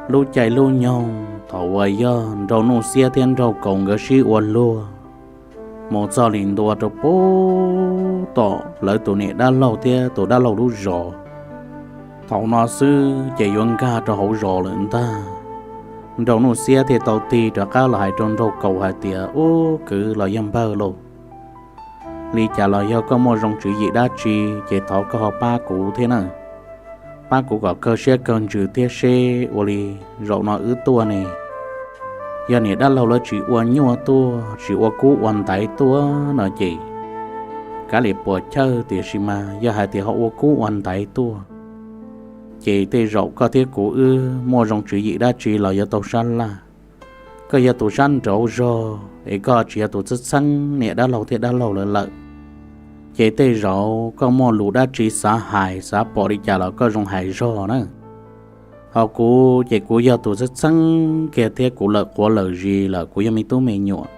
Lub caij lub nyoog thaum uas yog Nraug Nuj Xiab thiab Nraug Kaus nkawd sib ua luag mus txog li ntua rau pub tom lawv tus niam dab laug thiab tus dab laug lub zos. Thaum no xwb ces yuav nkag rau hauv zos lawm ntag. Nraug Nuj Xiab thiaj tau tig rov qab los hais rau Nraug Kaus hais tias, Ub, kwv los yog npawg lauj, li cas los yog koj muaj zoo tswv yim dab tsi ces thov koj ho pab kuv thiab na. Pab kuv kom kawg siab kawg ntsws thiab seb ua li zaum no wb tuaj ne, yog niam dab laug lawv tsis ua nyuaj tuaj, tsis ua kub ua ntaiv tuaj no ces kav liam puas chawj, tiam sis mas yog hais tias ho ua kub ua ntaiv tuaj ces tej zaum koj thiab kuv wb muaj zoo tswv yim dab tsi los yuav tau sab laj. Koj yog tus sab nraud zog es koj tsis yog tus txheeb txheeb niam dab laug thiab dab laug lawv lawm, ces tej zaum koj muaj lus dab tsi xav hais xav pom li cas los koj zoo hais zog na. Ho kuv ces kuv yog tus txheeb txheeb kiag thiab kuv lawm quav lawm zis lawm, kuv yog me tub me nyuam,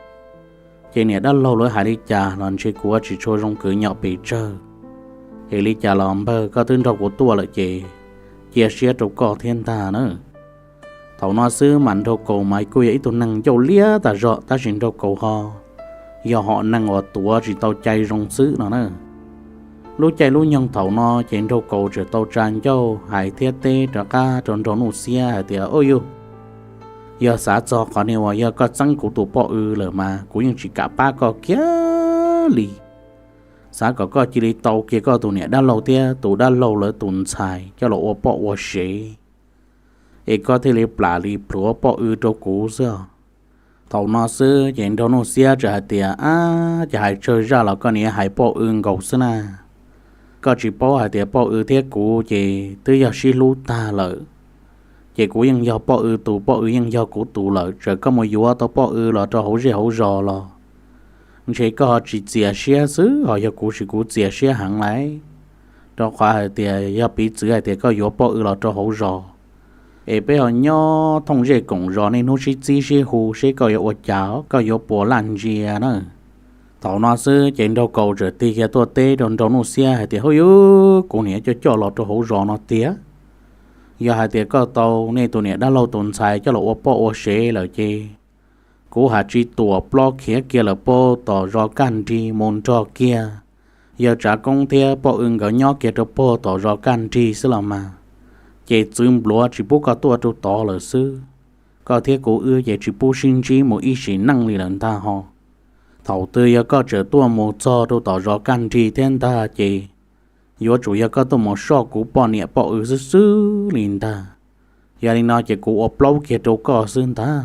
ces niam dab laug lawv hais li cas los ntshe kuv tsis tshua zoo kwv nyom pes tsawg. Es li cas los npawg, koj twb nrog kuv tuaj lawm ces cia siab rau koj thiab ntag na. Thaum no xwb mas Nraug Kaus mas kuj yog ib tug neeg ncauj liab tas zog, tab sis Nraug Kaus ho yog hom neeg uas tuav tsis tau cai zoo xwb no na. Lub caij lub nyoog thaum no ces Nraug Kaus tseem tau tsa ncauj hais thiab teb rov qab rau Nraug Nuj Xiab hais tias, Ub yug, yog xav txog qhov niag uas yog koj txeeb kuv tus poj w lawm mas kuv yeej tsis kam pab koj kiag li. Xav kom koj cia li tau kiag koj tus niam dab laug thiab tus dab laug lawv tus ntxhais coj los ua poj ua sev, es koj thiaj li plam li plhuav poj w rau kuv xwb os. Thaum no xwb ces Nraug Nuj Xiab txawm hais tias, Ab, ces hais tsawg zaj los koj niaj hais poj w nkaus xwb na. Koj tsis paub hais tias poj w thiab kuv ces twb yog sib hlub tag lawm, ces kuv yeej yog poj w tus, poj w yeej yog kuv tus lawm. Txawm koj mus yuav tau poj w los rau hauv zej hauv zos los ntshe koj ho tsis txias siab xwb, ho yog kuv ces kuv txias siab heev lauj. Rau qhov hais tias yog piv txwv hais tias koj yuav poj w los rau hauv zos, es peb ho nyob thooj zej koom zos, niaj hnub sib txib sib hu seb koj yuav ua cas, koj yuav puas laj ntsia na. Thaum no xwb ces Nraug Kaus txawm tig kiag tuaj teb rau Nraug Nuj Xiab hais tias, Hub yub, kuv niam coj coj los rau hauv zos no tiag. Yog hais tias koj tau nej tus niam dab laug tus ntxhais coj los ua poj ua sev lawm ces kuv has tsis tuam plob khiav kiag lawm puag tom zos Kaj Nrig mus nrog kiag yawg Tsav Koob thiab poj w nkawd nyob kiag rau puag tom zos Kaj Nrig xwb los mas, ces txwv npluav tsis pub koj tuaj rau tod lawm xwb. Koj thiab kuv wb ces tsis pub sib ntsib mus ib sim neej li lawm ntag ho. Thaum twg yog koj tseem tuaj mus txog rau tom zos Kaj Nrig thiab ntag ces yuav tsum yog koj tuaj mus soj kuv poj niam poj w xwb xwb li ntag. Yog li no ces kuv ua plaub kiag rau koj xwb ntag.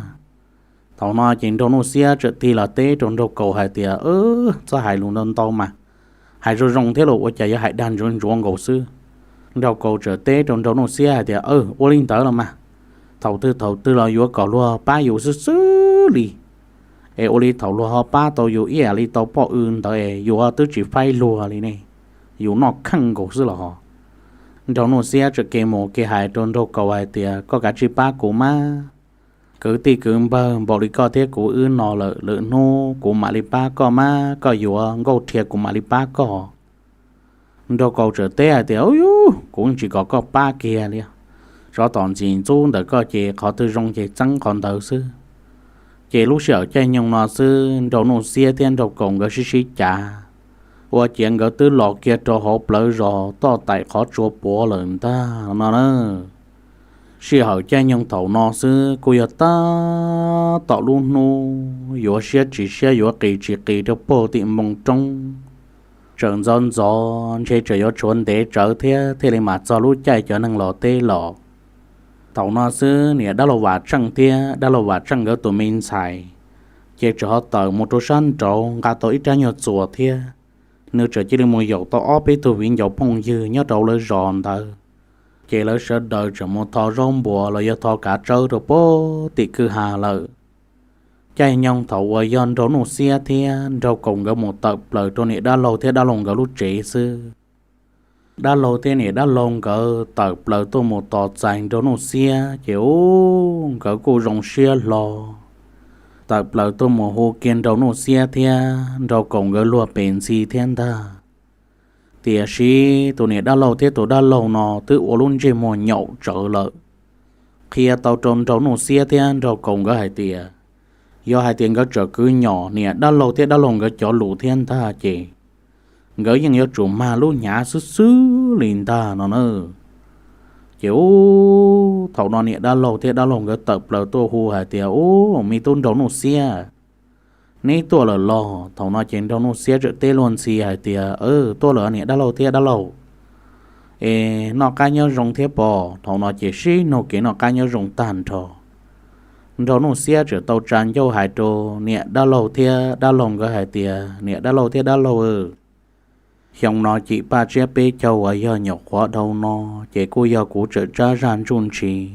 Thaum no ces Nraug Nuj Xiab txawm tig los teb rau Nraug Kaus hais tias, Txhob hais lus ntau ntau mas, hais zoo zoo thiab los ua cas yuav hais dag ntsuav ntsuav nkaus xwb. Nraug Kaus txawm teb rau Nraug Nuj Xiab hais tias, Ua li ntawd los mas, thaum twg thaum twg los yuav kom luag pab yus xwb xwb li. Es ua li thaum luag ho pab tau yus ib yam li tau poj w ntawd es yus twb tsis faib luag li ne, yus noj kheej nkaus xwb los ho. Nraug Nuj Xiab txawm ke mus ke hais rau Nraug Kaus hais tias, Koj kav tsij pab kuv mas, kwv tij kwv npawg npaum li koj thiab kuv wb no lawm, lwm hnub kuv mam li pab koj mas, koj yuav nkauj rhia kuv mam li pab koj. Nraug Kaus txawm teb hais tias, Ub yub, kuv tsis kom koj pab kiag li. Tsov tom ntxim ntxub ntawm koj ces qhov twg zoo ces txeeb qhov ntawd xwb. Ces lub sij hawm caij nyoog no xwb Nraug Nuj Xiab thiab Nraug Kaus nkawd sib sib cav ua ciav nkawd twb los kiag rau hauv plawv zos toj taim qhov tsua puav lawm ntag no na. Sij hawm caij nyoog thaum no xwb kuj yog tab tom lub hnub yuav siab tsis siab yuav qis tsis qis rau puag tim npoo roob. Tseem ntxov ntxov ntshe tseem yuav tshuav ntev tsawv thiab thiaj li mam txog lub caij cov neeg los teb los. Thaum no xwb niam dab laug Vam Tseej thiab dab laug Vam Tseej nkawd tus me ntxhais ces tseem ho tawm mus rau sab nraud nqa tau ib rab nyuag txuas thiab nws tseem cia li mus yaum tau ob peb tug viv ncaus phooj ywg nyob rau lawv zos ntawd. Ces lawv sawv daws tseem mus tho zaub npuas los yog tho kav tsawb rau puag tim kwj ha lawm. Caij nyoog thaum uas yog Nraug Nuj Xiab thiab Nraug Kaus nkawd mus tawm plaws rau niam dab laug thiab dab laug nkawd lub tsev xwb, dab laug thiab niam dab laug nkawd tawm plaws tuaj mus tos txais Nraug Nuj Xiab ces ub, nkawd kuj zoo siab hlo tawm plaws tuaj mus hu kiag Nraug Nuj Xiab thiab Nraug Kaus nkawd luag pes ntxhi thiab ntag. Tiam sis tus niam dab laug thiab tus dab laug no twb ua lub ntsej muag nyaum tsawv lawm, qhia tau rau Nraug Nuj Xiab thiab Nraug Kaus nkawd hais tias, yog hais tias nkawd tseem kwv nyom niam dab laug thiab dab laug nkawd cov lus thiab ntag ces nkawd yeej yuav tsum mag lub hnyav xwb xwb li ntag no na. Ces ub, thaum no niam dab laug thiab dab laug nkawd tawm plaws tuaj hu hais tias, ub, me tub Nraug Nuj Xiab, neb tuaj lawm los? Thaum no ces Nraug Nuj Xiab txawm teb luag ntxhi hais tias, tuaj lawm niam dab laug thiab dab laug. Es noj qab nyob zoo thiab pom? Thaum no ces sib nug kev noj qab nyob zoo tag nrho. Nraug Nuj Xiab txawm tau tsa ncauj hais rau niam dab laug thiab dab laug nkawd hais tias, niam dab laug thiab dab laug, xyoo no cim Paj Tsiab peb caug uas yog nyuam qhuav dhau no, ces kuj yog kuv txawm tsab zaj ntsuj ntshis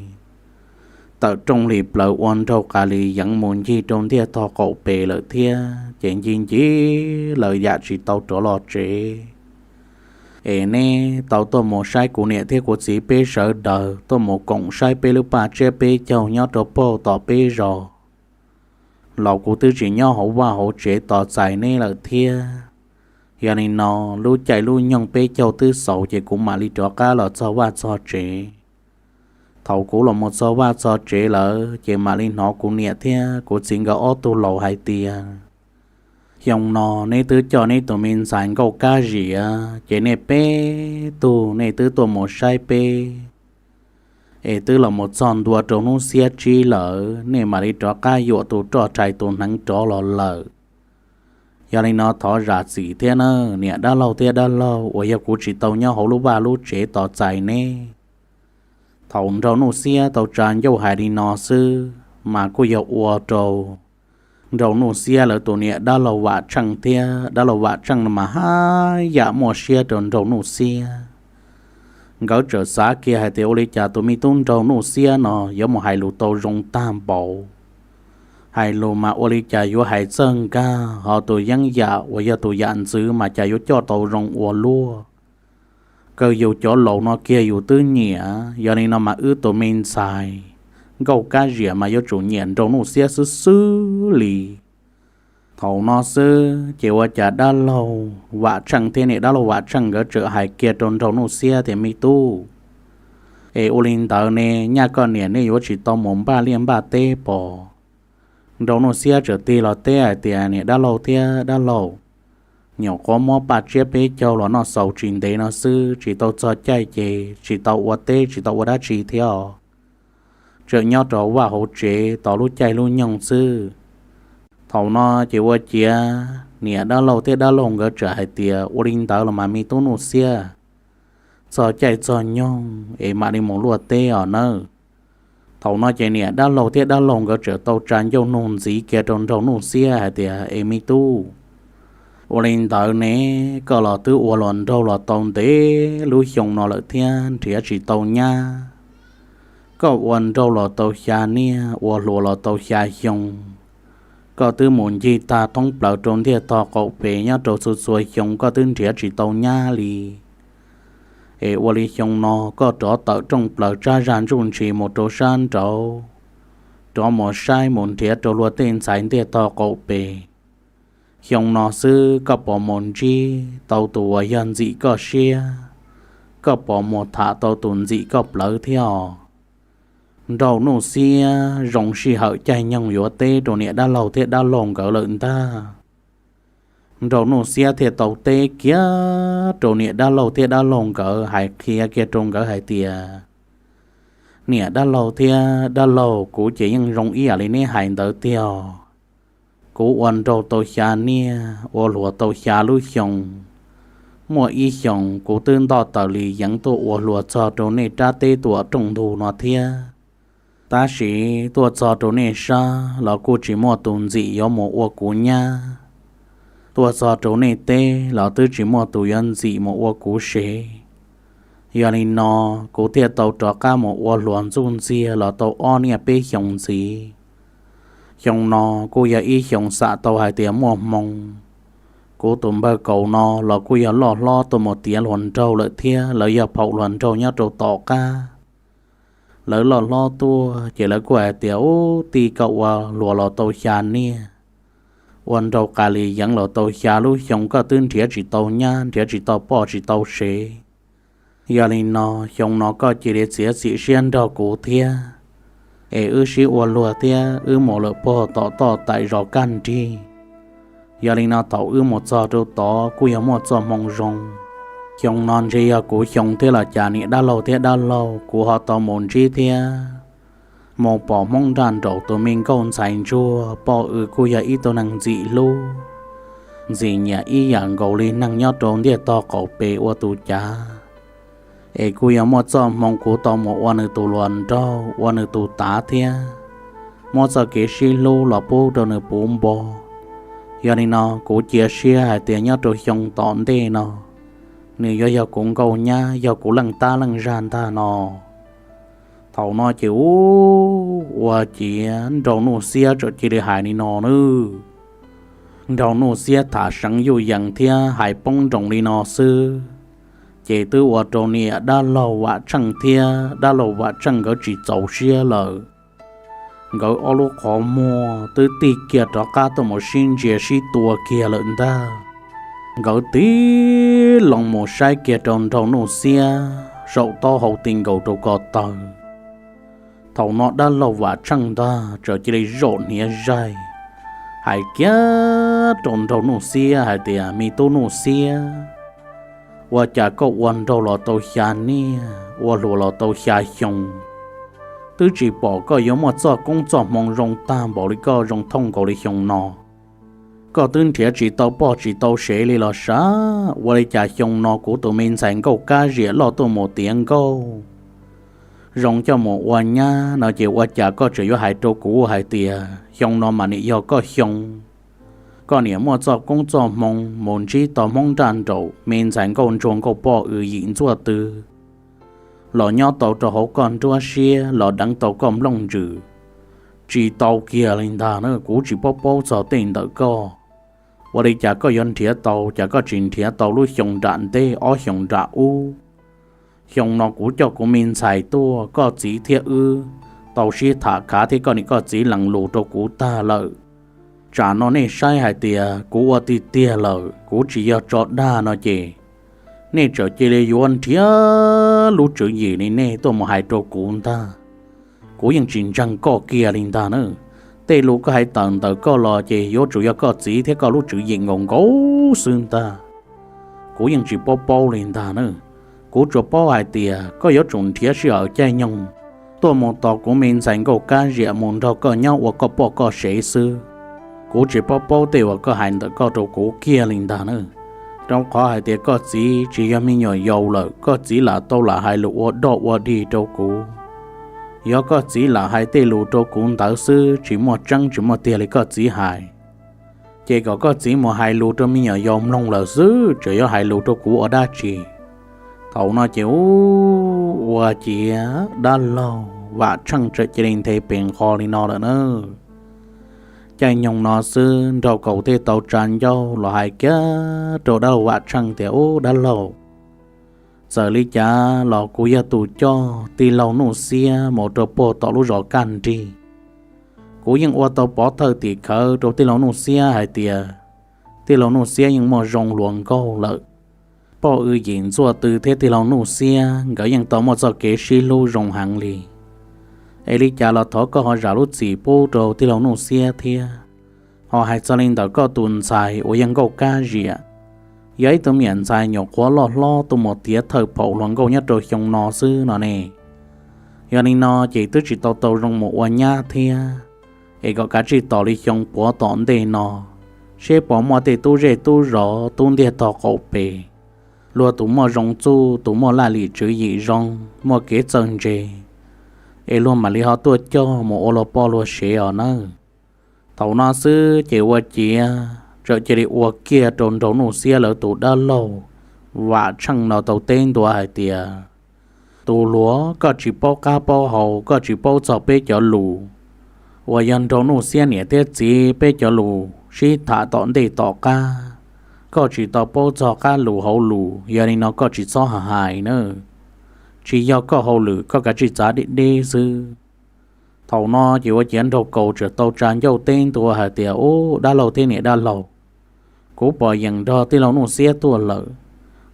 tawm rooj hlis plaws ua Nraug Qas Lis Yeev mus ncig rau ntiaj tog qaum pes lawm thiab, ces ncig ncig lawm yam tsis tau rov los tsev. Es neb tau tuaj mus saib kuv niam thiab kuv txiv peb sawv daws, tuaj mus koom saib peb lub Paj Tsiab peb caug nyob rau puag tom peb zos los kuv twb tsis nyob hauv vaj hauv tsev tos txais neb lawm thiab. Yog li no, lub caij lub nyoog peb caug twb xaus ces kuv mam li rov qab los txog vaj txog tsev. Thaum kuv los mus txog vaj txog tsev lawm ces mam li hnov kuv niam thiab kuv txiv nkawd ob tug laus hais tias, xyoo no neb twb coj neb tus me ntxhais Nkauj Kab Ziam, ces nej peb tug nej twb tuaj mus saib peb, es twb los mus txog ntua rau hnub xiab tsib lawm, nej mam li rov qab yuam tus roj rais tus hneev rov los lawm. Yog li no thov zam txim thiab na, niam dab laug thiab dab laug, uas yog kuv tsis tau nyob hauv lub vaj lub tsev tos txais neb. Thaum Nraug Nuj Xiab tau tsa ncauj hais li no xwb mas kuj yog ua rau Nraug Nuj Xiab lawv tus niam dab laug Vam Tsheej thiab dab laug Vam Tsheej no mas haj yam muaj siab rau Nraug Nuj Xiab. Nkawd txawm xav kiag hais tias ua li cas tus me tub Nraug Nuj Xiab no yuav mus hais lus tau zoo tag npaum, hais lus mas ua li cas yuav hais txawj nkag, ho tus yeeb yam uas yog tus yam ntxwv mas cas yuav coj tau zoo ua luaj. Kawg yus cov laus no kiag yus twb nyiam, yog li no mas wb tus me ntxhais Nkauj Kab Ziam mas yuav tsum nyiam Nraug Nuj Xiab xwb xwb li. Thaum no xwb ces ua cas dab laug Vam Tsheej thiab niam dab laug Vam Tsheej nkawd txawm hais kiag rau Nraug Nuj Xiab tias, me tub, es ua li ntawd ne, nyaj koj niam nej yuav tsis tau mus npaj liaj npaj teb pos? Nraug Nuj Xiab txawm tig los teb hais tias, niam dab laug thiab dab laug, nyuam qhuav muab Paj Tsiab peb caug los noj xaus tsis ntev no xwb, tsis tau txog caij ces tsis tau ua teb tsis tau ua dab tsi thiab os. Tseem nyob rau vaj hauv tsev tos lub caij lub nyoog xwb. Thaum no ces ua ciav niam dab laug thiab dab laug nkawd txawm hais tias, ua li ntawd los mas me tub Nuj Xiab, txog caij txog nyoog es mam li mus luaj teb os nawb. Thaum no ces niam dab laug thiab dab laug nkawd txawm tau tsa ncauj nug ntxiv kiag rau Nraug Nuj Xiab hais tias, es me tub, ua li ntawd ne, koj los twb ua hluas nraug los tau ntev lub xyoo no lawm thiab nrhiav tsis tau nyab. Koj ua nraug los tau xya niaj, ua hluas los tau xya xyoo, koj twb mus ncig tag thoob plaws rau ntiaj tog qaum pes nyob rau txhua txhua xyoo koj twb nrhiav tsis tau nyab li. Es ua li xyoo no koj rov tawm rooj plaws tsab zaj ntsuj ntshis mus rau sab nraud, rov mus saib mus nrhiav rau luag tej ntxhais ntiaj tog qaum pes. Xyoo no xwb koj puas mus ntsib tau tus uas yog ntxim koj siab, koj puas mus tham tau tus ntxim koj plawv thiab os? Nraug Nuj Xiab zoo sij hawm caij nyoog yuav teb rau niam dab laug thiab dab laug nkawd lawm ntag. Nraug Nuj Xiab thiaj tau teb kiag rau niam dab laug thiab dab laug nkawd, hais qhia kiag rau nkawd hais tias, niam dab laug thiab dab laug, kuv ces yeej zoo ib yam li neb hais ntawd tiag. Kuv ua nraug tau xya niaj, ua hluas tau xya lub xyoo. Muaj ib xyoos kuv twb ntoj taws li yeev tuaj ua hluas txog rau nej rab teb tuam rooj ntug no thiab. Tab sis tuaj txog rau nej sab los kuj tsis muaj tus ntxim yuav mus ua kuv nyab. Tuaj txog rau nej teb los twb tsis muaj tus yuav ntxim mus ua kuv sev. Yog li no, kuv thiaj tau rov qab mus ua hluas ntxuj ntxiag los tau ob niaj peb xyoos ntxiv. Xyoo no kuj yog ib xyoos xam tau hais tias muaj hmoo. Kuv tus npawg Kaus no los kuj yog loj hlob tuaj mus tiav hluas nraug lawm thiab, lawv yog phaum hluas nraug nyob rau tom qab. Lawv loj hlob tuaj ces lawv kuj hais tias, ub, tij, koj ua hluas los tau xya niaj, ua nraug qas li yeev los tau xya lub xyoo, koj twb nrhiav tsis tau nyab, nrhiav tsis tau poj tsis tau sev. Yog li no, xyoo no koj cia li txiav txim siab nrog kuv thiab. es wb sib ua luag thiab wb mus lawm puag tom toj tais zos kaj nrig. Yog li no thaum wb mus txog rau tod kuj yog muaj txoj hmoo zoo. Xyoo no ntshe yog kuv xyoo thiab los cas niam dab laug thiab dab laug, kuv ho tau mus ntsib thiab mus pom Hmoob nraj nraum tus me nkauj ntxhais ntsuag, poj W kuj yog ib tug neeg ntxim hlub ntxim nyiam ib yam nkaus li neeg nyob rau ntiaj tog qaum pes ua tus cav. Es kuj yog muaj txoj hmoo kuv tau mus ua nws tus hluas nraug ua nws tus tav thiab muab txoj kev sib hlub los pub rau nws puv npo. Yog li no kuv cia siab hais tias nyob rau xyoo tom ntej no nws yuav yog kuv nkauj nyab, yog kuv leej tab leej zag ntag no. Thaum no ces ua ciav Nraug Nuj Xiab txawm cia li hais li no nawb. Nraug Nuj Xiab tham seev yuj yees thiab hais poob nroos li no xwb, ces twb ua rau niam dab laug Vam Tsheej thiab dab laug Vam Tsheej nkawd tsis txaus siab lawm. Nkawd ob lub qhov muag twb tig kiag rov qab tuaj mus sib ntsia sib tua kiag lawm ntag. Nkawd tig loo mus saib kiag rau Nraug Nuj Xiab saum taub hau ti nkaus rau ko taw. Thaum no dab laug Vam Tsheej ntag txawm cia li zaum hniav zaig hais kiag rau Nraug Nuj Xiab hais tias, Me tub Nuj Xiab, ua cas koj ua nraug los tau xya niaj, ua hluas los tau xya xyoo, twb tsis pom koj yuav muaj txoj koob txoj hmoo zoo tag npaum li koj zoo thooj nkaus li xyoo no. Koj twb nrhiav tsis tau poj tsis tau sev li los sav, ua li cas xyoo no kuv tus me ntxhais nkauj kab ziam loj tuaj mus tiav nkauj zoo coj mus ua nyab no ces ua cas koj tseem yuav hais rau kuv hais tias xyoo no mas nim yog koj xyoo, koj niam muaj txoj koob txoj hmoo mus ntsib tau Hmoob nraj nraum me ntxhais nkauj ntsuag nkauj poj W yim ntxuaj tw los nyob tau rau hauv koj nruab siab los deev tau koj nplooj ntsws. Tsis tau kiag li ntag na, kuv tsis paub paub txog tej ntawm koj. Ua li cas koj yuav nrhiav tau, cas koj tsis nrhiav tau lub xyoo nram ntej ob xyoos nram ub? Xyoo no kuv coj kuv me ntxhais tuaj, koj txiv thiab wb tau sib tham khav thiab koj niam koj txiv lees lus rau kuv tag lawm. Tsam no nej saib hais tias kuv ua tiag tiag lawm, kuv tsis yog tso dag no ces nej txawm cia li yuav nrhiav lub tswv yim li nej tuaj mus hais rau kuv ntag. Kuv yeej tsis ntseeg koj kiag li ntag na. Tej lus koj hais tawm ntawm koj los ces yuav tsum yog koj txiv thiab koj lub tswv yim nkaus nkaus xwb ntag. Kuv yeej tsis paub paub li ntag na. Kuv tsuas paub hais tias koj yuav tsum nrhiav sij hawm caij nyoog tuaj mus tos kuv me ntxhais nkauj kab ziam mus nrog koj nyob ua koj poj koj sev xwb. Kuv tsis paub paub tej uas koj hais ntawm koj rau kuv kiag li ntag na. Rau qhov hais tias koj txiv tsis yog me nyuam yaus lawm, koj txiv lam tau lam hais lus ua doj ua dig rau kuv. Yog koj txiv lam hais tej lus rau kuv ntawd xwb, tsis muaj tseeb tsis muaj tiag li koj txiv hais, ces kom koj txiv mus hais lus rau me nyuam yaus mloog lawm xwb, tseem yuav hais lus rau kuv ua dab tsi? Thaum no ces ua ciav dab laug Vam Tsheej txawm cia li nthe pes nqho li no lawm na. Caij nyoog no xwb Nraug Kaus thiaj tau tsa ncauj los hais kiag rau dab laug Vam Tsheej tias, Ub dab laug, txawm li cas los kuv yog tus coj tij laug Nuj Xiab mus rau puag tom lub zos Kaj Nrig. Kuv yeej ua tau pov thawj tim khawv rau tij laug Nuj Xiab hais tias tij laug Nuj Xiab yeej muaj zoo hluas nkauj lawm. Poj W yim ntxuaj tw thiab tij laug Nuj Xiab nkawd yeej tau muaj txoj kev sib hlub zoo heev li. Es li cas los thov koj ho zam lub txim pub rau tij laug Nuj Xiab thiab. Ho hais txog li ntawm koj tus ntxhais uas yog nkauj kab ziam, yog ib tug me nyuam ntxhais nyuam qhuav loj hlob tuaj mus tiav thawj phaum hluas nkauj nyob rau xyoo no xwb no ne. Yog li no ces twb tsis tau tau zoo mus ua nyab thiab. Es kom kav tsij tos li xyoo puav tom ntej no, seb puas muaj tej tub zej tub zos tub ntiag tog qaum pes, luag tus muaj zoo txuj, tus muaj laj lim tswv yim zoo, muaj kev txawj ntse, es luag mam li ho tuaj coj mus ua luag poj luag sev os nawb. Thaum no xwb ces ua ciav txawm cia li ua kiag rau Nraug Nuj Xiab lawv tus dab laug Vam Tsheej no tau teb ntua hais tias, Tus hluas, koj tsis paub qab paub hau, koj tsis paub txog peb cov lus uas yog Nraug Nuj Xiab niam thiab txiv peb cov lus sib tham tom ntej tom qab. Koj tsis tau paub txog qab lus hauv lus, yog li no koj tsis txhob hais nawb. Tsis yog koj hauj lwm, koj kav tsij txav deb deb xwb. Thaum no ces ua ciav Nraug Kaus txawm tau tsa ncauj teb ntua hais tias, Ub, dab laug thiab niam dab laug, kuv pom yeem nrog tij laug Nuj Xiab tuaj lawm.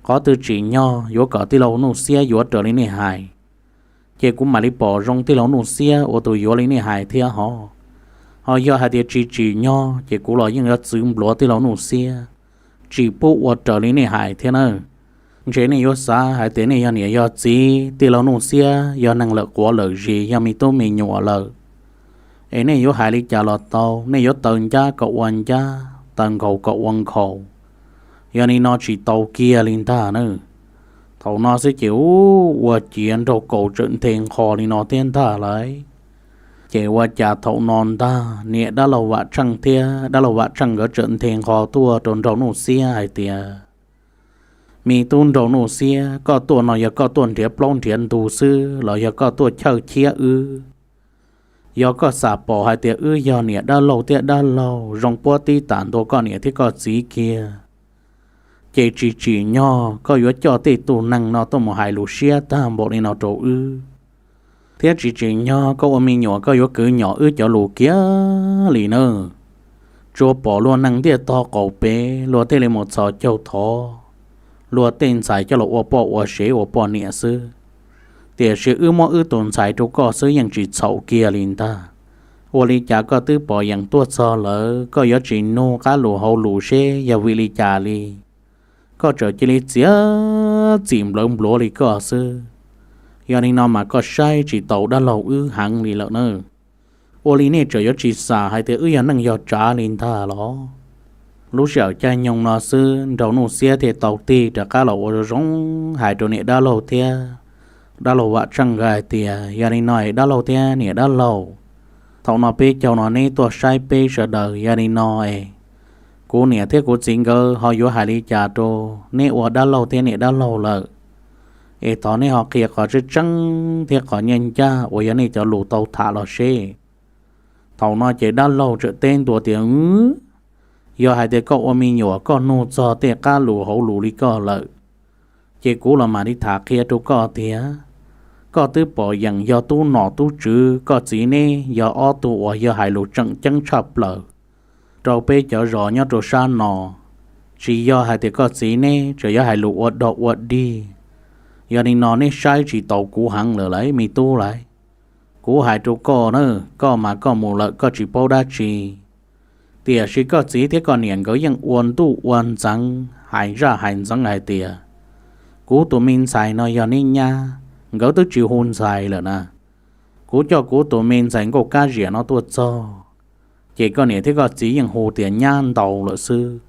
Qhov twg tsim nyog yuav kom tij laug Nuj Xiab yuav raws li nej hais, ces kuv mam li pom zoo tij laug Nuj Xiab ua tus yuav li nej hais thiab hov. Ho yog hais tias tsis tsim nyog ces kuv los yeej yuav txwv npluav tij laug Nuj Xiab, tsis pub ua raws li nej hais thiab nawb. Ntshe nej yuav xav hais tias nej yog niam yog txiv, tij laug Nuj Xiab yog neeg lawm quav lawm zis, yog me tub me nyuam lawm, es nej yuav hais li cas los tau, nej yuav taw ncab kom ua ncab, taw nkhaus kom ua nkhaus, yog li no tsis tau kiag li ntag nawb. Thaum no xwb ces ua ciav nraug kaus txawm nthe nqho li no thiab ntag lauj. Ces ua cas thaum no ntag niam dab laug Vam Tsheej thiab dab laug Vam Tsheej nkawd txawm nthe nqho tuaj rau nraug Nuj Xiab hais tias, me tub nraug Nuj Xiab, koj tuaj no yog koj tuaj nrhiav plaub nrhiav ntug xwb los yog koj tuaj chawj chiab wb? Yog koj xam pom hais tias wb yog niam dab laug thiab dab laug zoo puab tib tam ntua koj niam thiab koj txiv kiag, ces tsis tsim nyog koj yuav coj tej tug neeg no tuaj mus hais lus siab tag npaum li no rau wb. Thiab tsis tsim nyog koj ua me nyuam koj yuav kwv nyom wb cov lus kiag li nawb. Tsuas pom luag neeg ntiaj tog qaum pem luag thiaj li mus txhos caug thov luag tej ntxhais coj los ua poj ua sev ua poj niam xwb. Tiam sis wb muab wb tus ntxhais rau koj xwb yeej tsis txhaum kiag li ntag. Ua li cas koj twb pom yeem tuaj txog lawm koj yuav tsis nug qab lus hauv lus seb yog vim li cas li? Koj txawm cia li txiav txim nplawv npluav li koj xwb. Yog li no mas koj saib tsis taus dab laug wb heev li lawm nawb. Ua li nej txawm yuav tsis xam hais tias wb yog neej yog tsav li ntag los? Lub sij hawm caij nyoog no xwb nraug Nuj Xiab thiaj tau tig rov qab los ua zoo zoo hais rau niam dab laug thiab dab laug Vam Tsheej nkawd hais tias, yog li no es dab laug thiab niam dab laug, thaum no peb caug no neb tuaj saib peb sawv daws, yog li no es kuv niam thiab kuv txiv nkawd ho yuav hais li cas rau neb ua dab laug thiab niam dab laug lawm? Es thov neb ho qhia qhov tseeb tseeb thiab qhov ncaj ncaj uas yog nej cov lus tau tham los seb. Thaum no ces dab laug txawm teb ntua tias, yog hais tias koj ua me nyuam koj nug txog tej qab lus hauv lus li koj lawm, ces kuv los mam li tham qhia rau koj tias, koj twb pom yeem yog tub nom tub tswv, koj txiv neb yog ob tug uas yog hais lus tseem ceeb tshaj plaws rau peb cov zos nyob rau sab no. Tsis yog hais tias koj txiv neb tseem yuav hais lus ua dog ua dig. Yog li no neb saib tsis taus kuv heev lawm lauj me tub lauj. Kuv hais rau koj na, koj mas koj mus lawm koj tsis paub dab tsi, tiam sis koj txiv thiab koj niam nkawd yeej ua ntuj ua ntxeev hais zaj hais ntxeev hais tias, kuv tus me ntxhais no yog neb nyab, nkawd twb tsis hu ntxhais lawm na. Kuv coj kuv tus me ntxhais Nkauj Kab Ziam no tuaj txog, ces koj niam thiab koj txiv yeej hu tias nyab ntau lawm xwb.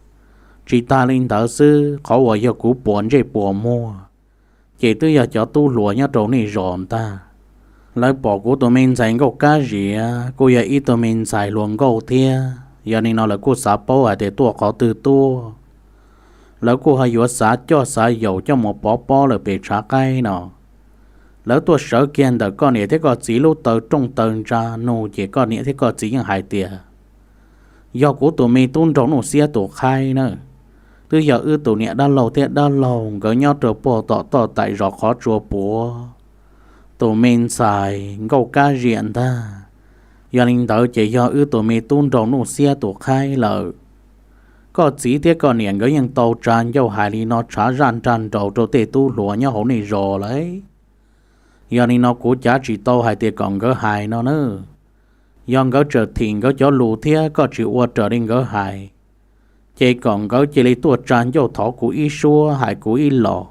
Tsis tas li ntawd xwb, qhov uas yog kuv puas ntsej puas muag, ces twb yog cov tub hluas nyob rau nej zos ntag. Lawv pom kuv tus me ntxhais Nkauj Kab Ziam kuj yog ib tug me ntxhais hluas nkauj thiab, yog li no lawv kuj xav paub hais tias tuaj qhov twg tuaj. Lawv kuj ho yuav xav coj xav yaum coj mus pov pob lawm pem tshav qaib no. Lawv tuaj sawv kiag ntawm koj niam thiab koj txiv lub taw rooj taw ntsa nug ces koj niam thiab koj txiv yeej hais tias, yog kuv tus me tub nraug Nuj Xiab tus qhaib na, twb yog wb tus niam dab laug thiab dab laug nkawd nyob rau puag tom toj taim zos qhov tsua puav tus me ntxhais Nkauj Kab Ziam ntag. Yog li ntawd ces yog wb tus me tub nraug Nuj Xiab tus qhaib lawm. Koj txiv thiab koj niam nkawd yeej tau tsa ncauj hais li no tshav zaj nrag nraus rau tej tub hluas nyob hauv nej zos lawm. Yog li no kuv cav tsis tau hais tias kom nkawd hais no na. Yog nkawd tseem thim nkawd cov lus thiab koj tsis ua raws li nkawd hais, ces kom nkawd cia li tuaj tsa ncauj thov kuv ib suab hais kuv ib los.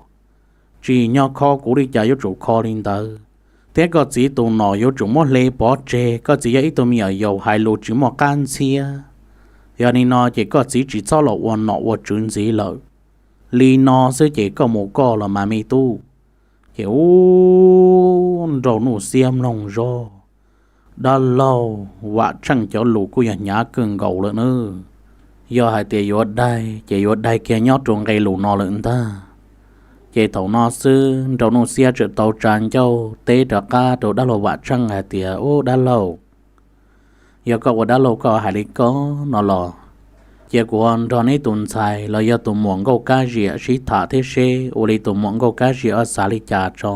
Tsim nyog kho kuv li cas yuav tsum kho li ntawd, thiab koj txiv tus nom yuav tsum muab hle pov tseg. Koj txiv yog ib tug me nyuam yaus hais lus tsis muaj qab ntxhiab. Yog li no ces koj txiv tsis txhob los ua nom ua tswv ntxiv lawm. Li no xwb ces koj mus koj los mas me tub. Ces ub, nraug Nuj Xiab mloog zog, dab laug Vam Tsheej cov lus kuj yog hnyav kawg nkaus lawm nawb. Yog hais tias yuav daig ces yuav daig kiag nyob rau nqe lus no lawm ntag. Ces thaum no xwb nraug Nuj Xiab txawm tau tsa ncauj teb rov qab rau dab laug Vam Tsheej hais tias, ub dab laug, yog koj ua dab laug koj hais li koj no los, cia kuv nrog neb tus ntxhais los yog tus muam Nkauj Kab Ziam sib tham thiab seb ua li tus muam Nkauj Kab Ziam xav li cas tso.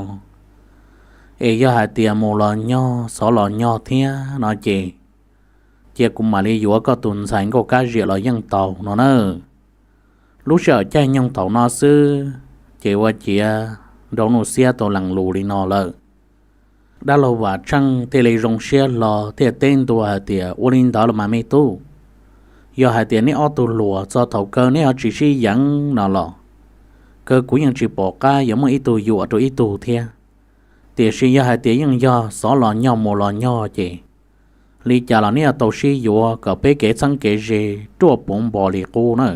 Es yog hais tias mus los nyog xov los nyog thiab no ces, cia kuv mam li yuav koj tus ntxhais Nkauj Kab Ziam los yeej tau no na. Lub sij hawm caij nyoog thaum no xwb, ces ua ciav nraug Nuj Xiab tau lees lus li no lawm. Dab laug Vam Tsheej thiaj li zoo siab hlo thiaj teb ntua hais tias, Ua li ntawd los mas me tub, yog hais tias neb ob tug hluas txog thaum kawg neb ho tsis sib yeev no los, kawg kuv yeej tsis pom qab yuav muaj ib tug yuam rau ib tug thiab. Tiam sis yog hais tias yeej yog xov los nyog mus los nyog ces li cas los neb yuav tau sib yuav kom peb kev txheeb kev ze ruaj puv npo li qub na.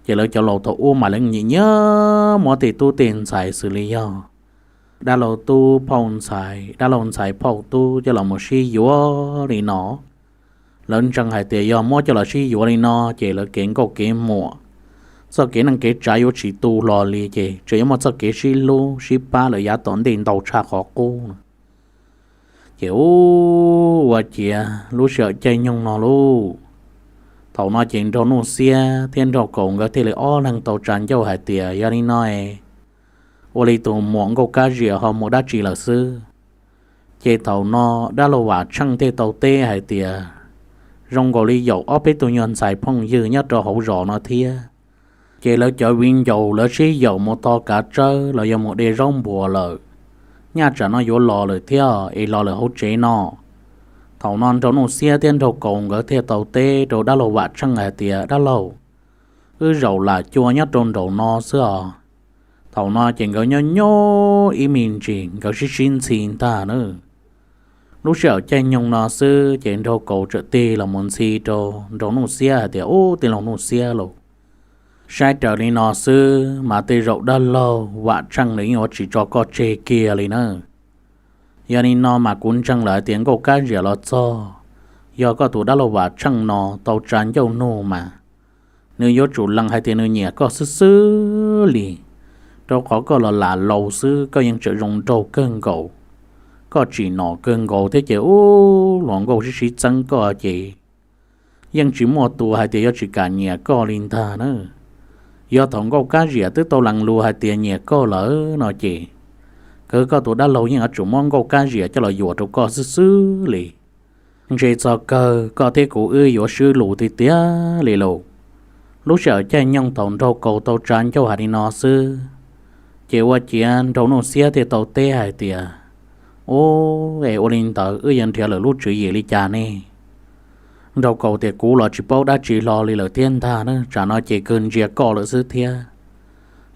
Ces lawv cov laus thaum ub mas lawv nyiam nyiam muab tej tub tej ntxhais xws li yog dab laug tub phauj ntxhais, dab laug ntxhais phauj tub coj los mus sib yuav li no. Lawv ntseeg hais tias yog muab coj los sib yuav li no ces lawv kev nkauj kev muam, txoj kev neej kev tsav yuav tsis tu hlo li ces tseem yuav muaj txoj kev sib hlub sib pab lawm yav tom ntej ntau tshaj qhov qub no. Ces ua ciav lub sij hawm caij nyoog no lauj, thaum no ces Nraug Nuj Xiab thiab Nraug Kaus nkawd thiaj li ob leeg tau tsa ncauj hais tias, Yog li no es ua li tus muam Nkauj Kab Ziam ho mus dab tsi lawm xwb? Ces thaum no dab laug Vam Tsheej thiaj tau teb hais tias, Zoo nkaus li yaum ob peb tug nyuag ntxhais phooj ywg nyob rau hauv zos no thiab. Ces lawv cov viv ncaus lawv sib yaum mus tho kav tsawb los yog mus de zaub npuas lawm, nyaj tsam no yuav los lawm thiab es los lawm hauv tsev no. Thaum no Nraug Nuj Xiab thiab Nraug Kaus nkawd thiaj tau teb rau dab laug Vam Tsheej hais tias, Dab laug, wb zaum lam cua nyob rau nraum no xwb os. Thaum no ces nkawd nyob nyob ib me ntsis nkawd sib sib ntxhi ntag na. Lub sij hawm caij nyoog no xwb ces Nraug Kaus txawm tig los mus ntxhi rau Nraug Nuj Xiab hais tias, Ub, tij laug Nuj Xiab lauj, saib raws li no xwb mas tej zaum dab laug Vam Tsheej nws yeej yuav tsis tso koj tseg kiag li na. Yog li no mas kuv ntseeg lawm hais tias Nkauj Kab Ziam los txog, yog koj tus dab laug Vam Tsheej no tau tsa ncauj nug mas nws yuav tsum lees hais tias nws nyiam koj xwb xwb li, rau qhov koj los lam laus xwb koj yeej tseem zoo nraug kawg nkaus. Koj tsim nom kawg nkaus thiab ces ub, hluas nkauj sib sib txeeb koj ces yeej tsis muaj tus hais tias yuav tsis kam nyiam koj li ntag na. Yog thaum Nkauj Kab Ziam twb tau lees lus hais tias nyiam koj lawm no ces, kawg koj tus dab laug yeej yuav tsum muab Nkauj Kab Ziam coj los yuam rau koj xwb xwb li. Ntshe txog kawg koj thiab kuv wb yuav swb lus tiag tiag li lauj. Lub sij hawm caij nyoog thaum Nraug Kaus tau tsa ncauj hais li no xwb, ces ua ciav Nraug Nuj Xiab thiaj tau teb hais tias, Ub, es ua li ntawd wb yuav nrhiav lwm lub tswv yim li cas ne? Nraug Kaus tias, Kuv los tsis paub dab tsi hlo li lawm thiab ntag na, tsam no ces kawg ntsia koj lawm xwb thiab.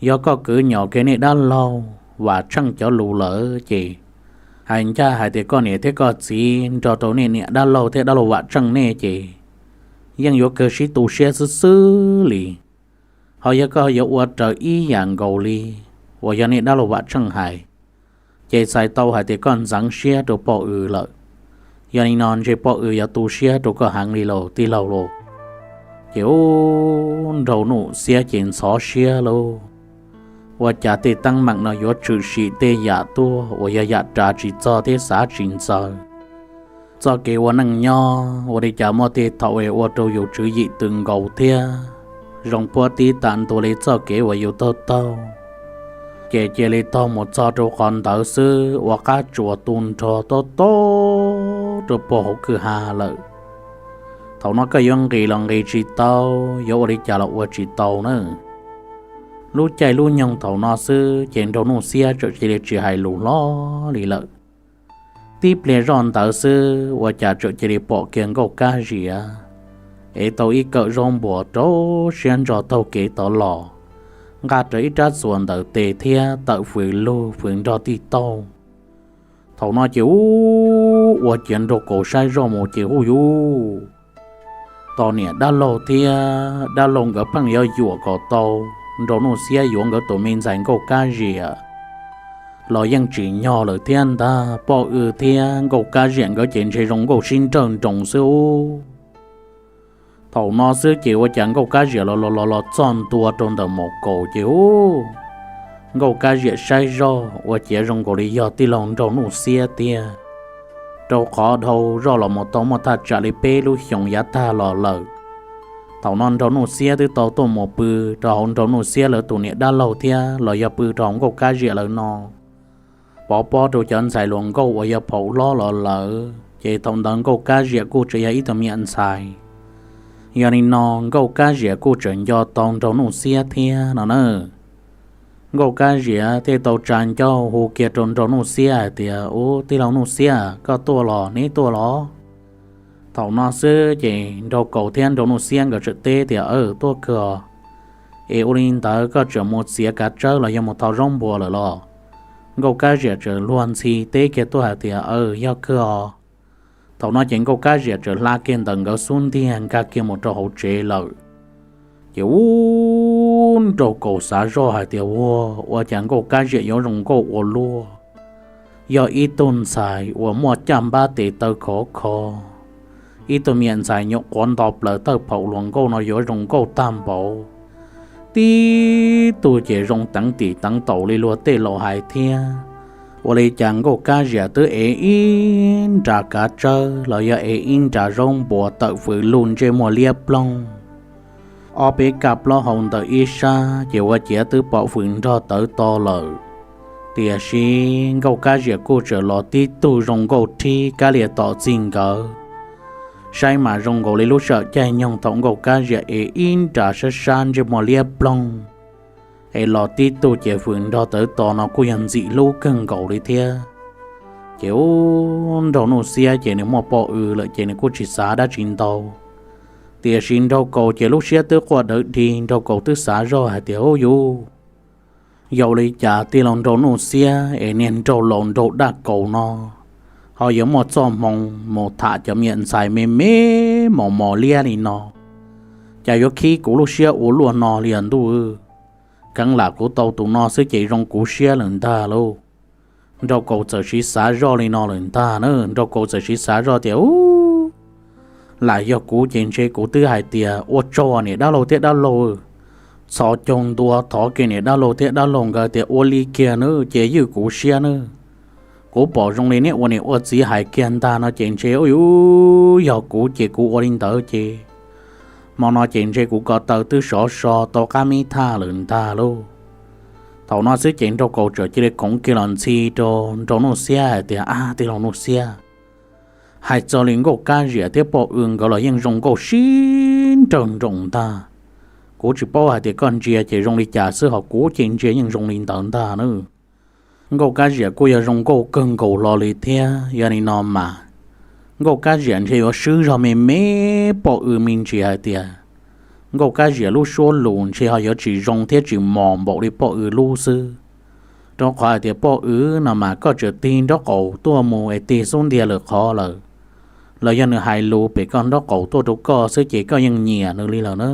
Yog koj kwv nyom kiag nej dab laug Vam Tsheej cov lus lawm ces hais ncaj hais tias koj niam thiab koj txiv nrog rau nej niam dab laug thiab dab laug Vam Tsheej nej ces yeej yuav kawg sib tu siab xwb xwb li. Ho yog koj yuav ua raws ib yam nkaus li uas yog nej dab laug Vam Tsheej hais, ces txhais tau hais tias koj ntxeev siab rau poj W lawm. Yog li no ntshe poj W yuav tu siab rau koj heev li lauj tij laug lauj. Ces ub, Nraug Nuj Xiab ces ntxhov siab lauj. Ua cas tej teeb meem no yuav tshwm sim tej yam tuaj uas yog yam rav tsis txog thiab xav tsis ntxaws. Txoj kev ua neej nyob ua li cas muaj tej thaum es ua rau yus tswv yim tws nkaus thiab zoo puab tib tas ntua li txoj kev uas yus taug taug, ces cia li taug mus txog rau qhov ntawd xwb ua qab tsuas tu nrho tob tob rau puag hauv kwj ha lawm. Thaum no koj yuav nqis los nqis tsis tau, yuav ua li cas los ua tsis tau na. Lub caij lub nyoog thaum no xwb ces Nraug Nuj Xiab txawm cia li tsis hais lus hlo li lawm. Tib pliag zoj ntawd xwb ua cas txawm cia li pom kiag Nkauj Kab Ziam ev tau ib kawm zaub npuas rau siab ntso taug kev tod los, nqa rawv ib rab txuas ntawm tes thiab tawm fws lug fws nrog tij taug. Thaum no ces ub, ua ciav Nraug Kaus saib zoj mus ces hu yus, tos niam dab laug thiab dab laug nkawd pheej yuav yuam kom tau Nraug Nuj Xiab yuav nkawd tus me ntxhais Nkauj Kab Ziam los yeej tsim nyog lawm thiab ntag. Poj W thiab Nkauj Kab Ziam nkawd ces ntshe zoo nkauj sib nrawj nroos xwb ub. Thaum no xwb ces ua cas Nkauj Kab Ziam los los los los txog ntua rau ntawm Maum Kaus ces ub, Nkauj Kab Ziam saib zoj ua ciav zoo nkaus li yog tij laug Nraug Nuj Xiab tiag, rau qhov dhau zoj los mus tau muaj thaj tsam li peb lub xyoos yav tag los lawm. Thaum no Nraug Nuj Xiab twb tau tuaj mus pw rau hauv Nraug Nuj Xiab lawv tus niam dab laug thiab los yog pw rau hauv Nkauj Kab Ziam lawv no. Pov pob rau cov ntxhais hluas nkauj uas yog phaum hlob los lawm ces thaum ntawd Nkauj Kab Ziam kuj tseem yog ib tug me nyuam ntxhais. Yog li no Nkauj Kab Ziam kuj tseem nco tau Nraug Nuj Xiab thiab no na. Nkauj Kab Ziam thiaj tau tsa ncauj hu kiag rau Nraug Nuj Xiab hais tias, Ub, tij laug Nuj Xiab, koj tuaj los, neb tuaj los? Thaum no xwb ces Nraug Kaus thiab Nraug Nuj Xiab nkawd txawm teb tias, Aw, tuaj kawg os. Es ua li ntawd koj tseem mus txiav kav tsawb los yog mus thau zaub npua lawm los? Nkauj Kab Ziam txawm luag ntxhi teb kiag tuaj hais tias, Aw, yog kawg os. Thaum no ces Nkauj Kab Ziam txawm hla kiag ntawm nkawd xub ntiag nkag kiag mus rau hauv tsev lawm. Ces ub, Nraug Kaus xav zoj hais tias, Ua, ua cas Nkauj Kab Ziam yuav zoo nkauj ua luaj, yog ib tug ntxhais uas muaj caj npab tes taw khov kho, ib tug me nyuam ntxhais nyuam qhuav nto plaws tawj phaum hluas nkauj no yuav zoo nkauj tag npaum. Tib tug ces zoo teev tim teev taum li luag tej laus hais thiab. Ua li cas Nkauj Kab Ziam twb ev ib nra kav tsawb los yog ev ib nra zaub npua tawm fws lug ntsej muag liab ploog, ob peb kab plaub hau ntawm ib sab ces ua ciav twb pom fws nrog tawv to lawm. Tiam sis Nkauj Kab Ziam kuj tseem los tib tug zoo nkauj rhib kab lias tom txij nkawd. Saib mas zoo nkaus li lub sij hawm caij nyoog thaum Nkauj Kab Ziam ev ib nra sab sab ntsej muag liab ploog es los tib tug ces fws nrog tawv to no kuj yog ntxim hlub kawg nkaus li thiab. Ces ub, Nraug Nuj Xiab ces nws muaj poj w lawm ces nws kuj tsis xav dab tsi ntau. Tiam sis Nraug Kaus ces lub siab twb quaj dawv dig, Nraug Kaus twb xav zoj hais tias, Ub, yus yog li cas tij laug Nraug Nuj Xiab es niag nraug laus nraug daj kaus no ho yuav muaj txoj hmoo mus tham cov me nyuam ntxhais me me mos mos liab li no? Cas yuav khib kuv lub siab ua luaj no li os ntuj? Kheev lam kuv tau tus no xwb ces zoo kuv siab lawm ntag lauj. Nraug Kaus txawm siv xav zoj li no lawm ntag na, Nraug Kaus txawm siv xav zoj tias, Ub, lam yog kuv ces ntshe kuv twb hais tias ua tsaug niam dab laug thiab dab laug, txhos caug ntua thov kiag niam dab laug thiab dab laug nkawd tias ua li kiag nawb ces ywj kuv siab nawb. Kuv pom zoo li neb ua niam ua txiv hais kiag ntag no ces ntshe, ub, yog kuv ces kuv ua li ntawd ces hmo no ces ntshe kuv ko taw twb sov so tau qab mib thaj lawm ntag lauj. Thaum no xwb ces Nraug Kaus txawm cia li khoov kiag los ntxhi rau Nraug Nuj Xiab hais tias, Ab, tij laug Nuj Xiab, hais txog li Nkauj Kab Ziam thiab poj w nkawd los yeej zoo nkauj sib nrawg nroos ntag. Kuv tsis paub hais tias koj ntsia ces zoo li cas xwb, ho kuv ces ntsia yeej zoo li ntawd ntag na. Nkauj Kab Ziam kuj yog zoo nkauj kawg nkaus hlo li thiab. Yog li no mas Nkauj Kab Ziam ntshe yuav swb zog me me poj w me ntsis hais tias Nkauj Kab Ziam lub suab lus ntshe ho yuav tsis zoo thiab tsis mos npaum li poj w lub xwb. Rau qhov hais tias poj w no mas koj tseem tig nraub qaum tuaj mus es tig xub ntiag lawm qhov lawm, los yog nws hais lus pem koj nraub qaum tuaj rau koj xwb ces koj yeej nyiam nws li lawm na.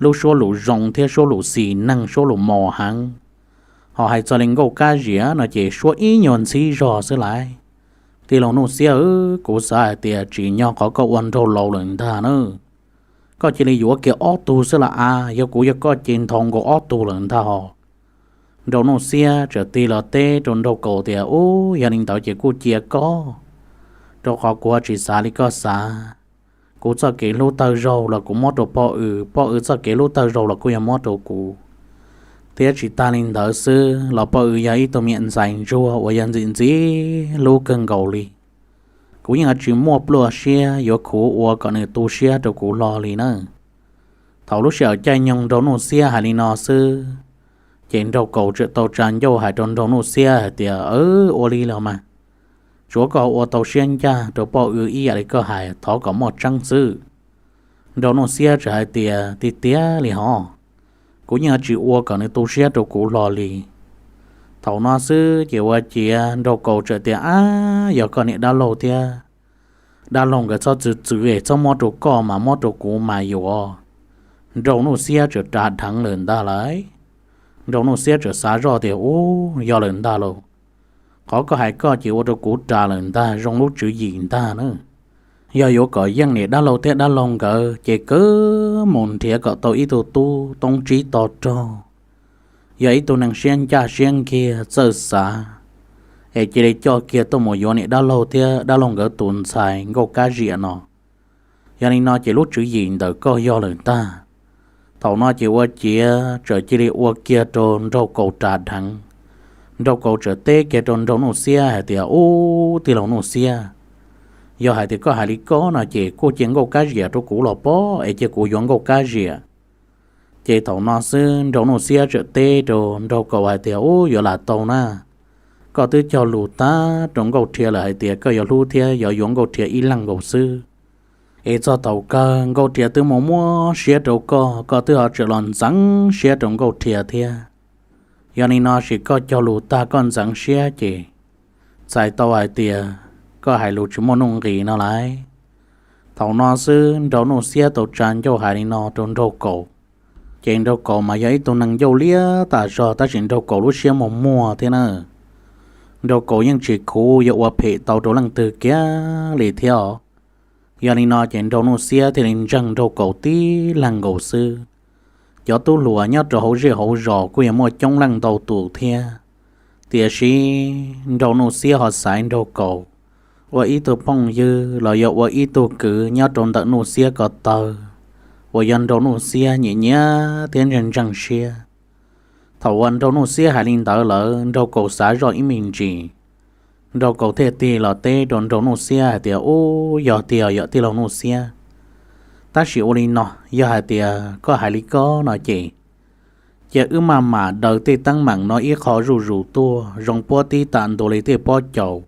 Lub suab lus zoo thiab suab lus xis neej suab lus mos heev. Ho hais txog li Nkauj Kab Ziam no ces suab ib nyuag ntxhib zog xwb lauj. Tij laug Nuj Xiab, kuv xav hais tias tsim nyog qhov koj ua nraug laus lawm ntag na. Koj cia li yuav kiag ob tug xwb las as, yog kuv yog koj ces nthos nkaus ob tug lawm ntag hos. Nraug Nuj Xiab txawm tig los teb rau Nraug Kaus tias, Ub, yog li ntawd ces kuj cia koj, rau qhov kuv tsis xav li koj xav. Kuv txoj kev hlub tawg zaug los kuv muab rau poj w, poj w txoj kev hlub tawg zaug los kuj yog muab rau kuv. Thiab tsis tag li ntawd xwb los poj w yog ib tug me nyuam ntxhais ntsuag uas yog ntxim ntxim hlub kawg nkaus li. Kuv yeej tsis muaj plua siab yuav khuv ua kom nws tu siab rau kuv hlo li na. Thaum lub sij hawm caij nyoog Nraug Nuj Xiab hais li no xwb, ces Nraug Kaus txawm tau tsa ncauj hais rau Nraug Nuj Xiab hais tias, Ua li los mas, tsuav koj ua tau siab ncaj rau poj w ib yam li koj hais, thov kom muaj tseeb xwb. Nraug Nuj Xiab txawm hais tias, Tiag tiag li hos, kuv yeej tsis ua kom nws tu siab rau kuv hlo li. Thaum no xwb ces ua ciav Nraug Kaus txawm tias, Ab, yog koj niam dab laug thiab dab laug nkawd txhob txwv txwv es txhob muab rau koj mas muab rau kuv mas yuav. Nraug Nuj Xiab txawm ras dheev lawm ntag lauj. Nraug Nuj Xiab txawm xav zoj tias, Ub, yog lawm ntag lauj. Qhov koj hais koj ces ua rau kuv ras lawm ntag, zoo lub tswv yim ntag na. Yog yuav kom yeej niam dab laug thiab dab laug nkawd ces kawg mus nrhiav kom tau ib tug tub toob tsib to rog, yog ib tug neeg siab ncaj siab nkiag txawj xav, es cia li coj kiag tuaj mus yuav niam dab laug thiab dab laug nkawd tus ntxhais Nkauj Kab Ziam no. Yog li no ces lub tswv yim ntawm koj yog lawm ntag. Thaum no ces ua ciav txawm cia li ua kiag rau Nraug Kaus ras dheev. Nraug Kaus txawm teb kiag rau Nraug Nuj Xiab hais tias, Ub, tij laug Nuj Xiab, yog hais tias koj hais li koj no ces kuj cia Nkauj Kab Ziam rau kuv los pob es cia kuv yuav Nkauj Kab Ziam. Ces thaum no xwb Nraug Nuj Xiab txawm teb rau Nraug Kaus hais tias, Ub, yuav lam tau na. Koj twb cog lus tag rau Nkauj Rhia lawm hais tias koj yuav hlub thiab yuav yuav Nkauj Rhia ib leeg nkaus xwb. Es txog thaum kawg Nkauj Rhia twb mus muab siab rau koj, koj twb ho tseem los ntxeev siab rau Nkauj Rhia thiab. Yog li no ces koj cog lus tag koj ntxeev siab ces txhais tau hais tias koj hais lus tsis muaj nuj nqis no lauj. Thaum no xwb Nraug Nuj Xiab tau tsa ncauj hais li no rau Nraug Kaus. Ces Nraug Kaus mas yog ib tug neeg ncauj liab tas zog tab sis Nraug Kaus lub siab muag muag thiab na. Nraug Kaus yeej tsis khuv yuav ua phem tau rau leej twg kiag li thiab os. Yog li no ces Nraug Nuj Xiab thiaj li ntseeg Nraug Kaus tib leeg nkaus xwb. Cov tub hluas nyob rau hauv zej hauv zos kuj yog muaj coob leej ntau tus thiab, tiam sis Nraug Nuj Xiab ho xaiv Nraug Kaus ua ib tug phooj ywg los yog ua ib tug kwv nyob rau ntawm Nuj Xiab ko taw, uas yog Nraug Nuj Xiab nyiam nyiam thiab ntseeg ntseeg siab. Thaum uas Nraug Nuj Xiab hais li ntawd lawm Nraug Kaus xav zoj ib me ntsis, Nraug Kaus thiaj tig los teb rau Nraug Nuj Xiab hais tias, Ub, yog tiag yog tij laug Nuj Xiab. Tab sis ua li no, yog hais tias koj hais li koj no ces, cia wb maj mam daws tej teeb meem no ib qho zuj zus tuaj zoo puab tib tam ntua li tej pob caus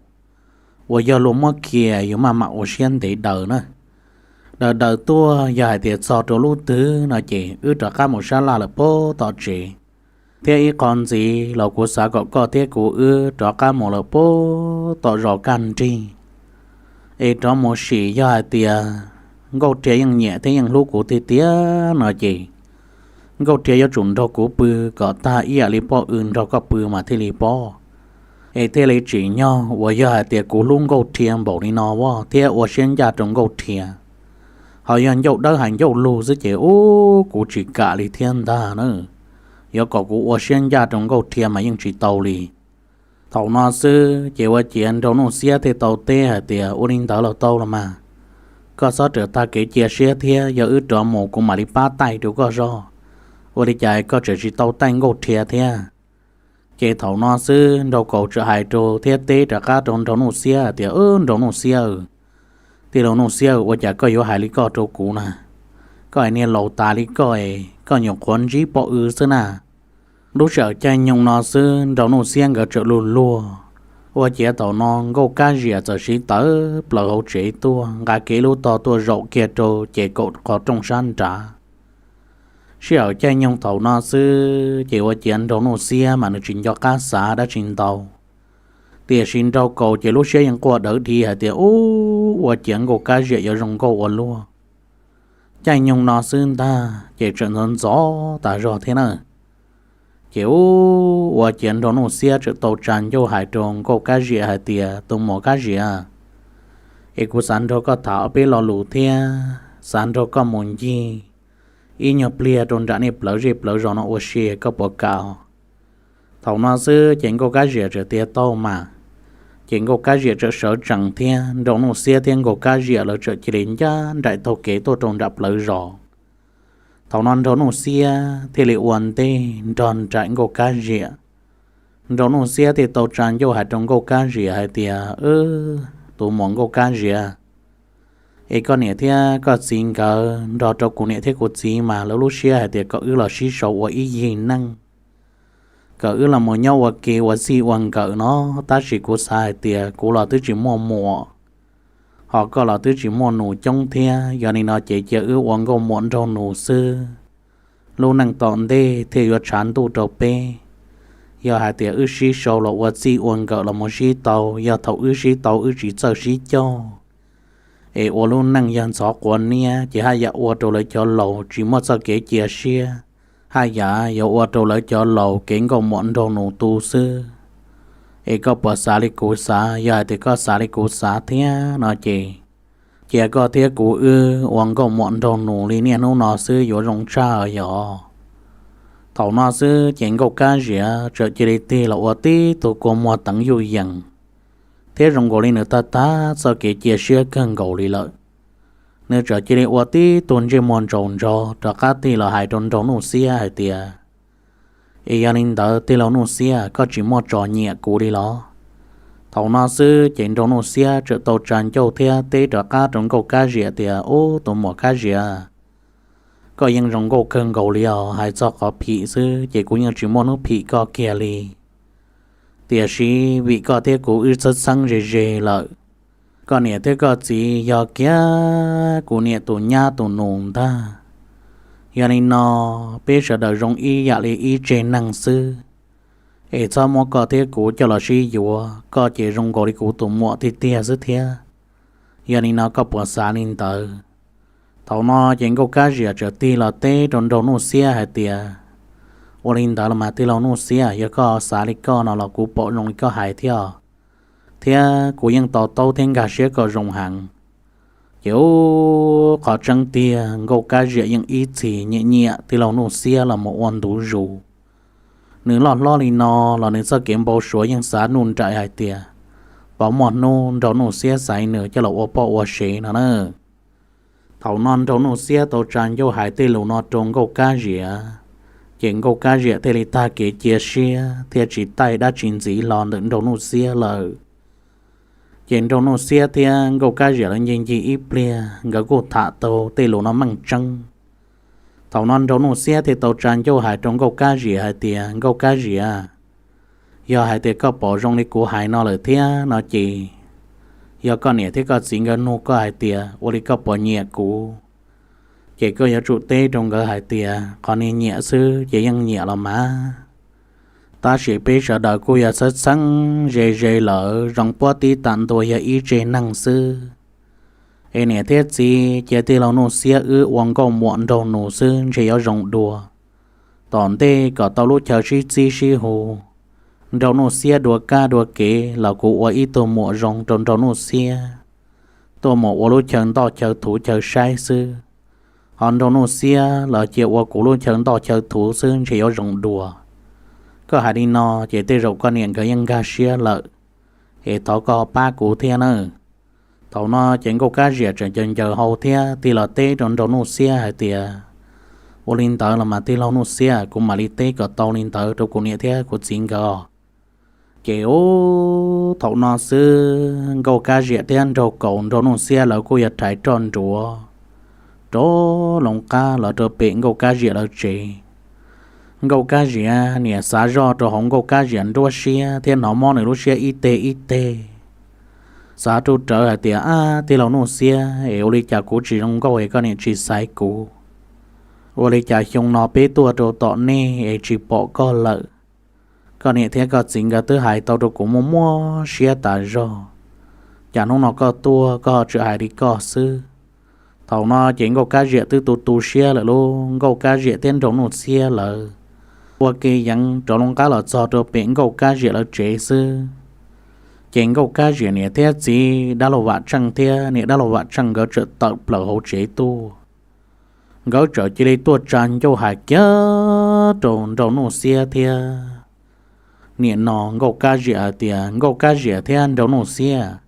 uas yog luag muab kiag yus maj mam ua siab ntev daws na. Daws daws tuaj yog hais tias txog rau lub twg no ces wb rov qab mus sab laj lawm puag tom tsev. Thiab ib qho ntxiv los kuv xav kom koj thiab kuv wb rov qab mus lawm puag tom zos kaj nrig, es rov mus sim yog hais tias Nkauj Rhia yeej nyiam thiab yeej hlub kuv tiag tiag no ces Nkauj Rhia yuav tsum nrog kuv pw kom tag ib yam li poj w nrog koj pw mas thiaj li pob. Es thiaj li tsim nyog uas yog hais tias kuv hlub Nkauj Rhia npaum li no thiab ua siab ncaj rau Nkauj Rhia. Ho yog ncauj dawb hais ncauj lug xwb ces ub kuv tsis kam li thiab ntag na. Yuav kom kuv ua siab ncaj rau Nkauj Rhia mas yeej tsis tau li. Thaum no xwb ces ua ciav Nraug Nuj Xiab thiaj tau teb hais tias, Ua li ntawd los tau los mas, koj txhob rawm tag kev cia siab thiab, yog wb rov mus kuv mam li pab taij rau koj zog. Ua li cas koj tseem tsis tau taij Nkauj Rhia thiab? Ces thaum no xwb Nraug Kaus txawm hais rau thiab teb rov qab rau Nraug Nuj Xiab hais tias, Nraug Nuj Xiab, tij laug Nuj Xiab, ua cas koj yuav hais li koj rau kuv na? Koj es niag laus tas li koj es koj nyuam qhuav ntsib poj w xwb na. Lub sij hawm caij nyoog no xwb Nraug Nuj Xiab nkawd txawm luag luag, ua ciav thaum no Nkauj Kab Ziam txawm siv tawv plaws hauv tsev tuaj nqa kev lub tog tuaj zaum kiag rau ces kaum qhov rooj sab nrad. Sij hawm caij nyoog thaum no xwb ces ua ciav Nraug Nuj Xiab mas nws tsis nco qab xav dab tsi ntau. Tiam sis Nraug Kaus ces lub siab yeej quaj dawv di hais tias, Ub, ua ciav Nkauj Kab Ziam yuav zoo nkauj ua luaj. Caij nyoog no xwb ntag ces tseem ntxov ntxov tas zog thiab na. Ces ub, ua ciav Nraug Nuj Xiab txawm tau tsa ncauj hais rau Nkauj Kab Ziam hais tias, Tus muam Kab Ziam, es kuv xav nrog koj tham ob peb lo lus thiab xav nrog koj mus ncig ib nyuag pliag rau nram nej plawv zej plawv zos no ua si, koj puas kam? Thaum no xwb ces Nkauj Kab Ziam txawm tias, Tau mas. Ces Nkauj Kab Ziam txawm sawv tsees thiab Nraug Nuj Xiab thiab Nkauj Kab Ziam lawv txawm cia li ncaj nraim taug kev tuaj rau nram plawv zos. Thaum no Nraug Nuj Xiab thiaj li ua ntej nrog nraim Nkauj Kab Ziam. Nraug Nuj Xiab thiaj tau tsa ncauj hais rau Nkauj Kab Ziam hais tias, Tus muam Nkauj Kab Ziam, es koj niam thiab koj txiv nkawd nrog rau kuv niam thiab kuv txiv mas lawv lub siab hais tias kom wb los sib sau ua ib yig neej, kom wb los mus nyob ua ke ua txij ua nkawm no, tab sis kuv xav hais tias kuv los twb tsis muaj muam, ho koj los twb tsis muaj nus coob thiab, yog li no ces cia wb ua nkauj muam nraug nus xwb. Lub neej tom ntej thiaj yuav tshav ntuj rau peb. Yog hais tias wb sib sau los ua txij ua nkawm los mus sib tau, yog thaum wb sib tau wb tsis txawj sib coj, es ua lub neej yog ntxhov quav niab ces haj yam ua rau lawv cov laus tsis muaj txoj kev cia siab, haj yam yuav ua rau lawv cov laus kev nkauj muam nraug nus tu xwb. Es koj puas xav li kuv xav? Yog hais tias koj xav li kuv xav thiab no ces cia koj thiab kuv wb ua nkauj muam nraug nus li niaj hnub no xwb yuav zoo tshaj yog. Thaum no xwb ces Nkauj Kab Ziam txawm cia li tig los ua tib tug kua muag teev yuj yees, thiab zoo nkaus li nws tag tag txoj kev cia siab kawg nkaus li lawm. Nws txawm cia li ua tib tug ntsej muag ntsaus ntsoov rov qab tig los hais rau Nraug Nuj Xiab hais tias, Es yog li ntawd tij laug Nuj Xiab, koj tsis muaj txom nyem kuv li los? Thaum no xwb ces Nraug Nuj Xiab txawm tau tsa ncauj thiab teb rov qab rau Nkauj Kab Ziam tias, Ub, tus muam Kab Ziam, Koj yeej zoo nkauj kawg nkaus li os, hais txog qhov phim xwb ces kuv yeej tsis muaj hnub phim koj kiag li. Tiam sis vim koj thiab kuv wb txhawb txheeb ze ze lawm, koj niam thiab koj txiv yog kiag kuv niam tus nyab tus nus ntag. Yog li no, peb sawv daws zoo ib yam li ib tsev neeg xwb, es txhob muab koj thiab kuv coj los sib yuav, koj ces zoo nkaus li kuv tus muam tiag tiag xwb thiab. Yog li no koj puas xav li ntawd? Thaum no ces Nkauj Kab Ziam txawm tig los teb rau Nraug Nuj Xiab hais tias, ua li ntawd los mas tij laug Nuj Xiab, yog koj xav li koj no los kuv pom zoo li koj hais thiab, thiab kuv yeej to taub thiab nkag siab koj zoo heev. Ces ub, qhov tseeb tiag Nkauj Kab Ziam yeej ib txhis nyiam nyiam tij laug Nuj Xiab los mus ua ntu zus. Nws loj hlob li no los nws txoj kev npau suav yeej xav nuj nraim hais tias, puas muaj hnub Nraug Nuj Xiab xaiv nws coj los ua poj ua sev no na. Thaum no Nraug Nuj Xiab tau tsa ncauj hais tej lus no rau Nkauj Kab Ziam, ces Nkauj Kab Ziam thiaj li tag kev cia siab thiaj tsis taij dab tsi ntxiv hlo ntawm Nraug Nuj Xiab lawm. Ces Nraug Nuj Xiab thiab Nkauj Kab Ziam lawv ncig ncig ib pliag, nkawd kuj tham tau tej lus no meej tseeb. Thaum no Nraug Nuj Xiab thiaj tau tsa ncauj hais rau Nkauj Kab Ziam hais tias, Nkauj Kab Ziam, yog hais tias koj pom zoo li kuv hais no lawm thiab no ces, yog koj niam thiab koj txiv nkawd nug koj hais tias ua li koj puas nyiam kuv, ces koj yuav tsum teb rau nkawd hais tias qhov niag nyiam xwb ces yeej nyiam los mas. Tab sis peb sawv daws kuj yog txhawb txheeb ze ze lawm, zoo puab tib tam ntua yog ib tsev neeg xwb. Es niam thiab txiv cia tij laug Nuj Xiab wb ua nkauj muam nraug nus xwb ntshe yuav zoo dua. Tom ntej kom tau lub chaw sib txib sib hu, Nraug Nuj Xiab dua kab dua kev los kuv ua ib tug muam zoo rau Nraug Nuj Xiab, tuaj mus ua lub chaw ntoj chaw thuv chaw saib xwb. Ho Nraug Nuj Xiab los cia ua kuv lub chaw ntoj chaw thuv xwb ntshe yuav zoo dua. Koj hais li no ces tej zaum koj niam nkawd yeej nkag siab lawm, es thov koj pab kuv thiab nawb. Thaum no ces Nkauj Kab Ziam tseem ncaws ncaws hau thiab tig los teb rau Nraug Nuj Xiab hais tias, ua li ntawd los mas tij laug Nuj Xiab, kuv mam li teb kom tau li ntawd rau kuv niam thiab kuv txiv nkawd. Ces ub, thaum no xwb Nkauj Kab Ziam thiab Nraug Kaus Nraug Nuj Xiab lawv kuj yog rhais roj nruav rov loo qab los rau pem Nkauj Kab Ziam lawv tsev. Nkauj Kab Ziam niam xav zoj rau hauv Nkauj Kab Ziam nruab siab thiab hnov mob nws lub siab ib teg ib teg. Xav rau rawv hais tias, ab, tij laug Nuj Xiab es, ua li cas kuv tsis zoo nkauj es koj niam tsis xaiv kuv? Ua li cas xyoo no peb tuaj rau tom nej es tsis pom koj lawm? Koj niam thiab koj txiv nkawd twb hais tau rau kuv muaj muaj siab tas zog, cas hnub no koj tuaj koj ho tseem hais li koj xwb? Thaum no ces Nkauj Kab Ziam twb tu tu siab lawm lauj. Nkauj Kab Ziam thiab Nraug Nuj Xiab lawv ua ke yeev rov loo qab los txog rau pem Nkauj Kab Ziam lawv tsev xwb, ces Nkauj Kab Ziam niam thiab txiv dab laug Vam Tsheej thiab niam dab laug Vam Tsheej nkawd txawm tawm plaws hauv tsev tuaj. Nkawd txawm cia li tuaj tsa ncauj hais kiag rau Nraug Nuj Xiab thiab niam no Nkauj Kab Ziam hais tias, Nkauj Kab Ziam thiab Nraug Nuj Xiab,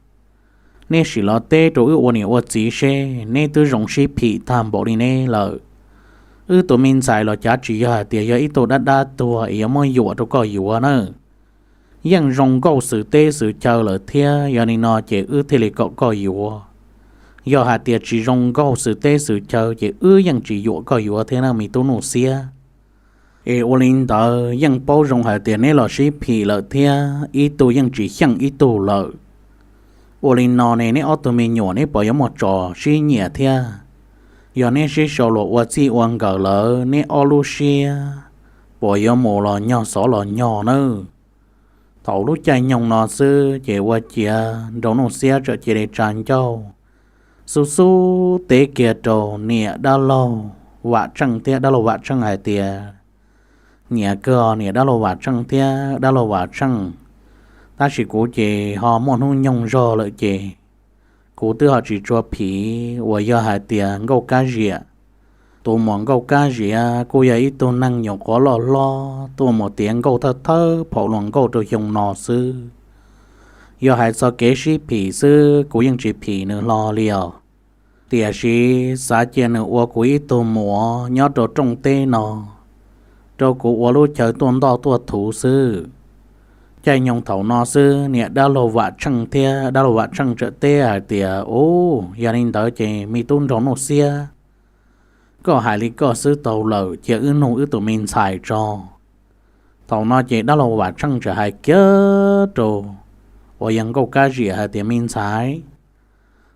neb sim los teb rau wb ua niam ua txiv seb, neb twb zoo sib phim tag npaum li neb lawm. Wb tus me ntxhais los cav tsis yog hais tias yog ib tug dab dab tuag es yuav muab yuam rau koj yuav na. Yeej zoo nkauj xwm teb xwm chaw lawm thiab, yog li no ces wb thiaj li kom koj yuav. Yog hais tias tsis zoo nkauj xwm teb xwm chaw ces wb yeej tsis yuam koj yuav thiab na me tub Nuj Xiab. Es ua li ntawd yeej paub zoo hais tias neb los sib phim lawm thiab, ib tug yeej tsis xyeej ib tug lawm. Ua li no ne neb ob tug me nyuam neb puas yuav muaj tso sib nyiam thiab? Yog neb sib sau los ua txij ua nkawm lawm neb ob lub siab puas yuav mus los nyog xov los nyog nawb? Thaum lub caij nyoog no xwb ces ua ciav Nraug Nuj Xiab txawm cia li tsa ncauj xub xub teb kiag rau niam dab laug Vam Tsheej thiab dab laug Vam Tsheej hais tias, nyiam kawg niam dab laug Vam Tsheej thiab dab laug Vam Tsheej, tab sis kuv ces ho muaj hnub nyoog zog lawm ces kuv twb ho tsis tshua phim uas yog hais tias Nkauj Kab Ziam. Tus muam Nkauj Kab Ziam kuj yog ib tug neeg nyuam qhuav loj hlob tuaj mus tiav nkauj thawj thawj phaum luag nkauj rau xyoo no xwb. Yog hais txog kev sib phim xwb kuv yeej tsis phim nws hlo li os. Tiam sis xav cia nws ua kuv ib tug muam nyob rau rooj teb no, rau kuv ua lub chaw tuaj ntoj tuaj thuv xwb. Caij nyoog thaum no xwb niam dab laug Vam Tsheej thiab dab laug Vam Tsheej txawm teb hais tias, ub, yog li ntawd ces me tub Nraug Nuj Xiab, Koj hais li koj xwb tau lawm, cia wb nug wb tus me ntxhais tso. Thaum no ces dab laug Vam Tsheej txawm hais kiag rau uas yog Nkauj Kab Ziam hais tias, Me ntxhais,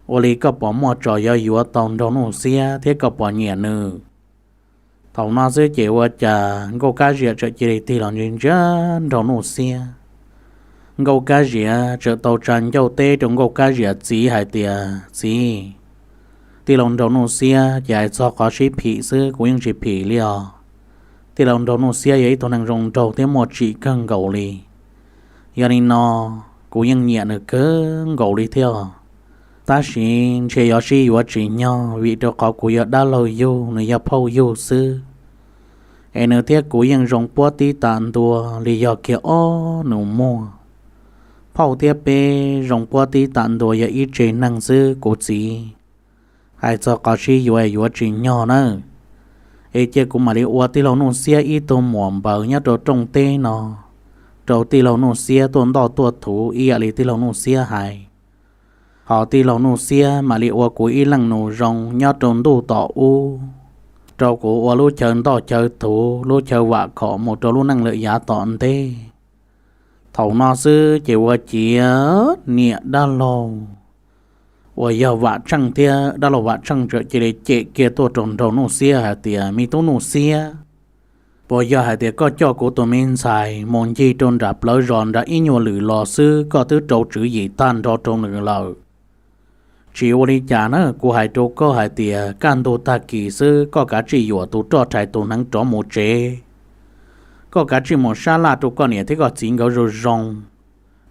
ua li koj puas muaj tsos yuav yuav tau Nraug Nuj Xiab thiab koj puas nyiam nws? Thaum no xwb ces ua cas Nkauj Kab Ziam txawm cia li tig los ntsia ntsia Nraug Nuj Xiab. Nkauj Kab Ziam txawm tau tsa ncauj teb rau Nkauj Kab Ziam txiv hais tias, Txiv, tij laug Nraug Nuj Xiab ces hais txog qhov sib phim xwb kuv yeej tsis phim li os. Tij laug Nraug Nuj Xiab yog ib tug neeg zoo nraug thiab muaj tsim kawg nkaus li. Yog li no, kuv yeej nyiam nws kawg nkaus li thiab. Tab sis ntshe yuav sib yuav tsis nyog vim rau qhov kuv yog dab laug yug, nws yog phauj yug xwb. Es nws thiab kuv yeej zoo puab tib tam ntua li yog kiag ob nus muag. Phauj thiab peb zoo puab tib tam ntua yog ib tse neeg xwb kuv txiv. Hais txog qhov sib yuav yuav tsis nyog nawb. Es cia kuv mam li ua tij laug Nuj Xiab ib tug muam npaws nyob rau rooj teb no rau tij laug Nuj Xiab tuaj ntoj tuaj thuv ib yam li tij laug Nuj Xiab hais. Hos tij laug Nuj Xiab mam li ua kuv ib leej nus zoo nyob rau ntuj tom ub, rau kuv ua lub chaw ntoj chaw thuv lub chaw vam khom mus rau lub neej lawm yav tom ntej. Thaum no xwb ces ua ciav niam dab laug uas yog Vam Tsheej thiab dab laug Vam Tsheej txawm cia li cem kiag tuaj rau Nraug Nuj Xiab hais tias, Me tub Nuj Xiab, puas yog hais tias koj coj kuv tus me ntxhais mus ncig rau nram plawv zos nram ib nyuag lwm los xwb koj twb rau tswv yim tag nrho rau nws lawm? Tsis ua li cas na, kuv hais rau koj hais tias kaj ntug tag kis xwb koj kav tsij yuam tus roj rhais tus hneev rov mus tsev. Koj kav tsij mus sab laj rau koj niam thiab koj txiv nkawd zoo zoo,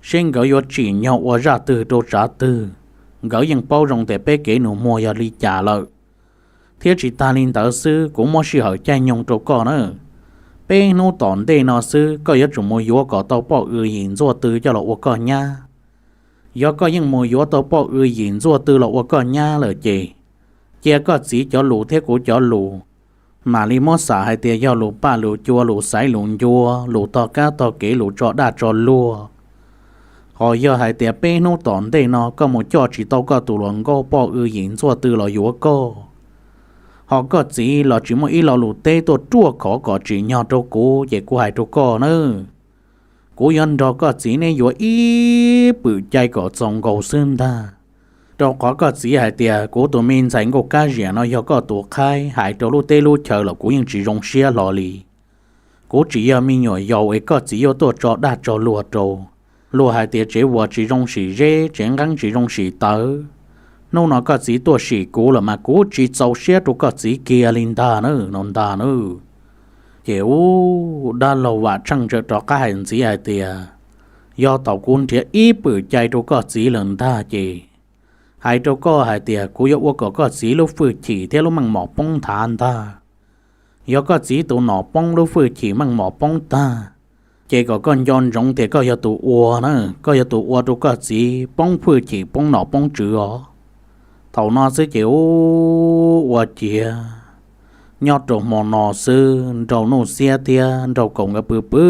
seb nkawd yuav tsim nyog ua zaj twg rau tsav twg. Nkawd yeej paub zoo tias peb kev nus muag yog li cas lawm. Thiab tsis tag li ntawd xwb, kuv muab sij hawm caij nyoog rau koj na. Peb hnub tom ntej no xwb koj yuav tsum mus yuav kom tau poj w yim ntxuaj tw coj los ua koj nyab. Yog koj yeej mus yuav tau poj w yim ntxuaj tw los ua koj nyab lawm ces, cia koj txiv cov lus thiab kuv cov lus mam li muab xam hais tias yog lus paj lus cua, lus xaiv lus ncua, lus tog kab tog kev, lus tso daj tso luag. Hos yog hais tias peb hnub tom ntej no koj mus coj tsis tau koj tus hluas nkauj poj w yim ntxuaj tw los yuav koj, hos koj txiv los tsis muaj ib lo lus teb tuaj ruaj khov kom tsim nyog rau kuv ces kuv hais rau koj nawb, kuv yuav nrog koj txiv neb yuav ib pwm cai kom txaus nkaus xwb ntag. Rau qhov koj txiv hais tias kuv tus me ntxhais Nkauj Kab Ziam no yog koj tus qhaib, hais rau lub teb lub chaw los kuv yeej tsis zoo siab hlo li. Kuv tsis yog me nyuam yaus es koj txiv yuav tuaj tso daj tso luag rau. Luag hais tias tsev vuas tsis zoo sim zeb, tsev nqeeb tsis zoo sim tawv. Hnub no koj txiv tuaj sim kuv lawm mas kuv tsis txaus siab rau koj txiv kiag li ntag na, no ntag na. Ces ub, dab laug Vam Tsheej txawm rov qab hais ntxiv hais tias, Yog thaum kuv nrhiav ib pwm cai rau koj txiv lawm ntag ces, hais rau koj hais tias kuv yuav ua kom koj txiv lub fwj chim thiab lub meej mom poob nthav ntag. Yog koj txiv tus nom poob lub fwj chim meej mom poob tag, ces kom koj nco ntsoov tias koj yog tus ua na, koj yog tus ua rau koj txiv poob fwj chim poob nom poob tswv os. Thaum no xwb ces ub, ua ciav nyob rau hmo no xwb Nraug Nuj Xiab thiab Nraug Kaus nkawd pw pw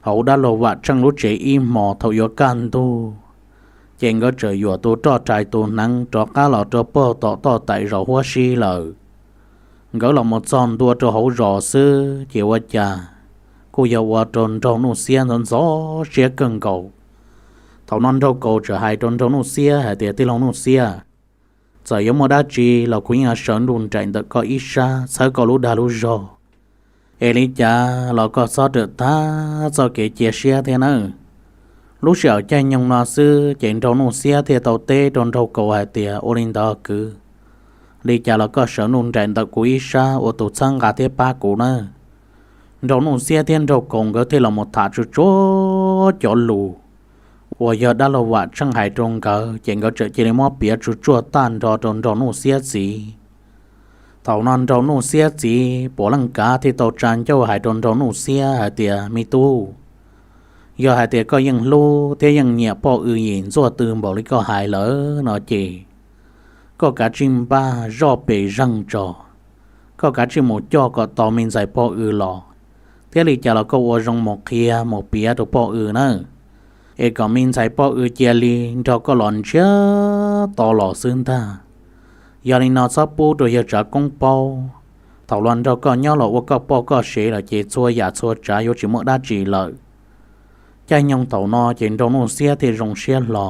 hauv dab laug Vam Tsheej lub tsev ib hmo. Thaum yuav kaj ntug ces nkawd txawm yuam tus roj rhais tus hneev rov qab los rau pog tom toj taim zos huab sib lawm. Nkawd los mus txog ntua rau hauv zos xwb ces ua cas kuj yog ua rau Nraug Nuj Xiab ntxhov ntxhov siab kawg nkaus. Thaum no Nraug Kaus txawm hais rau Nraug Nuj Xiab hais tias, Tij laug Nuj Xiab, txawm yuav muaj dab tsi los kuv yeej sawv ntuj nraim ntawm koj ib sab txhawb koj lub dag lub zog. Es li cas los koj txhob rawm tag txoj kev cia siab thiab nawb. Lub sij hawm caij nyoog no xwb ces Nraug Nuj Xiab thiaj tau teb rau Nraug Kaus hais tias, Ua li ntawd kwv, li cas los koj sawv ntuj nraim ntawm kuv ib sab ua tus txhawb nqa thiab pab kuv nawb. Nraug Nuj Xiab thiab Nraug Kaus nkawd thiaj los mus tham tsuj tsuaj cov lus uas yog dab laug Vam Tsheej hais rau nkawd, ces nkawd txawm cia li muab piav tsuj tsuaj tag nrho rau Nraug Nuj Xiab txiv. Thaum no Nraug Nuj Xiab txiv puav leej kav thiaj tau tsa ncauj hais rau Nraug Nuj Xiab hais tias, Me tub, yog hais tias koj yeej hlub thiab yeej nyiam poj w yim ntxuaj tw npaum li koj hais lawm no ces, koj kav tsij npaj zoj pes zeeg tso, koj kav tsij mus coj kom tau me ntxhais poj w los, thiab li cas los koj ua zoo mus qhia mus piav rau poj w nawb, es kom me ntxhais poj w cia li nrog koj los ntsiag to los xwb ntag. Yog li no txhob pub rau yawg Tsav Koob paub. Thaum los nrog koj nyob los ua koj poj koj sev lawm ces txhua yam txhua tsav yuav tsis muaj dab tsi lawm. Caij nyoog thaum no ces Nraug Nuj Xiab thiaj zoo siab hlo.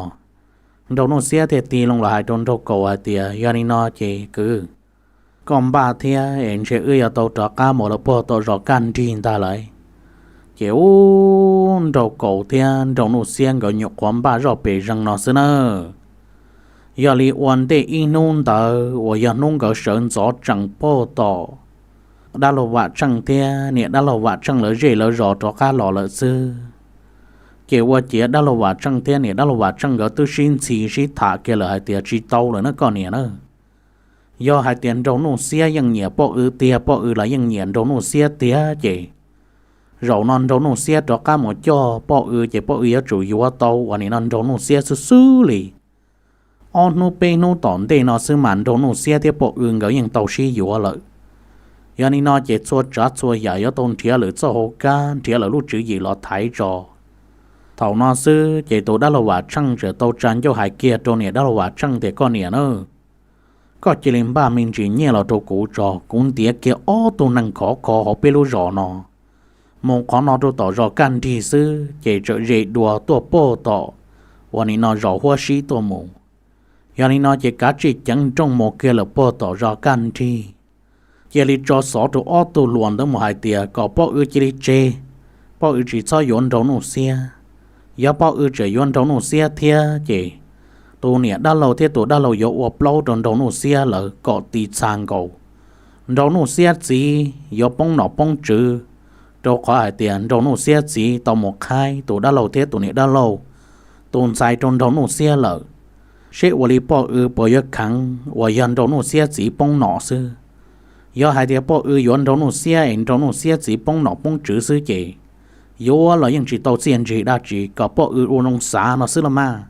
Nraug Nuj Xiab thiaj tig loo los hais rau Nraug Kaus hais tias, Yog li no ces kwv, koj npaj thiab es ntshe wb yuav tau rov qab mus lawm puag tom zos Kaj Nrig ntag lauj. Ces ub, Nraug Kaus thiab Nraug Nuj Xiab nkawd nyuam qhuav npaj zoj pes zeeg no xwb na. Yog li ua ntej ib hnub ntawd uas yog hnub nkawd sawv ntxov tsees puag tom dab laug Vam Tsheej thiab niam dab laug Vam Tsheej lawv zej lawv zos rov qab los lawm xwb, ces ua ciav dab laug Vam Tsheej thiab niam dab laug Vam Tsheej nkawd twb sib ntxhi sib tham kiag lawm hais tias, Tsis tau lawm na koj niam na. Yog hais tias Nraug Nuj Xiab yeej nyiam poj W tiag, poj W los yeej nyiam Nraug Nuj Xiab tiag ces zaum no Nraug Nuj Xiab rov qab mus coj poj W ces poj W yuav tsum yuav tau uas nim no Nraug Nuj Xiab xwb xwb li. Ob hnub peb hnub tom ntej no xwb mas Nraug Nuj Xiab thiab poj W nkawd yeej tau sib yuav lawm. Yog li no ces txhua tsav txhua yam yuav tau nrhiav lawm txoj hauv kab, nrhiav lawm lub tswv yim los thaiv tso. Thaum no xwb ces tus dab laug Vam Tsheej txawm tau tsa ncauj hais kiag rau niam dab laug Vam Tsheej tias, Koj niam na, koj cia li npaj me ntsis nyiaj los rau kuv tso, kuv ntiav kiag ob tug neeg khov kho hauv peb lub zos no mus qhov no rau tom zos Kaj Nrig xwb ces txawm ze dua tuaj puag tom uas nim no zos Huab Sib tuaj mus. Yog li no ces kav tsij ceev nrooj mus kiag lawm puag tom zos Kaj Nrig. Cia li tso xov rau ob tug hluas ntawd mus hais tias kom poj W cia li tseg, poj W tsis txhob yuav Nraug Nuj Xiab. Yog poj W tseem yuav Nraug Nuj Xiab thiab ces tus niam dab laug thiab tus dab laug yuav ua plaub rau Nraug Nuj Xiab lawv kom ti txha nkaus. Nraug Nuj Xiab txiv yuav poob nom poob tswv, rau qhov hais tias Nraug Nuj Xiab txiv tau mus qhaib tus dab laug thiab tus niam dab laug tus ntxhais rau Nraug Nuj Xiab lawm. Seb ua li poj W puas yuav kheev uas yog Nraug Nuj Xiab txiv poob nom xwb. Yog hais tias poj W yuav Nraug Nuj Xiab es Nraug Nuj Xiab txiv poob nom poob tswv xwb ces yuav los yeej tsis tau txiaj ntsig dab tsi, kom poj W ua zoo xav no xwb los mas.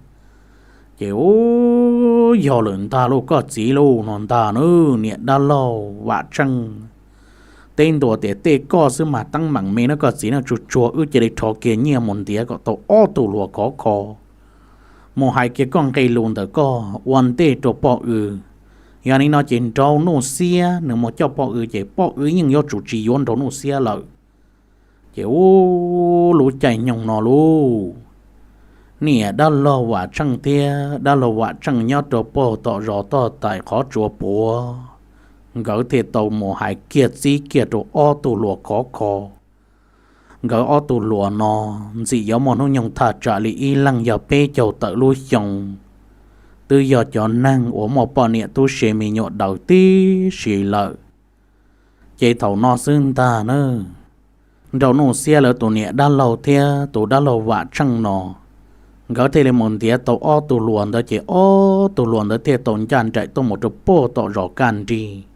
Ces ub, yog lawm ntag lauj, koj txiv lauj, no ntag na, niam dab laug Vam Tsheej. Teb ntua tias tej koj xwb mas teeb meem me na koj txiv na, tsuag tsuag wb cia li rho kiag nyiaj mus ntiav kom tau ob tug hluas khov kho mus hais kiag koj nqe lus ntawm koj ua ntej rau poj W. Yog li no ces Nraug Nuj Xiab nws mus coj poj W ces poj W yeej yuav tsum tsis yuav Nraug Nuj Xiab lawm. Ces ub, lub caij nyoog no lauj, niam dab laug Vam Tsheej thiab dab laug Vam Tsheej nyob rau puag tom zos Toj Tais qhov tsua puav, nkawd thiaj tau mus hais kiag txib kiag rau ob tug hluas khov kho. Nkawd ob tug hluas no ntxim yuav muaj hnub nyoog thaj tsam li ib leeg yog peb caug tawm lub xyoo, twb yog cov neeg uas muaj poj niam tub se me nyuam daws tib si lawm. Ces thaum no xwb ntag na, Nraug Nuj Xiab lawv tus niam dab laug thiab tus dab laug Vam Tsheej no, nkawd thiaj li mus ntiav tau ob tug hluas ntawd ces ob tug hluas ntawd thiaj tau ncaj nraim tuaj mus rau puag tom zos Kaj Nrig.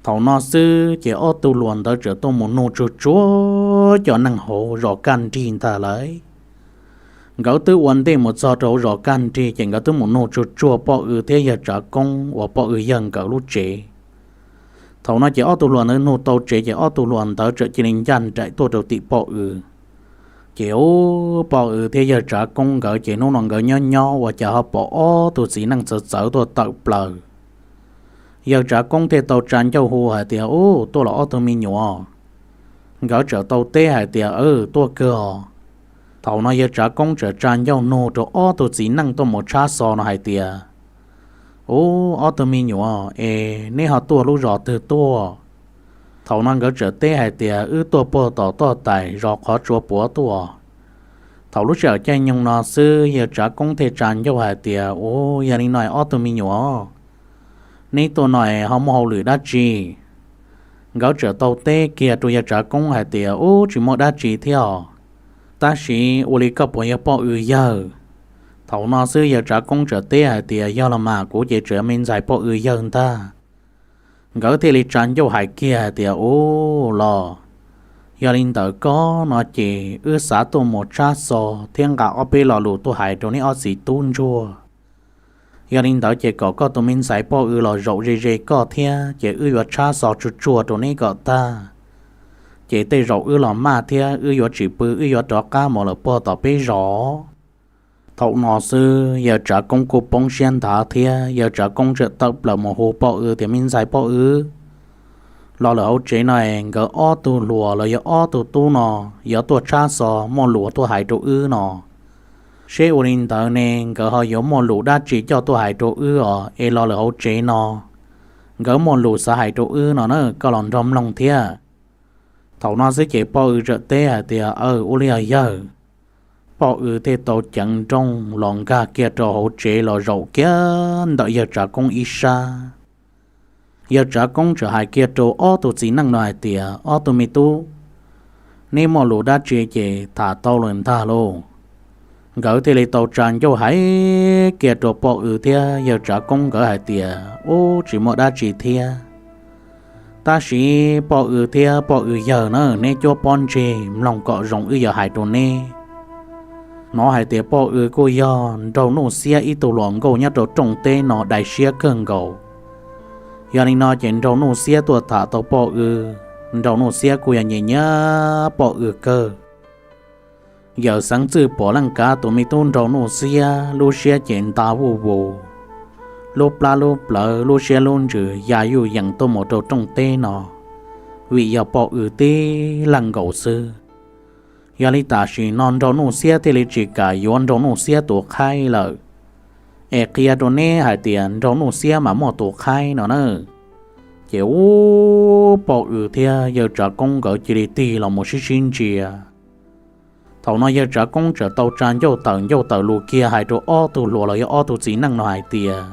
Thaum no xwb ces ob tug hluas ntawd txawm tuaj mus nug tsuag tsuag cov neeg hauv zos Kaj Nrig ntag lauj. Nkawd twb ua ntej mus txog rau hauv zos Kaj Nrig ces nkawd twb mus nug tsuag tsuag poj W thiab yawg Tsav Koob uas poj W yawg nkawd lub tsev. Thaum no ces ob tug hluas ntawd nug tau tsev ces ob tug hluas ntawd txawm cia li ncaj nraim tuaj rau tim poj W. Ces ub, poj W thiab yawg Tsav Koob nkawd ces hnub no nkawd nyob nyob ua cas ho pom ob tug txiv neej txawv txawv tuaj tawm plaws. Yawg Tsav Koob thiaj tau tsa ncauj hu hais tias, Ub, tuaj los ob tug me nyuam. Nkawd txawm tau teb hais tias, Tuaj kawg os. Thaum no yawg Tsav Koob txawm tsa ncauj nug rau ob tug txiv neej tuaj mus tshab xo no hais tias, Ub, ob tug me nyuam es neb ho tuaj lub zos twg tuaj? Thaum no nkawd txawm teb hais tias, Wb tuaj puag tom Toj Tais zos qhov tsua puav tuaj. Thaum lub sij hawm caij nyoog no xwb yawg Tsav Koob thiaj tsa ncauj hais tias, Ub, yog li no ob tug me nyuam, neb tuaj no ho muaj hauj lwm dab tsi? Nkawd txawm tau teb kiag rau yawg Tsav Koob hais tias, Ub, tsis muaj dab tsi thiab os, tab sis ua li koj puas yog poj W yawg? Thaum no xwb yawg Tsav Koob txawm teb hais tias, Yog los mas, kuv ces tseem me ntxhais poj W yawg ntag. Nkawd thiaj li tsa ncauj hais kiag hais tias, Ub los, yog li ntawd koj no ces wb xav tuaj mus tshab xo thiab nqa ob peb lo lus tuaj hais rau neb ob txiv tub ntsuag. Yog li ntawd ces kom koj tus me ntxhais poj W los zaum ze ze koj thiab ces wb yuav tshab xo tsuag tsuag rau neb kom tag. Ces tej zaum wb los maj thiab wb yuav tsis pw, wb yuav rov qab mus lawm puag tom peb zos. Thaum no xwb yawg Tsav Koob kuj poob siab nthav thiab yawg Tsav Koob txawm tawm plaws mus hu Poj Ws tias, Me ntxhais Poj Ws, los lawm hauv tsev no es nkawd ob tug hluas los yog ob tug tub no yuav tuaj tshab xov muaj lus tuaj hais rau wb no. Seb ua li ntawd ne nkawd ho yuav muaj lus dab tsi coj tuaj hais rau wb os, es los lawm hauv tsev no, nkawd muaj lus xav hais rau wb no na, koj los nrog mloog thiab. Thaum no xwb ces Poj Ws txawm teb hais tias, Aw, ua li os yawg. Poj Ws thiaj tau ceev nrooj los nkag kiag rau hauv tsev los zaum kiag ntawm yawg Tsav Koob ib sab. Yawg Tsav Koob txawm hais kiag rau ob tug txiv neej no hais tias, Ob tug me tub, neb muaj lus dab tsi ces tham tau lawm ntag lauj. Nkawd thiaj li tau tsa ncauj hais kiag rau Poj Ws thiab yawg Tsav Koob nkawd hais tias, Ub, tsis muaj dab tsi thiab. Tab sis Poj Ws thiab Poj Ws yawg na, neb cuab pob ntseg mloog kom zoo wb yuav hais rau neb. Hnov hais tias Poj Ws kuj yog Nraug Nuj Xiab ib tug hluas nkauj nyob rau rooj teb no dai siab kawg nkaus. Yog li no ces Nraug Nuj Xiab tuaj tham tau Poj Ws, Nraug Nuj Xiab kuj yog nyiam nyiam Poj Ws kawg. Yawm Xeev Txwj pom leej kav tus me tub Nraug Nuj Xiab lub siab ces nta vuj vus, lub plab lub plawv, lub siab lub ntsws ya yuj yees tuaj mus rau rooj teb no, vim yog Poj Ws tib leeg nkaus xwb. Yog li tam sim no Nraug Nuj Xiab thiaj li tsis kam yuav Nraug Nuj Xiab tus qhaib lawm. Es qhia rau neb hais tias Nraug Nuj Xiab mas muaj tus qhaib no na. Ces ub, Poj Ws thiab yawg Tsav Koob nkawd cia li tig los mus sib sib ntsia. Thaum no yawg Tsav Koob txawm tau tsa ncauj tawm ncauj tawm lus kiag hais rau ob tug hluas los yog ob tug txiv neej no hais tias,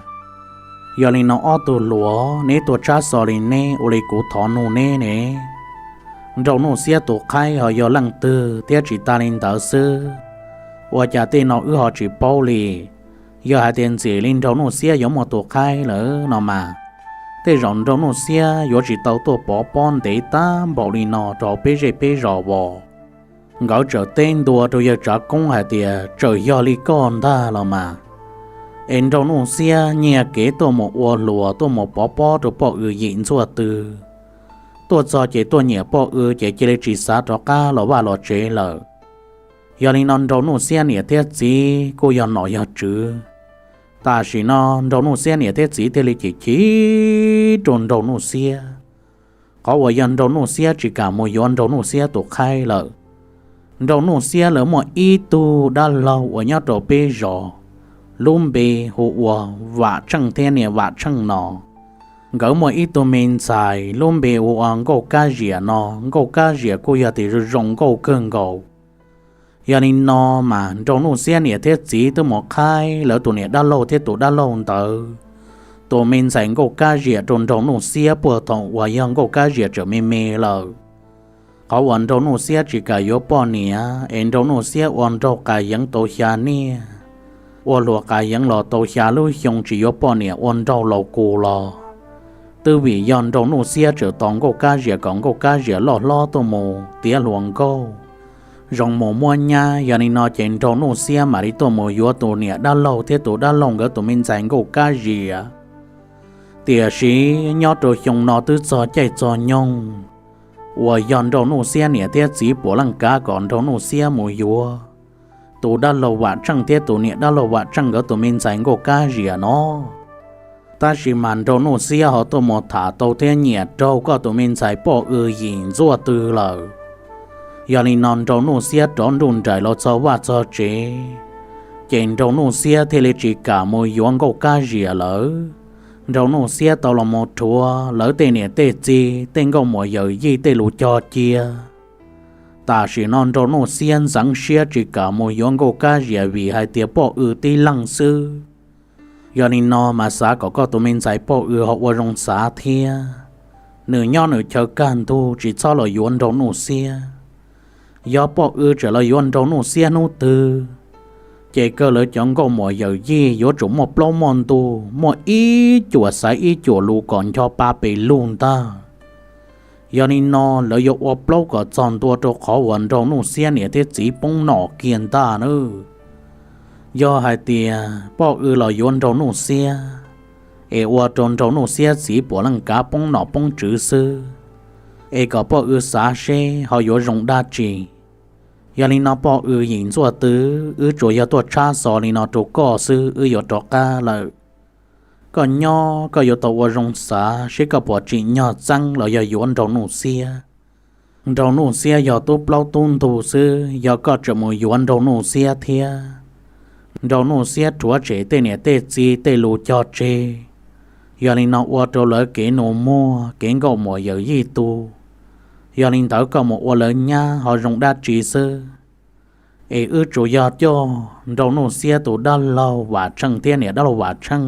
Yog li no ob tug hluas, neb tuaj tshab xov li neb ua li kuv thov nug neb ne, Nraug Nuj Xiab tus qhaib ho yog leej twg thiab tsis tas li ntawd xwb, ua cas tej no wb ho tsis paub li? Yog hais tias ntxim li Nraug Nuj Xiab yuav muaj tus qhaib lawm no mas, tej zaum Nraug Nuj Xiab yuav tsis tau tuaj pov pob ntev tag npaum li no rau peb zej peb zos vos. Nkawd txawm teb ntua rau yawg Tsav Koob hais tias, Txawm yog li koj ntag los mas, es Nraug Nuj Xiab nyiag kev tuaj mus ua hluas tuaj mus pov pob rau Poj Ws yim ntxuaj tw, tuaj txog ces tuaj nyiam Poj Ws ces cia li tsis xav rov qab los vaj los tsev lawm. Yog li no Nraug Nuj Xiab niam thiab txiv kuj yog nom yog tswv. Tam sim no Nraug Nuj Xiab niam thiab txiv thiaj li chim chim rau Nraug Nuj Xiab, qhov uas yog Nraug Nuj Xiab tsis kam mus yuav Nraug Nuj Xiab tus qhaib lawm. Nraug Nuj Xiab lawv muaj ib tug dab laug uas nyob rau peb zos, lub npe hu ua Vam Tsheej thiab niam Vam Tsheej no. Nkawd muaj ib tug me ntxhais lub npe hu ua Nkauj Kab Ziam no, Nkauj Kab Ziam kuj yog tias zoo zoo nkauj kawg nkaus. Yog li no mas Nraug Nuj Xiab niam thiab txiv twb mus qhaib lawv tus niam dab laug thiab tus dab laug ntawd tus me ntxhais Nkauj Kab Ziam rau Nraug Nuj Xiab puag thaum uas yog Nkauj Kab Ziam tseem me me lawm. Qhov uas Nraug Nuj Xiab tsis kam yuav poj niam es Nraug Nuj Xiab ua nraug qas yeev tau xya niaj, ua hluas qas yeev los tau xya lub xyoo tsis yuav poj niam ua nraug laus kus los, twb vim yog Nraug Nuj Xiab tseem tos Nkauj Kab Ziam kom Nkauj Kab Ziam loj hlob tuaj mus tiav hluas nkauj, zoo mus muab nyab. Yog li no ces Nraug Nuj Xiab mam li tuaj mus yuav tus niam dab laug thiab tus dab laug nkawd tus me ntxhais Nkauj Kab Ziam. Tiam sis nyob rau xyoo no twb txog caij txog nyoog uas yog Nraug Nuj Xiab niam thiab txiv puav leej kav kom Nraug Nuj Xiab mus yuav tus dab laug Vam Tsheej thiab tus niam dab laug Vam Tsheej nkawd tus me ntxhais Nkauj Kab Ziam no. Tab sis mas Nraug Nuj Xiab ho tuaj mus tham tau thiab nyiam raug koj tus me ntxhais Poj Ws yim ntxuaj tw lawm. Yog li no Nraug Nuj Xiab rov nruj nraim los txog vaj txog tsev, ces Nraug Nuj Xiab thiaj li tsis kam mus yuav Nkauj Kab Ziam lawm. Nraug Nuj Xiab tau los mus rhuav lawv tej niam tej txiv tej nkauj muam yawm yij tej lus cog cia. Tam sim no Nraug Nuj Xiab ntxeev siab tsis kam mus yuav Nkauj Kab Ziam vim hais tias Poj Ws tib leeg xwb. Yog li no mas xav kom koj tus me ntxhais Poj Ws ho ua zoo xav thiab, nws nyob nws chaw kaj ntug tsis txhob los yuav Nraug Nuj Xiab. Yog Poj Ws tseem los yuav Nraug Nuj Xiab hnub twg, ces kawg lawv cov nkauj muam yawm yij yuav tsum muaj plaub muaj ntug, muaj ib cuam xaiv ib cuam lus kom ncho pa pes lug ntag. Yog li no lawv yuav ua plaub kom txog ntua rau qhov uas Nraug Nuj Xiab niam thiab txiv poob nom kiag ntag nawb. Yog hais tias Poj Ws los yuav Nraug Nuj Xiab, es ua rau Nraug Nuj Xiab txiv puav leej kav poob nom poob tswv xwb, es kom Poj Ws xav seb ho yuav zoo dab tsi. Yog li no Poj Ws Yim Ntxuaj Twv, wb tsuas yog tuaj tshab xov li no rau koj xwb, wb yuav rov qab lawm. Koj nyob koj yuav tau ua zoo xav seb koj puas tsim nyog txeeb los yog yuav Nraug Nuj Xiab. Nraug Nuj Xiab yog tub plaub tub ntug xwb, yog koj tseem mus yuav Nraug Nuj Xiab thiab, Nraug Nuj Xiab rhuav tshem tej niam tej txiv tej lus cog tseg. Yog li no ua rau lawv kev nus muag kev nkauj muam yawm yij tu. Yog li ntawd koj mus ua lawv nyab ho zoo dab tsi xwb. Es wb tsuas yog coj Nraug Nuj Xiab tus dab laug Vam Tsheej thiab niam dab laug Vam Tsheej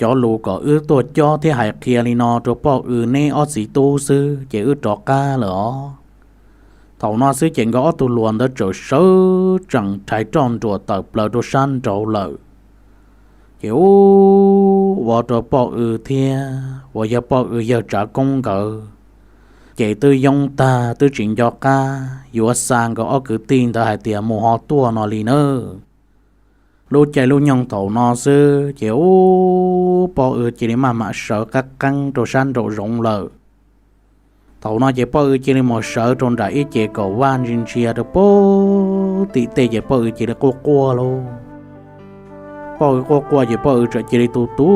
cov lus kom wb tuaj cob thiab hais qhia li no rau Poj Ws neb ob txiv tub xwb ces wb rov qab lawm os. Thaum no xwb ces nkawd ob tug hluas ntawd txawm sawv tsees rhais roj nruas tawm plaws rau sab nraud lawm. Ces ub, ua rau Poj Ws thiab uas yog Poj Ws yawg Tsav Koob nkawd ces twb yoob tag, twb tsis nco qab yuav xa nkawd ob kwv tij ntawd hais tias mus ho tuaj no li nawb. Lub caij lub nyoog thaum no xwb ces ub, Poj Ws cia li maj mam sawv qab qeeb rau sab nraum zoov lawm. Thaum no ces Poj Ws cia li mus sawv rau nram ib ce kaum vaj ntsia ntsia rau pem tim tej ces Poj Ws cia li quaj quaj lauj. Poj Ws quaj quaj ces Poj Ws txawm cia li tu tu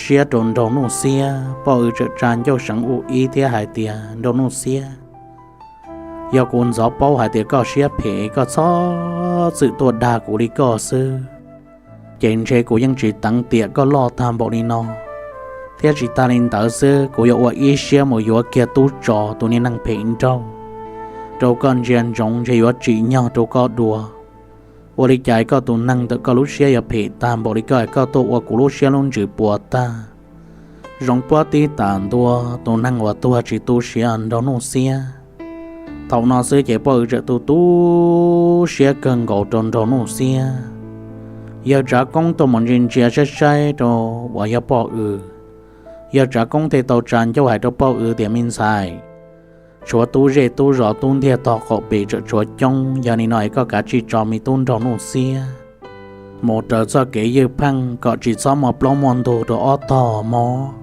siab rau Nraug Nuj Xiab. Poj Ws txawm tsa ncauj seev ua ib thiab hais tias, Nraug Nuj Xiab, yog kuv ntxov paub hais tias koj siab phem koj txhob txwm tuaj dag kuv li koj xwb, ces ntshe kuv yeej tsis teev tiam koj loj tag npaum li no. Thiab tsis tas li ntawd xwb, kuv yuav ua ib siab mus yuav kiag tub tso tus niag neeg phem nraug rau koj ntsia ntsoov ntshe yuav tsim nyog rau koj dua. Ua li cas koj tus neeg ntawm koj lub siab yuav phem tag npaum li koj, koj tuaj ua kuv lub siab lub ntsws puas tag. Zoo puab tib tas ntua, tus neeg uas tuag tsis tu siav Nraug Nuj Xiab. Thaum no xwb ces Poj Ws txawm tu tu siab kawg nkaus rau Nraug Nuj Xiab. Yawg Tsav Koob tuaj mus ntsia ntsia saib saib rau uas yog Poj Ws. Yawg Tsav Koob thiaj tau tsa ncauj hais rau Poj Ws tias, Me ntxhais, tshuav tub zej tub zos tub ntiag tog qaum pem tseem tshuav coob, yog li no es koj kav tsij tso me tub Nraug Nuj Xiab mus raws txoj kev ywj pheej kom tsis txhob muaj plaub muaj ntug rau ob tog mob.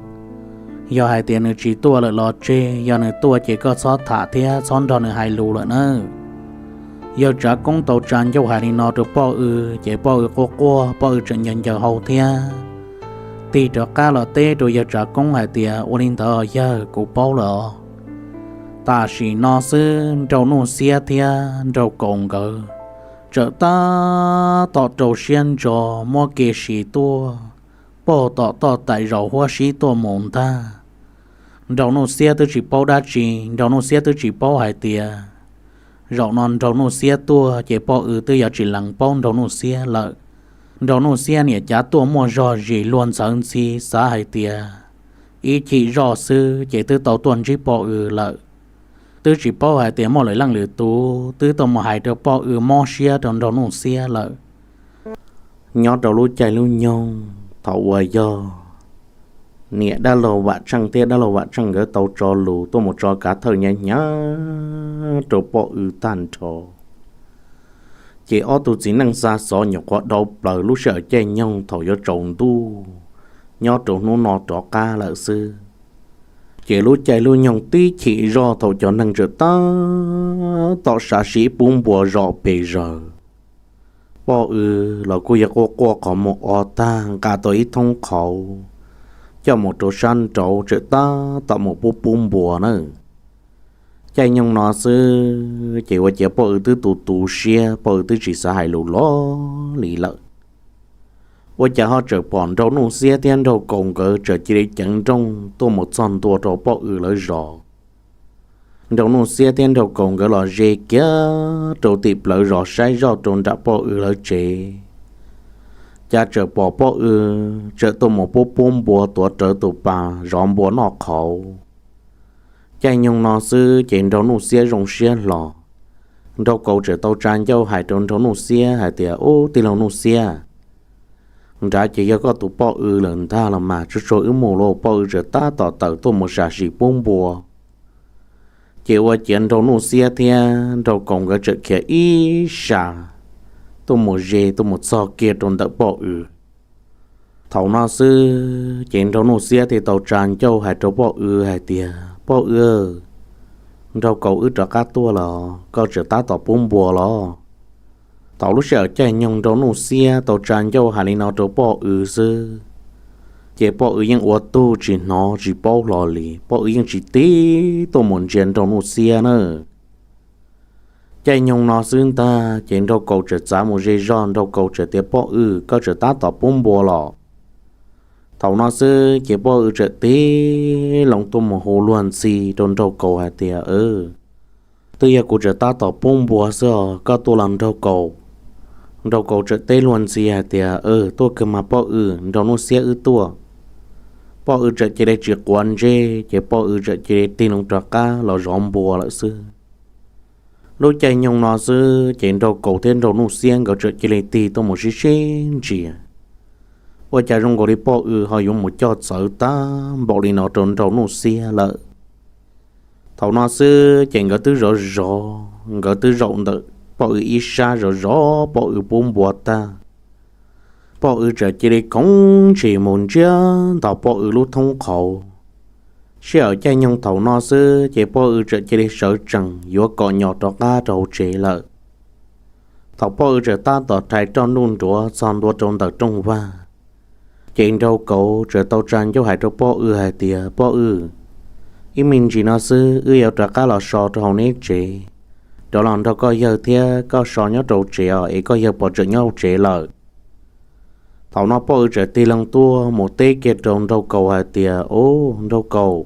Yog hais tias nws tsis tuaj lawm los tseg, yog nws tuaj ces koj txhob tham thiab txhob nrog nws hais lus lawm nawb. Yawg Tsav Koob tau tsa ncauj hais li no rau Poj Ws ces Poj Ws quaj quaj, Poj Ws tseem ncaws ncaws hau thiab tig rov qab los teb rau Yawg Tsav Koob hais tias, Ua li ntawd yawg, kuv paub lawm os. Tam sim no xwb Nraug Nuj Xiab thiab Nraug Kaus nkawd txawm tab tom rau siab ntso muab kev siv tuaj, pog tom toj tais zaum huab sib tuaj mus ntag. Nraug Nuj Xiab twb tsis paub dab tsi, Nraug Nuj Xiab twb tsis paub hais tias zaum no Nraug Nuj Xiab tuaj ces Poj Ws twb yuav tsis lees paub Nraug Nuj Xiab lawm. Nraug Nuj Xiab niam cav tuaj muaj zog zis luag ntxhawv ntxhi xav hais tias ib chim zoj xwb ces twb tau tuaj ntsib Poj Ws lawm. Twb tsis paub hais tias muaj lwm leej lwm tus twb tau mus hais rau Poj Ws mob siab rau Nraug Nuj Xiab lawm. Nyob rau lub caij lub nyoog thaum uas yog niam dab laug Vam Tsheej thiab dab laug Vam Tsheej nkawd tau tso lus tuaj mus tso kav thawj hnyav hnyav rau Poj Ws tag nrho, ces ob tug txiv neej xa xov nyuam qhuav dhau plaws lub sij hawm caij nyoog thaum yuav tsaus ntuj nyob rau hnub no rov qab lawm xwb. Ces lub caij lub nyoog tib chim zoj thaum cov neeg txawm tab tom sav siv pub npua zom pes zaws, Poj Ws los kuj yog quaj quaj qhov muag o tag nqa tau ib thoob qhauv coj mus rau sab nraud txawm tab tom mus pub pub npua na. Caij nyoog no xwb ces ua ciav Poj Ws twb tu tu siab, Poj Ws twb tsis xav hais lus loj li lawm. Ua cas ho txawm pom Nraug Nuj Xiab thiab Nraug Kaus nkawd txawm cia li ceev nrooj tuaj mus txog ntua rau Poj Ws lawv zos. Nraug Nuj Xiab thiab Nraug Kaus nkawd los ze kiag rau tim plawv zos saib zoj rau nram Poj Ws lawv tsev, cas txawm pom Poj Ws txawm tuaj mus pub pub npua tuav rawv tus pas zov npua noj qhauv. Caij nyoog no xwb ces Nraug Nuj Xiab zoo siab hlo. Nraug Kaus txawm tau tsa ncauj hais rau Nraug Nuj Xiab hais tias, Ub, tij laug Nuj Xiab, nrad ces yog koj tus Poj Ws lawm ntag los mas, tsuag tsuag wb mus lauj, Poj Ws txawm tab tom tawm tuaj mus sam sim pub npua. Ces ua ciav Nraug Nuj Xiab thiab Nraug Kaus nkawd txawm khiav ib sas tuaj mus ze tuaj mus txog kiag rau ntawm Poj Ws. Thaum no xwb ces Nraug Nuj Xiab thiaj tau tsa ncauj hais rau Poj Ws hais tias, Poj Ws, Nraug Kaus, wb rov qab tuaj los koj tseem tab tom pub npua los? Thaum lub sij hawm caij nyoog Nraug Nuj Xiab tau tsa ncauj hais li no rau Poj Ws xwb, ces Poj Ws yeej ua tug tsis hnov tsis paub hlo li, Poj Ws yeej tsis tig tuaj mus ntsia Nraug Nuj Xiab na. Caij nyoog no xwb ntag ces Nraug Kaus txawm txav mus ze zog, Nraug Kaus txawm tias, Poj Ws, koj tseem tab tom pub npua los? Thaum no xwb ces Poj Ws txawm tig loo tuaj mus hu luag ntxhi rau Nraug Kaus hais tias, Twb yog kuv tseem tab tom pub npua xwb os, koj tuaj los Nraug Kaus? Nraug Kaus txawm teb luag ntxhi hais tias, Tuaj kawg mas Poj Ws, Nraug Nuj Xiab wb tuaj. Poj Ws txawm cia li tsis quav ntsej ces Poj Ws txawm cia li tig loo rov qab los zov npua lawm xwb. Lub caij nyoog no xwb ces Nraug Kaus thiab Nraug Nuj Xiab nkawd txawm cia li tig tuaj mus sib sib ntsia. Ua cas zoo nkaus li Poj Ws ho yuav mus coj txawv tag npaum li no rau Nraug Nuj Xiab lawm. Thaum no xwb ces nkawd twb zov zov, nkawd twb zaum ntawm Poj Ws ib sab zov zov Poj Ws pub npua tag, Poj Ws txawm cia li khoov ntshis mus ntsiag nto Poj Ws lub thoob qhauv. Sij hawm caij nyoog thaum no xwb ces Poj Ws txawm cia li sawv tsees yuav kom nyos rov qab rau hauv tsev lawm. Thaum Poj Ws txawm tab tom rhais roj nruj nruav txog ntua rau ntawm rooj vag, ces Nraug Kaus txawm tau tsa ncauj hais rau Poj Ws hais tias, Poj Ws, ib me ntsis no xwb wb yuav rov qab los so rau hauv neb tsev, rov los nrog koj yawg thiab koj so nyob rau tsev os, es koj yawg puas tseem nyob hauv tsev lawm? Thaum no Poj Ws txawm tig loo tuaj mus teb kiag rau Nraug Kaus hais tias, Ub, Nraug Kaus,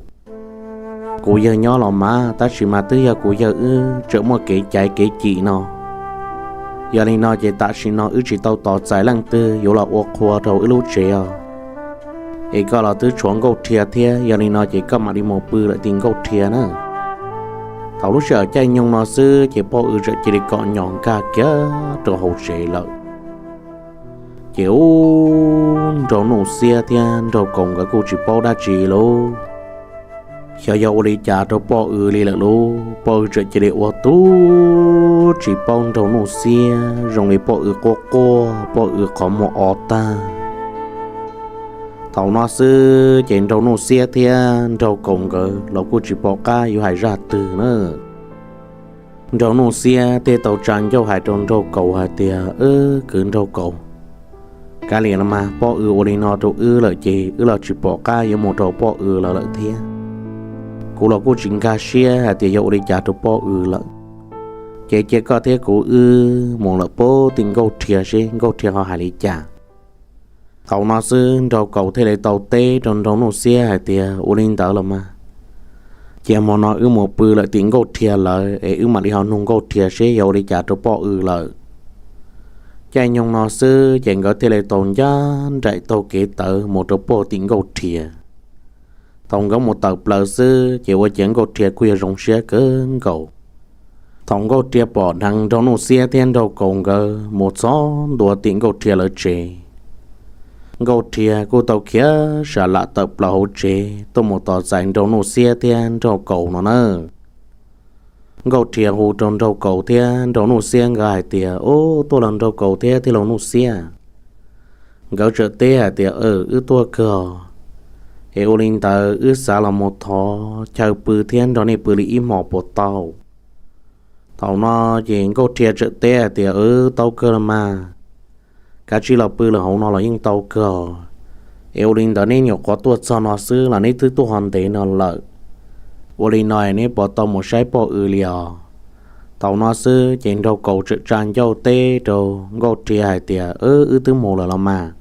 kuv yawg nyob los mas, tab sis mas twb yog kuv yawg wb tseem muaj kev caiv kev cim no. Yog li no ces tam sim no wb tsis tau tos txais leej twg yuav los ua qhua rau wb lub tsev os. Es koj los twb tshuav Nkauj Rhia thiab, yog li no ces koj mam li mus pw lawm tim Nkauj Rhia na. Thaum lub sij hawm caij nyoog no xwb ces Poj Ws txawm cia li kom nyos nkag kiag rau hauv tsev lawm. Ces ub, Nraug Nuj Xiab thiab Nraug Kaus nkawd kuj tsis paub dab tsi lauj. Xyov yog ua li cas rau Poj Ws li lawm lauj, Poj Ws txawm cia li ua tug tsis paub Nraug Nuj Xiab, zoo li Poj Ws quaj quaj, Poj Ws qhov muag o tag. Thaum no xwb ces Nraug Nuj Xiab thiab Nraug Kaus nkawd los kuj tsis pom qab yuav hais zaj twg na. Nraug Nuj Xiab thiaj tau tsa ncauj hais rau Nraug Kaus hais tias, Kwv Nraug Kaus, kav liam los mas, Poj Ws ua li no rau wb lawm ces wb los tsis pom qab yuav mus rau Poj Ws lawm lawm thiab. Kuv los kuj tsis nkag siab hais tias yog ua li cas rau Poj Ws lawm. Ces cia koj thiab kuv wb mus lawm puag tim Nkauj Rhia seb Nkauj Rhia ho hais li cas. Thaum no xwb Nraug Kaus thiaj li tau teb rau Nraug Nuj Xiab hais tias, Ua li ntawd los mas, cia hmo no wb mus pw lawm tim Nkauj Rhia lawm es wb mam li ho nug Nkauj Rhia seb yog ua li cas rau Poj Ws lawm. Caij nyoog no xwb ces nkawd thiaj li tau ncaj nraim taug kev tawv mus rau puag tim Nkauj Rhia. Thaum nkawd mus tawm plaws xwb ces ua ciav Nkauj Rhia kuj yog zoo siab kawg nkaus. Thaum Nkauj Rhia pom dheev Nraug Nuj Xiab thiab Nraug Kaus nkawd mus txog ntua tim Nkauj Rhia lawv tsev, Nkauj Rhia kuj tau khiav sam lam tawm plaws hauv tsev tuaj mus tos txais Nraug Nuj Xiab thiab Nraug Kaus no na. Nkauj Rhia hu rau Nraug Kaus thiab Nraug Nuj Xiab nkawd hais tias, Ub, tuaj los Nraug Kaus thiab tij laug Nuj Xiab? Nkawd txawm teb hais tias, Wb tuaj kawg os. Es ua li ntawd wb xav los mus thov chaw pw thiab nrog nej pw li ib hmos puas tau? Thaum no ces Nkauj Rhia txawm teb hais tias, Wb tau kawg los mas, kav tsij los pw lawm hauv no los yeej tau kawg os. Es ua li ntawd neb nyuam qhuav tuaj txog no xwb los neb twb tuaj ho ntev no lawm. Ua li no neb puas tau mus saib Poj Ws li os? Thaum no xwb ces Nraug Kaus txawm tsa ncauj teb rau Nkauj Rhia hais tias, Wb twb mus lawm los mas.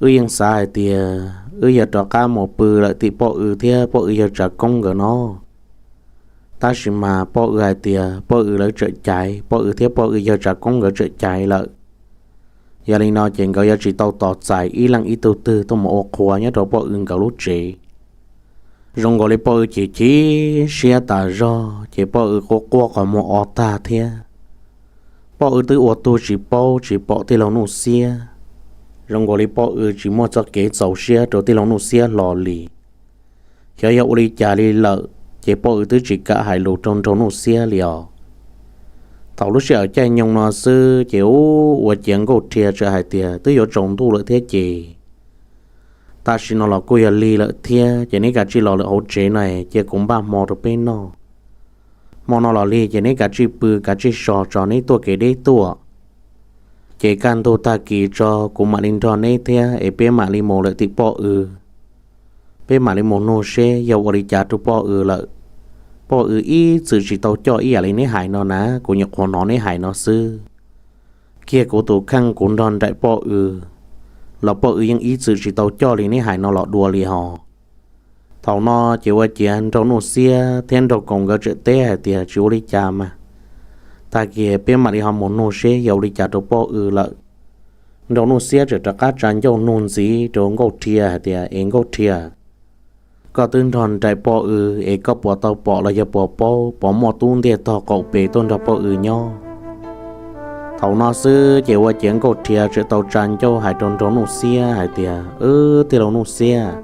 Wb yeej xav hais tias wb yuav rov qab mus pw lawm tim Poj Ws thiab Poj Ws yawg Tsav Koob nkawd no. Tab sis mas Poj Ws hais tias Poj Ws lawv txawm caiv, Poj Ws thiab Poj Ws yawg Tsav Koob nkawd txawm caiv lawm. Yog li no ces nkawd yuav tsis tau tos txais ib leej ib tug twg tuaj mus ua qhua nyob rau Poj Ws nkawd lub tsev. Zoo nkaus li Poj Ws chim chim siab tas zog ces Poj Ws quaj quaj qhov muag o tag thiab. Poj Ws twb ua tug tsis paub tsis pom tij laug Nuj Xiab, zoo nkaus li Poj Ws tsis muaj txoj kev txaus siab rau tij laug Nuj Xiab hlo li. Xyov yog ua li cas li lawm ces Poj Ws twb tsis kam hais lus rau Nraug Nuj Xiab li os. Thaum lub sij hawm caij nyoog no xwb ces ub, ua ciav Nkauj Rhia txawm hais tias, Twb yuav tsaus ntuj lawm thiab ces tam sim no los kuj yog lig lawm thiab, ces neb kav tsij los lawm hauv tsev no, cia kuv npaj hmo rau peb noj. Hmo no los lig ces neb kav tsij pw kav tsij so tso, neb tuaj kev deb tuaj. Ces kaj ntug tag kis tso kuv mam li nrog neb thiab es peb mam li mus lawm tim poj W. Peb mam li mus nug seb yog ua li cas rau poj W lawm. Poj W ib txwm tsis tau coj ib yam li neb hais no na, kuv nyuam qhuav hnov neb hais no xwb. Kiag kuv tus kheej kuv nrog nraim poj W los poj W yeej ib txwm tsis tau coj li neb hais no los dua li hos. Thaum no ces ua ciav Nraug Nuj Xiab thiab Nraug Kaus nkawd tseem teb hais tias tsis ua li cas mas, tag kis peb mam li ho mus nug seb yog ua li cas rau poj W lawm. Nraug Nuj Xiab tseem rov qab tsa ncauj nug ntxiv rau Nkauj Rhia hais tias es Nkauj Rhia, koj twb nrog nraim poj W es koj puas tau pom los yog puas paub, puas muaj tub ntiag tog qaum pes tuaj nrog poj W nyob? Thaum no xwb ces ua ciav Nkauj Rhia tseem tau tsa ncauj hais rau Nraug Nuj Xiab hais tias, Wb tij laug Nuj Xiab,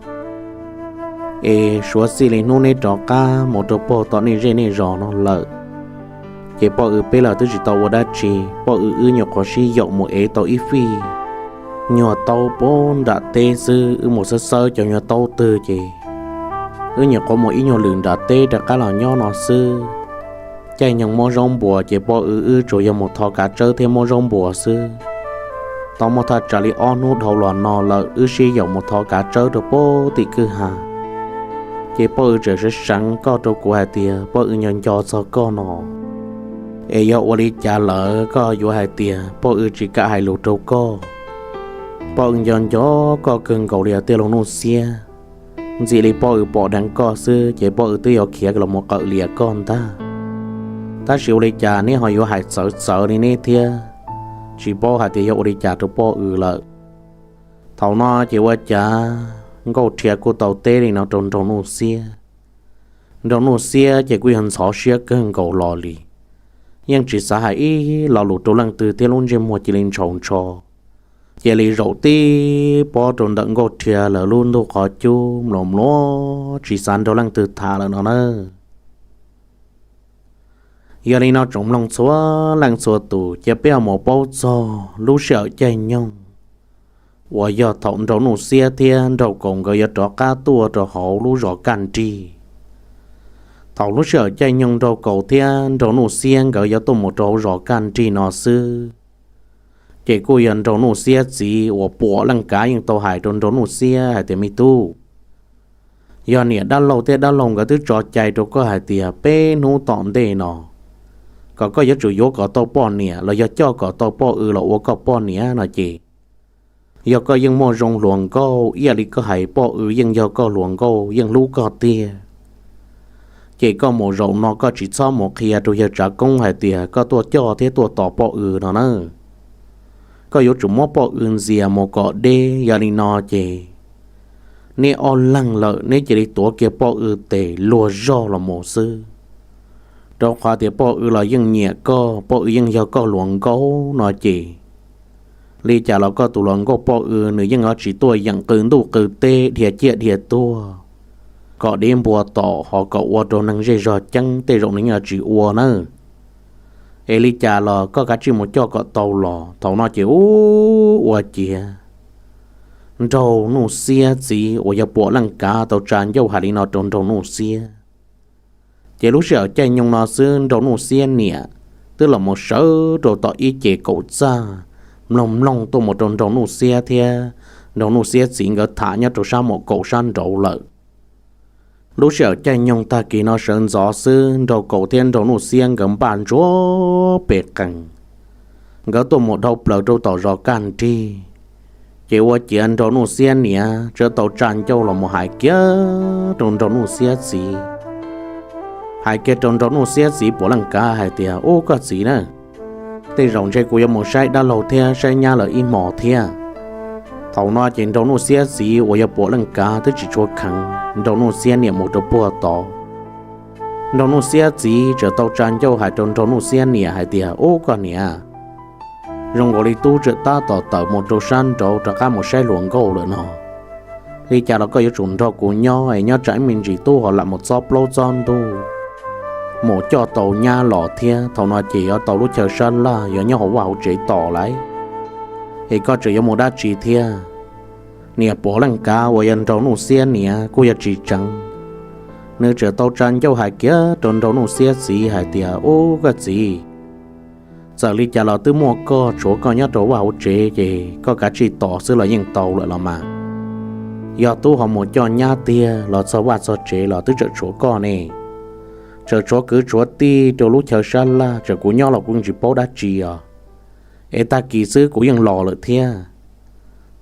es suav txij li hnub neb rov qab mus rau puag tom nej zej nej zos no lawm, ces poj W peb los twb tsis tau ua dab tsi. Poj W wb nyuam qhuav sib yaum mus ev tau ib fij nyuag taub puag nram teb xwb, wb mus xawb xawb cov nyuag taub twg ces wb nyuam qhuav mus ib nyuag lwm nram teb rov qab los nyob no xwb. Caij nyoog muab zaub npuas ces poj W wb tsuas yog mus tho kav tsawb thiab muab zaub npuas xwb. Tau muaj thaj tsam li ob hnub dhau los no lawm wb sib yaum mus tho kav tsawb rau puag tim kwj ha. Ces poj W tseem seev seev koj rau kuv hais tias poj W nco nco txog koj no, es yog ua li cas lawm koj yuav hais tias poj W tsis kam hais lus rau koj? Poj W nco nco koj kawg nkaus li os tij laug Nuj Xiab. Ntxim li poj W pom dheev koj xwb ces poj W twb yuav khiav los mus qawm lias koj ntag. Tab sis ua li cas neb ho yuav hais txawv txawv li neb thiab, tsis paub hais tias yog ua li cas rau poj W lawm. Thaum no ces ua cas Nkauj Rhia kuj tau teb li no rau Nraug Nuj Xiab. Nraug Nuj Xiab ces kuj yog ntxhov siab kawg nkaus los li, yeej tsis xav hais ib lo lus rau leej twg thiab lub ntsej muag cia li ntshaus ntsho. Cia li zaum tib pob rau ntawm Nkauj Rhia lawv lub ntug qhov cub mluas mluas tsis xav nrog leej twg tham lawm no na. Yog li no tsoom mloog txhua leej txhua tus, cia peb ho mus paub txog lub sij hawm caij nyoog uas yog thaum Nraug Nuj Xiab thiab Nraug Kaus nkawd yuav rov qab tuaj rau hauv lub zos Kaj Nrig. Thaum lub sij hawm caij nyoog Nraug Kaus thiab Nraug Nuj Xiab nkawd yuav tuaj mus rau hauv zos Kaj Nrig no xwb, ces kuj yog Nraug Nuj Xiab txiv uas Puam Leej Kav yeej tau hais rau Nraug Nuj Xiab hais tias, Me tub, yog niam dab laug thiab dab laug nkawd twb tso cai rau koj hais tias peb hnub tom ntej no kom koj yuav tsum yuav kom tau poj niam los yog coj kom tau poj W los ua koj poj niam no ces, yog koj yeej muaj zoo hluas nkauj ib yam li koj hais, poj W yeej yog koj hluas nkauj yeej hlub koj tiag, ces koj mus zaum no koj tsis txhob mus qhia rau yawg Tsav Koob hais tias koj tuaj coj thiab tuaj tos poj W no na. Koj yuav tsum muab poj W ntxias mus kom deb. Yog li no ces neb ob leeg lawm neb cia li tuav kiag poj W tes luag zog los mus xwb, rau qhov tias poj W los yeej nyiam koj, poj W yeej yog koj hluas nkauj no ces, li cas los koj tus hluas nkauj poj W nws yeej yuav tsis tuaj yeem qw ntuj qw teb dhia ciaj dhia tuag kom dev npua tom ho kom ua rau neeg zej zog ceeb, tej zaum nws yeej tsis ua nawb. Es li cas los koj kav tsij mus coj kom tau los. Thaum no ces ub, ua ciav Nraug Nuj Xiab txiv uas yog Puam Leej Kav tau tsa ncauj hais li no rau Nraug Nuj Xiab. Ces lub sij hawm caij nyoog no xwb Nraug Nuj Xiab niam twb los mus sawv rau tom ib ce kaum txaj mloog mloog tuaj mus rau Nraug Nuj Xiab thiab Nraug Nuj Xiab txiv nkawd tham nyob rau sab maum kaum sab nraud lawm. Lub sij hawm caij nyoog tag kis no sawv ntxov xwb Nraug Kaus thiab Nraug Nuj Xiab nkawd npaj ntsuav pes qees, nkawd tuaj mus dhau plaws rau tom zos Kaj Nrig. Ces ua ciav Nraug Nuj Xiab niam tseem tau tsa ncauj los mus hais kiag rau Nraug Nuj Xiab txiv, hais kiag rau Nraug Nuj Xiab txiv Puam Leej Kav hais tias, Ub, koj txiv na, tej zaum ntshe kuv yuav mus saib dab laug thiab saib nyab lawv ib hmos thiab. Thaum no ces Nraug Nuj Xiab txiv uas yog Puam Leej Kav twb tsis tshua kheev Nraug Nuj Xiab niam mus rau puag tod. Nraug Nuj Xiab txiv tseem tau tsa ncauj hais rau Nraug Nuj Xiab niam hais tias, Ub, koj niam, zoo nkaus li tub tseem tab tom tawm mus rau sab nraud rov qab mus saib hluas nkauj lawm no. Li cas los koj yuav tsum nrog kuv nyob es nyob tsam ib me ntsis tub ho lam mus txob plaub txob ntug mus coj tau nyab los thiab. Thaum no ces yuav tau lub chaw sab laj yuav nyob hauv vaj hauv tsev tos lawm. Es koj tseem yuav mus dab tsi thiab? Niam Puam Leej Kav uas yog Nraug Nuj Xiab niam kuj yog tsis tseev Nws txawm tau tsa ncauj hais kiag rau Nraug Nuj Xiab txiv hais tias, Ub, koj txiv, txawm li cas los twb muaj koj, tshuav koj nyob rau vaj hauv tsev, ces koj kav tsij tos xwb los yeej tau lawm los mas. Yog tub ho mus coj nyab tiag los txog vaj txog tsev los twb tseem tshuav koj ne. Tseem tshuav kwv tshuav tij rau lub chaw sab laj, txawm kuv nyob los kuv tsis paub dab tsi os. Es tag kis xwb kuv yeej los lawm thiab.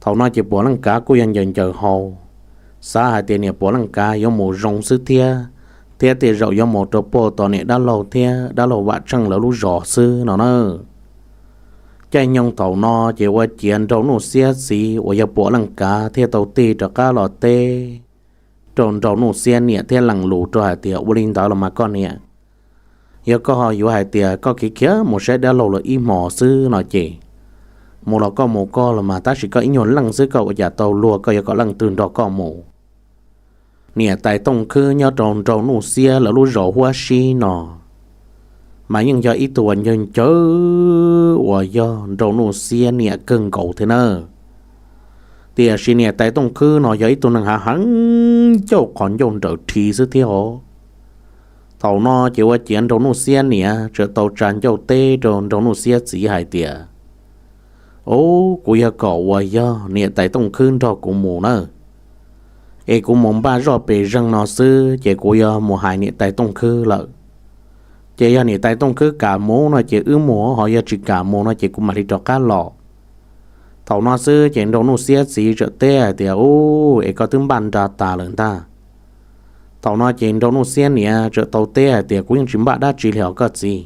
Thaum no ces Puam Leej Kav kuj yog ncaws ncaws hau, xav hais tias niam Puam Leej Kav yuav mus zoo xwb thiab, thiab tej zaum yuav mus rau puag tom niam dab laug thiab dab laug Vam Tsheej lawv lub zos xwb no na. Caij nyoog thaum no ces ua ciav Nraug Nuj Xiab txiv uas yog Puam Leej Kav thiaj tau tig rov qab los teb rau Nraug Nuj Xiab niam thiab lees lus rau hais tias, Ua li ntawd los mas koj niam, yog koj ho yuav hais tias koj khiav khiav mus saib dab laug lawv ib hmos xwb no ces, mus los koj mus koj los mas, tab sis koj ib nyuag leej xwb koj ua cas tau luag, koj yuav kom leej twg nrog koj mus? Niam tais Tooj Khwb nyob rau Nraug Nuj Xiab lawv lub zos Huab Sib no mas yeej yog ib tug uas ncaws ncaws uas yog Nraug Nuj Xiab niam kawg nkaus thiab na. Tiam sis niam tais Tooj Khwb no yog ib tug neeg hav heev ncauj qhov ncauj nrawm rhi xwb thiab os. Thaum no ces ua ciav Nraug Nuj Xiab niam txawm tau tsa ncauj teb rau Nraug Nuj Xiab txiv hais tias, Ub, kuv yog kom uas yog niam tais Tooj Khwb nrog kuv mus na, es kuv mus npaj zoj pes zeeg no xwb ces kuv yuav mus hais niam tais Tooj Khwb lawm. Ces yog niam tais Tooj Khwb kam mus no ces wb mus, ho yog tsis kam mus no ces kuv mam li rov qab los. Thaum no xwb ces Nraug Nuj Xiab txiv txawm teb hais tias, Ub, es koj twb npaj nra tas lawm ntag. Thaum no ces Nraug Nuj Xiab niam txawm tau teb hais tias, Kuv yeej tsis npaj dab tsi li os koj txiv.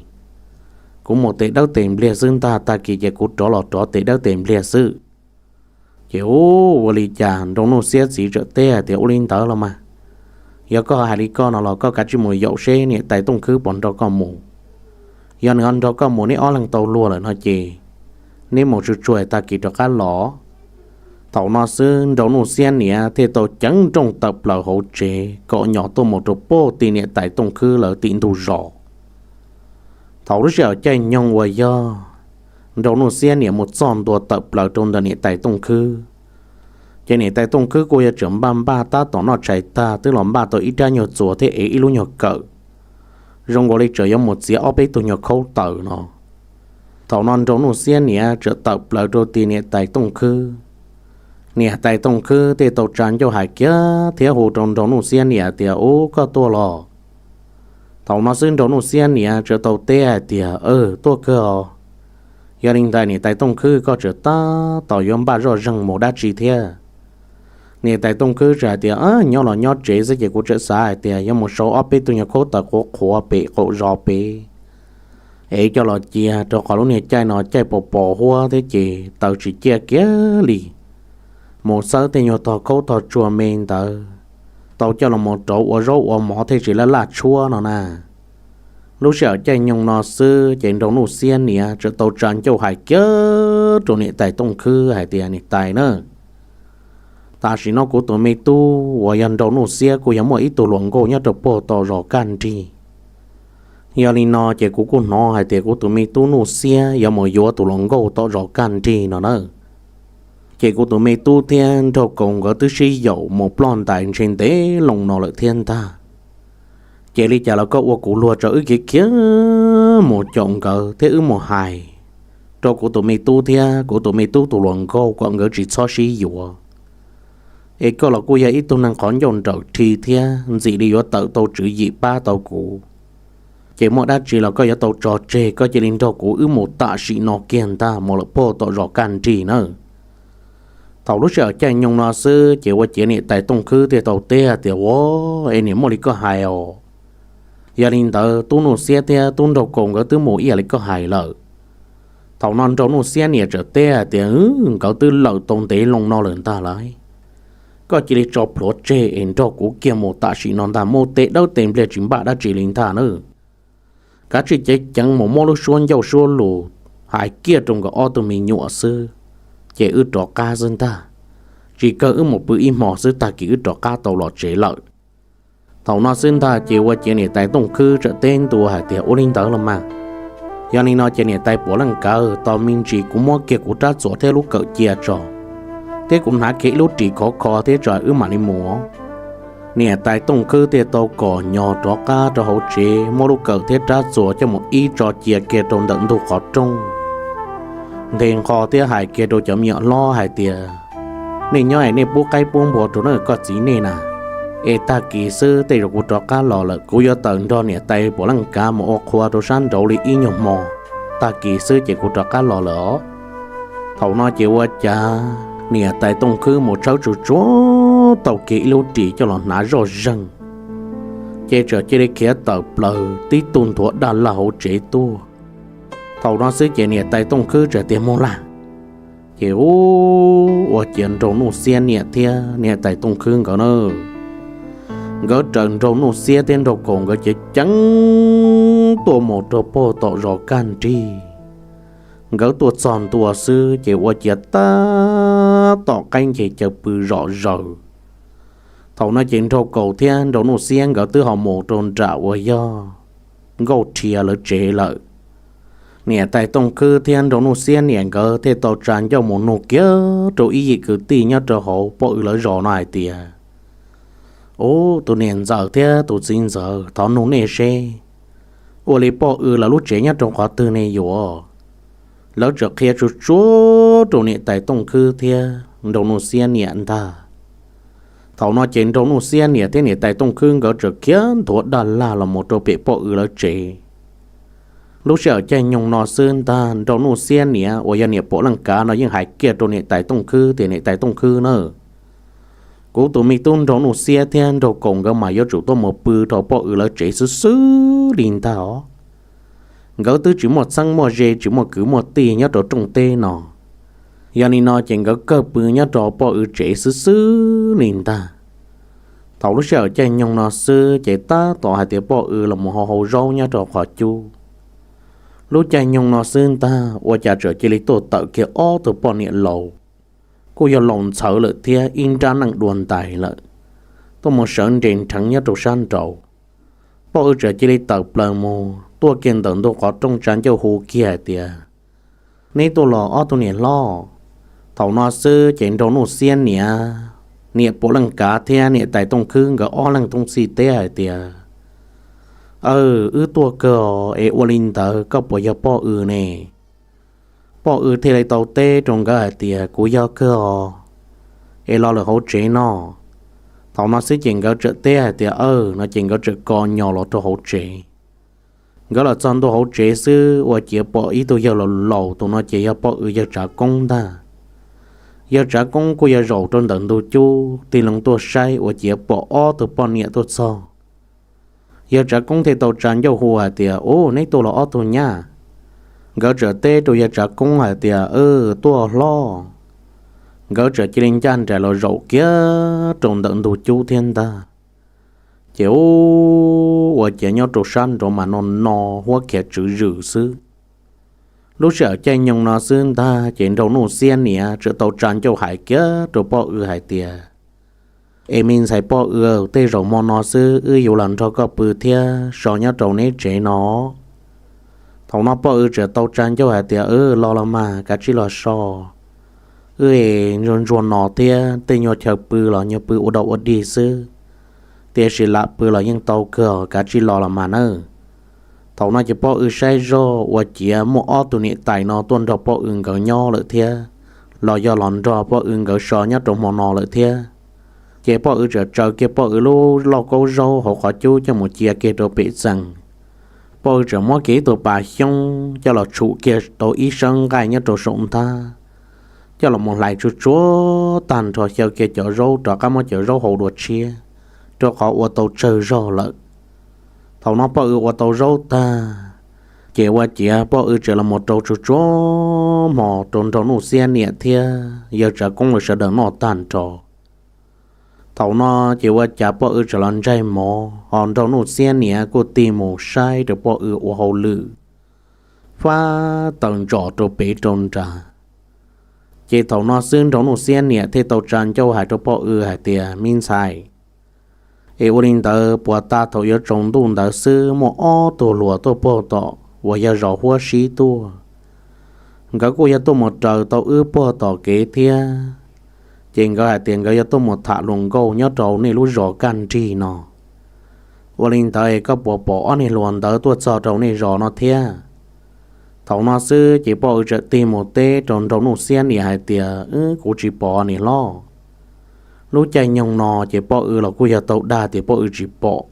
Kuv mus tes dawb tes npliag xwb ntag, tag kis ces kuv rov los rov tes dawb tes npliag xwb. Ces ub, ua li cas Nraug Nuj Xiab txiv txawm teb hais tias, Ua li ntawd los mas, yog koj hais li koj no los koj kav tsij mus yaum seb niam tais Tooj Khwb puas nrog koj mus. Yog nws ho nrog koj mus, neb ob leeg tau luag lawm no ces neb mus tsuag tsuag tag kis rov qab los. Thaum no xwb Nraug Nuj Xiab niam thiaj tau ceev nrooj tawm plaws hauv tsev kom nyom tuaj mus rau puag tim niam tais Tooj Khwb lawv tim ntug zos. Thaum lub sij hawm caij nyoog uas yog Nraug Nuj Xiab niam mus txog ntua tawm plaws rau ntawm niam tais Tooj Khwb, ces niam tais Tooj Khwb kuj yog tseem npaj npaj tab tom noj tshais tag twb los npaj tau ib rab nyuag txuas thiab ev ib lub nyuag kawm, zoo nkaus li tseem yuav mus txiav ob peb tug nyuag khaub taws no. Thaum no Nraug Nuj Xiab niam txawm tawm plaws rau tim niam tais Tooj Khwb. Niam tais Tooj Khwb thiaj tau tsa ncauj hais kiag thiab hu rau Nraug Nuj Xiab niam tias, Ub, koj tuaj los? Thaum no xwb Nraug Nuj Xiab niam txawm tau teb hais tias, Tuaj kawg os. Yog li ntawd niam tais Tooj Khwb, koj tseem tab tom yuav npaj zoj zeeg mus dab tsi thiab? Niam tais Tooj Khwb txawm hais tias, Nyob los nyob tsev xwb ces kuv tseem xav hais tias yuav mus sau ob peb tug nyuag khaub taws qhuav qhuav pem qaum zos pem, es coj los cia, rau qhov lub niag caij no caij pos pos huab thiab ces taws tsis ciaj kiag li. Mus xawb tej nyuag tog khaub tog tsuag me ntawd, tau coj los mus rauv ua zaub ua mov thiaj tsis laj laj tshuab no na. Lub sij hawm caij nyoog no xwb ces Nraug Nuj Xiab niam txawm tau tsa ncauj hais kiag rau niam tais Tooj Khwb hais tias, Niam tais na, tam sim no kuv tus me tub uas yog Nraug Nuj Xiab kuj yog muaj ib tug hluas nkauj nyob rau puag tom zos Kaj Nrig. Yog li no ces kuv kuj hnov hais tias kuv tus me tub Nuj Xiab yuav mus yuav tus hluas nkauj tom zos Kaj Nrig no na. Ces kuv tus me tub thiab Nraug Kaus nkawd twb sib yaum mus ploj ntais ntshe ntev loo no lawm thiab ntag. Ces li cas los koj ua kuv luag tso, wb khiav khiav mus caum nkawd thiab wb mus hais rau kuv tus me tub thiab kuv tus me tub tus hluas nkauj kom nkawd tsis txhob sib yuav. Es koj los kuj yog ib tug neeg qhov ncauj nrawm rhi thiab, ntxim li yuav tawm tau tswv yim pab tau kuv. Ces muaj dab tsi los koj yuav tau tso tseg, koj cia li nrog kuv wb mus tam sim no kiag ntag, mus lawm puag tom zos Kaj Nrig nawb. Thaum lub sij hawm caij nyoog no xwb ces ua ciav niam tais Tooj Khwb thiaj tau teb hais tias, Ua, es niam, muaj li koj hais os. Yog li ntawd tub Nuj Xiab thiab tub Nraug Kaus nkawd twb mus ib yam li koj hais lawm. Thaum no Nraug Nuj Xiab niam txawm teb hais tias, Nkawd twb lawm tau ntev loo no lawm ntag lauj. Koj cia li tso plhuav tseg es nrog kuv kiag mus tam sim no ntag, mus tes dawb tes npliag tsis npaj dab tsi li ntag nawb. Kav tsij ceev ceev mus muab lub suab ncauj suab lus hais kiag rau nkawd ob tug me nyuam xwb, ces wb rov qab xwb ntag. Tsis kawg wb mus pw ib hmo xwb tag kis wb rov qab tau los tsev lawm. Thaum no xwb ntag ces ua ciav niam tais Tooj Khwb txawm teb ntua hais tias, Ua li ntawd los mas, yog li no ces niam tais Puav Leej Kav, tos me ntsis kuv muab kiag kuv rab txuas thiab lub kawm cia tso, thiab kuv hnav kiag ib lub ris khov kho thiab tso wb mam li mus. Niam tais Tooj Khwb thiaj tau kom nyos rov qab rau hauv tsev, muab lub kawm thiab rab txuas coj mus ib tso cia kiag rau ntawm ntug qhov rooj. Nthe nqho thiab hais kiag rau cov me nyuam hlob hais tias, nej nyob es nej pub qaib pub npua rau na koj txiv nej na, es tag kis xwb tej zaum kuv rov qab los lawm kuv yuav tawm nrog niam tais Pum Leej Kav mus ua qhua rau sab nraud li ib nyuag hmo, tag kis xwb ces kuv rov qab los lawm os. Thaum no ces ua cas niam tais Tooj Khwb mus tshawb tsuag tsuag tau kiag ib lub ris coj los hnav zoj zeeg, ces txawm cia li khiav tawm plaws tib tug nthuav daj laj hauv tsev tuaj. Thaum no xwb ces niam tais Tooj Khwb txawm tias, Moog laj! Ces ua ciav Nraug Nuj Xiab niam thiab niam tais Tooj Khwb nkawd na, nkawd raws Nraug Nuj Xiab thiab Nraug Kaum nkawd ceev ceev tuaj mus rau puag tom zos kaj nrig. Nkawd tuaj txog ntua xwb ces ua ciav tab tom qaib nce caw pw zom zaws. Thaum no ces Nraug Kaum thiab Nraug Nuj Xiab nkawd twb ho mus rau nram uas yog Nkauj Rhia lawv tsev lawm. Niam tais Tooj Khwb thiab Nraug Nuj Xiab niam nkawd thiaj tau tsa ncauj mus nug kiag rau ib yim kwv tij nyob rau hauv poj W lawv zos no hais tias, Ub, tus niam ntxawm thiab tus txiv ntxawm, thov nug nej seb, ua li poj W lawv lub tsev nyob rau qhov twg ne yuav? Lawv txawm qhia tsuag tsuag rau niam tais Tooj Khwb thiab Nraug Nuj Xiab niam ntag. Thaum no ces Nraug Nuj Xiab niam thiab niam tais Tooj Khwb nkawd txawm khiav nthuav daj laj los mus rau pem poj W lawv tsev. Lub sij hawm caij nyoog no xwb ntag Nraug Nuj Xiab niam uas yog niam Pum Leej Kav no yeej hais kiag rau niam tais Tooj Khwb tias, Niam tais Tooj Khwb na, kuv tus me tub Nraug Nuj Xiab thiab Nraug Kaum nkawd mas yuav tsum tuaj mus pw rau poj W lawv tsev xwb xwb li ntag os. Nkawd twb tsis muaj txheeb muaj ze, tsis muaj kwv muaj tij nyob rau rooj teb no. Yog li no ces nkawd kawg pw nyob rau poj W tsev xwb xwb li ntag. Thaum lub sij hawm caij nyoog no xwb ces tab tom hais tias poj W los mus hau hau zaub nyob rau qhov cub. Lub caij nyoog no xwb ntag ua cas txawm cia li tuaj tawm kiag ob tug poj niam laus, kuj yog laus ntxhawv lawm thiab ib nrab neej dua ntais lawm, tuaj mus sawv nres nrheev nyob rau sab nraud. Poj W txawm cia li tawm plaws mus tuaj kiag ntawm ntug qhov rooj tsa ncauj hu kiag hais tias, Neb tuaj los ob tug niam hlob? Thaum no xwb ces Nraug Nuj Xiab niam, niam Pum Leej Kav thiab niam tais Tooj Khwb nkawd ob leeg thoob txhij teb hais tias, Aw, wb tuaj kawg os, es ua li ntawd koj puas yog poj W ne? Poj W thiaj li tau teb rau nkawd hais tias, Kuv yog kawg os, es los lawm hauv tsev no. Thaum no xwb ces nkawd txawm teb hais tias, Aw, no ces nkawd txawm ko nyos los rau hauv tsev. Nkawd los txog ntua hauv tsev xwb ua ciav pom ib tug yawg laus laus, tus no ces yog poj W yawg Tsav Koob ntag. Yawg Tsav Koob kuj yog zaum rau ntawm ntug cub tig loo tuaj saib ua ciav pom ob tug poj niam tuaj txog. Yawg Tsav Koob thiaj tau tsa ncauj hu hais tias, Ub, neb tuaj los ob tug nyab? Nkawd txawm teb rau yawg Tsav Koob hais tias, Aw, tuaj hlob. Nkawd txawm cia li ncaj nraim los zaum kiag rau ntawm ntug cub thiab ntag. Ces ua ciav nyob rau sab nraud mas no no huab khiav tswv zwm xwb. Lub sij hawm caij nyoog no xwb ntag ces Nraug Nuj Xiab niam txawm tau tsa ncauj hais kiag rau poj W hais tias, Es me ntxhais poj W, tej zaum hmo no xwb wb yuav los nrog koj pw thiab so nyob rau neb tsev no. Thaum no poj W txawm tau tsa ncauj hais tias, Aw, los los mas, kav tsij los so. Wb es ntsuag ntsuag no thiab tej nyuag chaw pw los nyuag pw ua dau ua dig xwb, tiam sis lam pw los yeej tau kawg, kav tsij los los mas nawb. Thaum no ces poj W saib zog ua ciav muaj ob tug niam tais no tuaj nrog poj W nkawd nyob lawm thiab, los yog los nrog poj W nkawd so nyob rau hmo no lawm thiab. Ces poj W txawm tsaws kiag poj W lub lauj kaub zaub hauv qhov cub coj mus cia kiag rau pem txee. Poj W txawm muab kiag ib tug pas xyoob coj los tshum kiag tau ib sawb nqaij nyob rau saum nthab, coj los mus hlais tsuag tsuag tag nrho xyaw kiag cov zaub rov qab muab cov zaub hau dua tshiab, rau qhov ua tau tsawg zog lawm. Thaum no poj W ua tau zaub tag, ces ua ciav poj W txawm los mus rau tsuag tsuag hmo rau Nraug Nuj Xiab niam thiab yawg Tsav Koob lawv sawv daws noj tag nrho. Thaum no ces ua cas poj W txawm los ntsaig mov, ho Nraug Nuj Xiab niam kuj tig mus saib rau poj W ua hauj lwm, fab taws ntsos rau pem rau nrad. Ces thaum no xwb Nraug Nuj Xiab niam thiaj tau tsa ncauj hais rau poj W hais tias, Me ntxhais, es ua li ntawd puas tas thaum yuav tsaus ntuj ntawd xwb muaj ob tug hluas tuaj puag tom uas yog zos huab sib tuaj. Nkawd kuj yog tuaj mus raws tau wb puag tom kev thiab. Ces nkawd hais tias nkawd yuav tuaj mus tham hluas nkauj nyob rau nej lub zos kaj nrig no. Ua li ntawd koj puas pom ob niag hluas ntawd tuaj txog rau nej zos no thiab? Thaum no xwb ces Poj Ws txawm tig mus teb rau Nraug Nuj Xiab niam hais tias, Wb, kuv tsis pom niam hlob. Lub caij nyoog no ces Poj Ws los kuj yog tau dag tias Poj Ws tsis pom,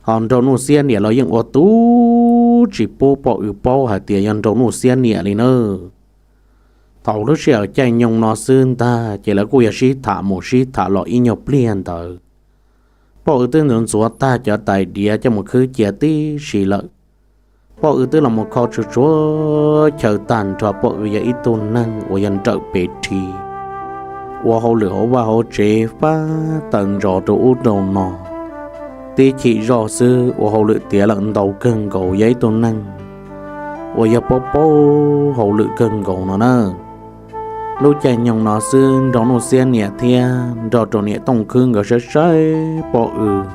ho Nraug Nuj Xiab niam los yeej ua tub tsis pub Poj Ws paub hais tias yog Nraug Nuj Xiab niam li nawb. Thaum lub sij hawm caij nyoog no xwb ntag ces lawv kuj yog sib tham mus sib tham los ib nyuag pliag ntawd, Poj Ws twb ntxuav ntxuav tag cov tais diav coj mus khwb cia tib si lawm. Poj Ws twb los mus kho tsuag tsuag chaw tag nrho, Poj Ws yog ib tug neeg uas yog nrawm pes rhi, ua hauj lwm hauv vaj hauv tsev fab taws ntsos rau ub rau no. Tib chim zoj xwb ua hauj lwm tiav lawm ntau kawg nkaus, yog ib tug neeg uas yog paub paub hauj lwm kawg nkaus no na. Lub caij nyoog no xwb Nraug Nuj Xiab niam thiab nrog rau niam Tooj Khwb nkawd saib saib Poj Ws.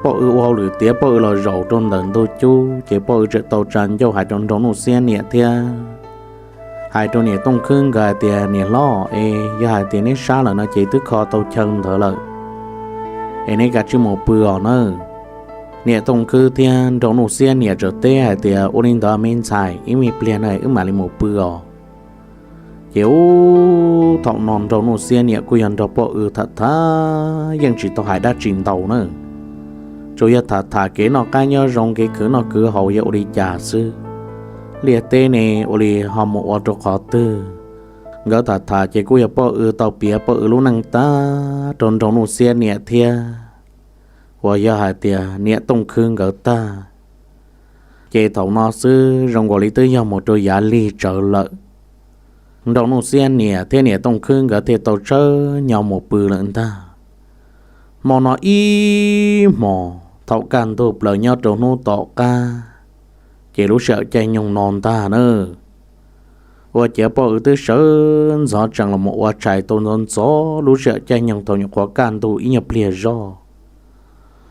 Poj Ws ua hauj lwm tiav Poj Ws los zaum rau ntawm ntug cub ces Poj Ws txawm tau tsa ncauj hais rau Nraug Nuj Xiab niam thiab hais rau niam Tooj Khwb nkawd hais tias, Niam hlob, es yog hais tias neb sab lawm no ces twb kho tau chaw ntawd lawm, es neb kav tsij mus pw os nawb. Niam Tooj Khwb thiab Nraug Nuj Xiab niam txawm teb hais tias, Ua li ntawd me ntxhais, ib me pliag no wb mam li mus pw os. Ces ub, thaum no Nraug Nuj Xiab niam kuj yog nrog Poj Ws tham tham, yeej tsis tau hais dab tsi ntau na, tsuas yog tham tham kev noj qab nyob zoo, kev khwv noj khwv haus yog ua li cas xwb. Liaj teb ne ua li ho mus ua rau qhov twg. Nkawd tham tham ces kuj yog Poj Ws tau piav Poj Ws lub neej tag rau Nraug Nuj Xiab niam thiab uas yog hais tias niam Tooj Khwb nkawd tag. Ces thaum no xwb zoo nkaus li twb yog mus rau yav lig tsawv lawm, Nraug Nuj Xiab niam thiab niam Tooj Khwb nkawd thiaj tau tshawb nyo mus pw lawm ntag. Hmo no ib hmos thaum kaj ntug plaws nyob rau hnub tom qab, ces lub sij hawm caij nyoog no ntag na, ua ciav Poj Ws twb sawv ntxov tsees los mus ua tshais tau ntxov ntxov lub sij hawm caij nyoog thaum nyuam qhuav kaj ntug ib nyuag pliag zoj.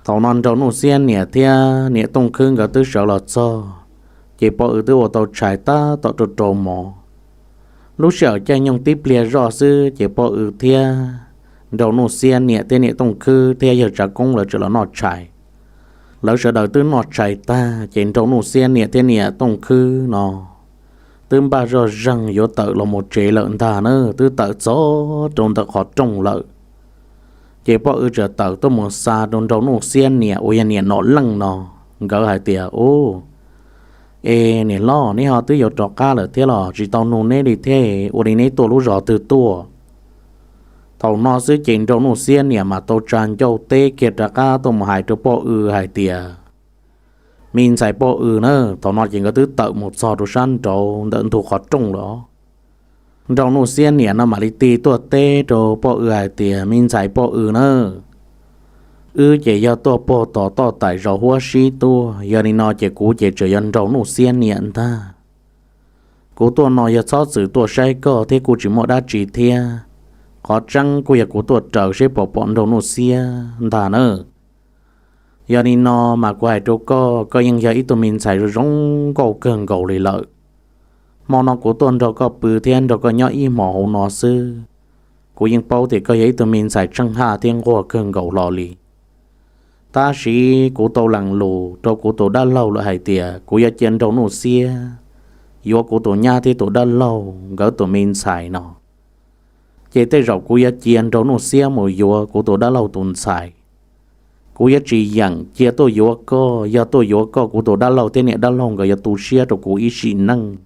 Thaum no Nraug Nuj Xiab niam thiab niam Tooj Khwb nkawd twb sawv los txog, ces Poj Ws twb ua tau tshais tab tom rau rau mov. Lub sij hawm caij nyoog tib pliag zoj xwb ces Poj Ws thiab Nraug Nuj Xiab niam thiab niam Tooj Khwb thiab yawg Tsav Koob lawv txawm los noj tshais. Lawv sawv daws twb noj tshais tag ces Nraug Nuj Xiab niam thiab niam Tooj Khwb no twb npaj zoj zeeg yuav tawm los mus tsev lawm ntag na, twb tawm txog rau ntawm qhov rooj lawm. Ces Poj Ws txawm tawm tuaj mus xa rau Nraug Nuj Xiab niam uas yog niam Nom Leej no, nkawd hais tias, Ub, es niam hlob, neb ho twb yuav rov qab lawm thiab los tsis tau nug neb li thiab, ua li neb tuaj lub zos twg tuaj? Thaum no xwb ces Nraug Nuj Xiab niam mas tau tsa ncauj teb kiag rov qab tuaj mus hais rau Poj Ws hais tias, Me ntxhais Poj Ws na. Thaum no ces nkawd twb tawm mus txog rau sab nraud ntawm ntug qhov rooj lawm. Nraug Nuj Xiab niam no mam li tig tuaj teb rau Poj Ws hais tias, Me ntxhais Poj Ws na, wb ces yog tuaj puag tom toj taim zos huab sib tuaj, yog li no ces kuv ces tseem yog Nraug Nuj Xiab niam ntag. Kuv tuaj no yog txhob txwm tuaj saib koj thiab kuj tsis muaj dab tsi thiab, qhov tseeb kuj yog kuv tuaj raws seb puas pom Nraug Nuj Xiab ntag na. Yog li no mas kuv hais rau koj, koj yeej yog ib tug me ntxhais zoo zoo nkauj kawg nkaus li lawm. Hmo no kuv tuaj nrog koj pw thiab nrog koj nyob ib hmos hauv no xwb, kuv yeej paub tias koj yog ib tug me ntxhais tseej haj thiab nquag kawg nkaus hlo li. Tab sis kuv tau lees lus rau kuv tus dab laug lawm hais tias kuv yuav cia Nraug Nuj Xiab yuav kuv tus nyab thiab tus dab laug nkawd tus me ntxhais no. Ces tej zaum kuv yuav cia Nraug Nuj Xiab mus yuav kuv tus dab laug tus ntxhais. Kuv yuav tsis yeem cia tuaj yuav koj, yog tuaj yuav koj kuv tus dab laug thiab niam dab laug nkawd yuav tu siab rau kuv ib sim neej.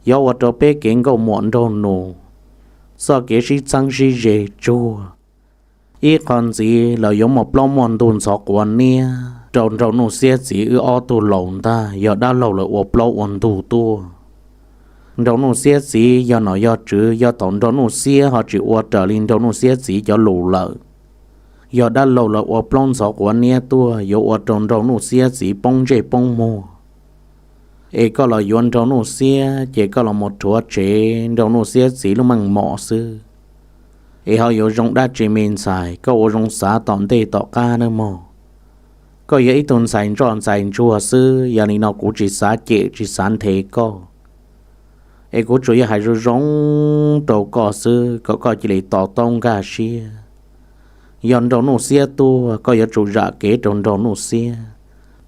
Yuav ua rau peb kev nkauj muam nraug nus, txoj kev sib txheeb sib ze tsuag. Ib qho ntxiv lawv yuav muaj plaub muaj ntug ntxhov quav niab rau Nraug Nuj Xiab txiv wb ob tug laus ntag, yog dab laug lawv ua plaub ua ntug tuaj. Nraug Nuj Xiab txiv yog nom yog tswv, yog thaum Nraug Nuj Xiab ho tsis ua raws li Nraug Nuj Xiab txiv cov lus lawm, yog dab laug lawv ua plaub ntxhov quav niab tuaj yuav ua rau Nraug Nuj Xiab txiv poob ntsej poob muag. Es koj los yuav Nraug Nuj Xiab ces koj los mus rhuav tsev Nraug Nuj Xiab txiv lub meej mom xwb. Es ho yuav zoo dab tsi me ntxhais, koj ua zoo xav tom ntej tom qab nawb mog. Koj yog ib tug ntxhais ntsoj ntxhais ntsuag xwb, yog li no kuv tsis xav cem tsis xav nthe koj. Es kuv tsuas yog hais zoo zoo rau koj xwb kom koj cia li to taub nkag siab. Yog nraug Nuj Xiab tuaj, koj yuav tsum zam kev rau nraug Nuj Xiab.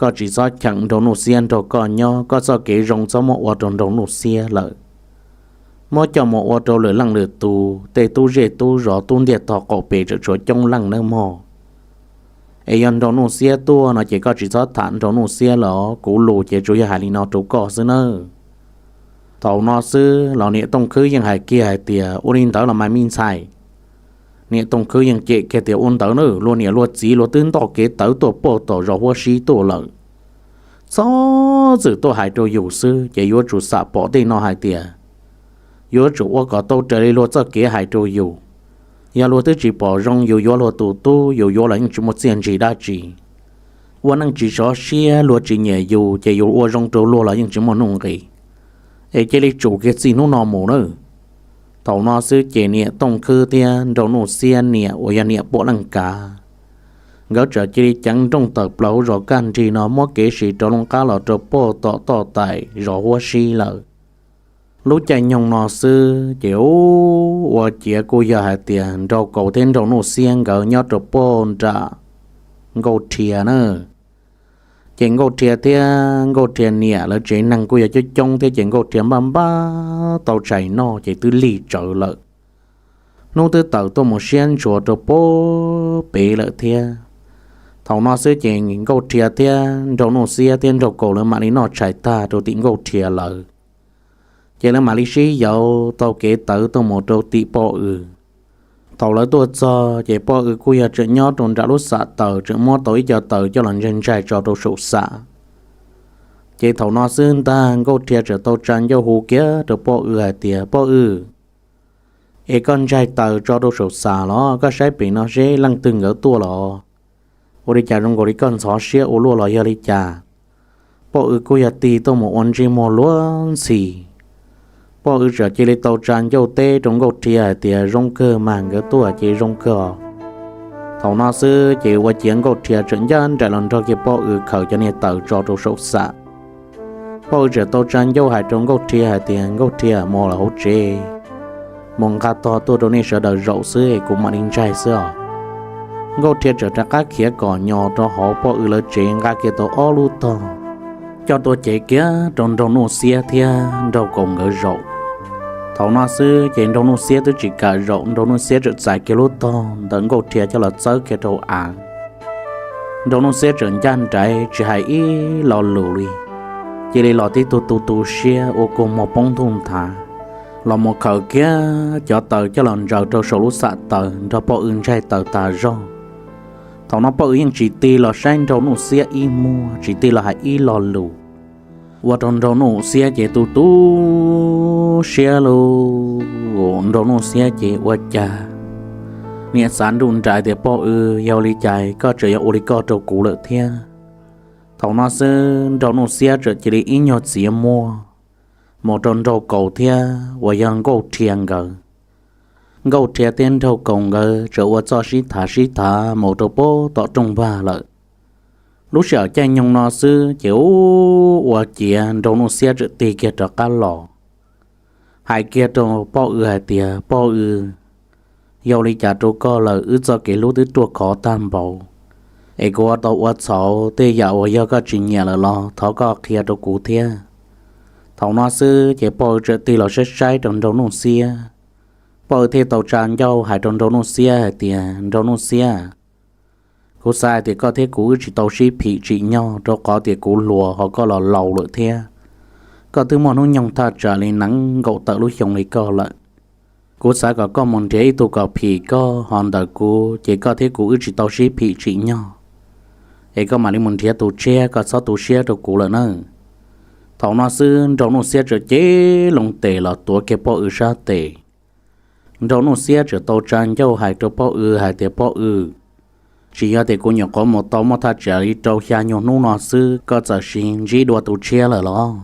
Koj tsis txhob cheem nraug Nuj Xiab nrog koj nyob, koj txoj kev zoo txhob muab ua rau nraug Nuj Xiab lawm. Muab coj mus ua rau lwm leej lwm tus, tej tub zej tub zos tub ntiaj tog qaum pem tseem tshuav coob leej nawb mog. Es yog nraug Nuj Xiab tuaj no ces koj tsis txhob tham nraug Nuj Xiab los, kuv lus ces tsuas yog hais li no rau koj xwb nawb. Thaum no xwb los niam Tooj Khwb yeej hais kiag hais tias, ua li ntawd los mas me ntxhais. Niam Tooj Khwb yeej cem kiag tias, ua ntawd na, luag niam luag txiv luag twb ntoj kev tawv tuaj pem tom zos Huab Sib tuaj lawm. Txhob txwm tuaj hais rau yus xwb, ces yuav tsum xam pom tej no hais tias yuav tsum ua kom tau raws li luag txoj kev hais rau yus. Yog luag twb tsis pom zoo yus yuav luag tus tub, yus yuav los yeej tsis muaj txiaj ntsig dab tsi. Ua neej tsis sov siab, luag tsis nyiam yus ces yus ua zoo rau luag los yeej tsis muaj nuj nqis. Es cia li tsum kiag txij hnub no mus nawb. Thaum no xwb ces niam Tooj Khwb thiab nraug Nuj Xiab niam uas yog niam Puam Leej Kav, nkawd txawm cia li ceev nrooj tawm plaws hauv zos kaj nrig no muab kev sim rov loo qab los rau pem tom toj tais zos Huab Sib lawm. Lub caij nyoog no xwb ces ua ciav kuj yog hais tias nraug Kaus thiab nraug Nuj Xiab nkawd nyob rau pem nram Nkauj Rhia na. Ces Nkauj Rhia thiab Nkauj Rhia niam lawv tsev neeg kuj yog coob coob thiab, ces Nkauj Rhia npaj npaj tau tshais noj ces twb lig tsawv lawm. Hnub twb tawm tuaj mus siab ntshua rau pem lawm thiab. Thaum no xwb ces Nkauj Rhia thiab nraug Nuj Xiab thiab nraug Kaus lawv mam li noj tshais tag rau tim Nkauj Rhia lawv, ces lawv mam li sib yaus taug kev tawv tuaj mus rau tim poj W. Thaum lawv tuaj txog ces poj W kuj yog tseem nyob rau nram lub xam taws, tseem muab tau ib co taws coj los ntsaig ntsaig tso rau saum xam. Ces thaum no xwb ntag Nkauj Rhia txawm tau tsa ncauj hu kiag rau poj W hais tias, poj W, es koj ntsaig taws tso rau saum xam los? Koj saib pem no seb leej twg nkawd tuaj los? Ua li cas zoo nkaus li koj ntxhov siab ua luaj los yog li cas? Poj W kuj yog tig tuaj mus ua ntsej muag luag ntxhi. Poj W txawm cia li tau tsa ncauj teb rau Nkauj Rhia hais tias, zoo kawg mas, nkawd tuaj ces zoo kawg os. Thaum no xwb ces ua ciav Nkauj Rhia txawm ncaj nraim los nrog kiag poj W khawm cov niag taws tso rau saum xam. Poj W txawm tau tsa ncauj hais rau Nkauj Rhia hais tias, Nkauj Rhia, mus los hauv tsev, mus nqa tog tuaj rau nej sawv daws zaum xwb es kuv mam li ntsaig xwb os. Nkauj Rhia txawm rov qab khiav kom nyos rau hauv poj W lawv tsev, nqa kiag tau ob lub tog coj tuaj cev kiag rau nraug Nuj Xiab thiab nraug Kaus nkawd zaum. Thaum no xwb ces nraug Nuj Xiab twb tsis kam zaum, nraug Nuj Xiab txawm txais kiag lub tog ntawm Nkauj Rhia coj los txawb kiag rau av. Nraug Nuj Xiab txawm ncaj nraim tsis hais ib lo lus li, cia li los tib tug tu tu siab ua kua muag poob ntuj nthav, los mus khawm kiag cov taws coj los ntsaws rau saum lub xam taws nrog poj W ntsaig taws tas zog. Thaum no poj W yeej tsis tig los saib nraug Nuj Xiab ib muag, tsis tig los hais ib lo lus, ua rau nraug Nuj Xiab ces tu tu siab lauj. Nraug Nuj Xiab ces ua cas niam xav nruj nraim tias, poj W, yog li cas koj tseem yuav ua li koj rau kuv lawm thiab? Thaum no xwb nraug Nuj Xiab txawm cia li ib nyuag txiav muag mus rau nraug Kaus thiab uas yog Nkauj Rhia nkawd. Nkauj Rhia thiab nraug Kaus nkawd txawm ua txoj sib thav sib thav mus rau pem tom rooj vag lawm. Lub sij hawm caij nyoog no xwb ces ua ciav nraug Nuj Xiab txawm tig kiag rov qab los, hais kiag rau poj W hais tias, poj W, yog li cas rau koj lawm? Wb txoj kev hlub twb ruaj khov tag npaum, es kuv ua tau ua txhaum tej yam uas yog koj tsis nyiam lawm los thov koj qhia rau kuv thiab. Thaum no xwb ces poj W txawm tig los saib saib rau nraug Nuj Xiab. Poj W thiaj tau tsa ncauj hais rau nraug Nuj Xiab hais tias, nraug Nuj Xiab, kuv xav hais tias koj thiab kuv wb tsis tau sib phim tsim nyog rau qhov tias kuv hluas ho koj los laus lawm thiab. Koj twb muaj hnub nyoog thaj tsam li nees nkaum tawm lub xyoo li koj lawm. Kuv xav kom koj mus nrhiav ib tug kom phim koj ho ntawm kuv ces koj thiab kuv wb tsis tau sib phim tsim nyog, es koj mam li mus nrhiav tus tshiab, koj txhob tu siab rau kuv lawm nawb. Thaum no xwb nraug Nuj Xiab txawm cev loo tes los tuav kiag poj W sab tes. Nraug Nuj Xiab txawm tau tsa ncauj hais rau poj W hais tias, poj W, tsis yog tias kuv nyuam qhuav mus tau muaj thaj tsam li rau xya nyuag hnub no xwb koj txawm sis ntsib dua tus tshiab lawm los?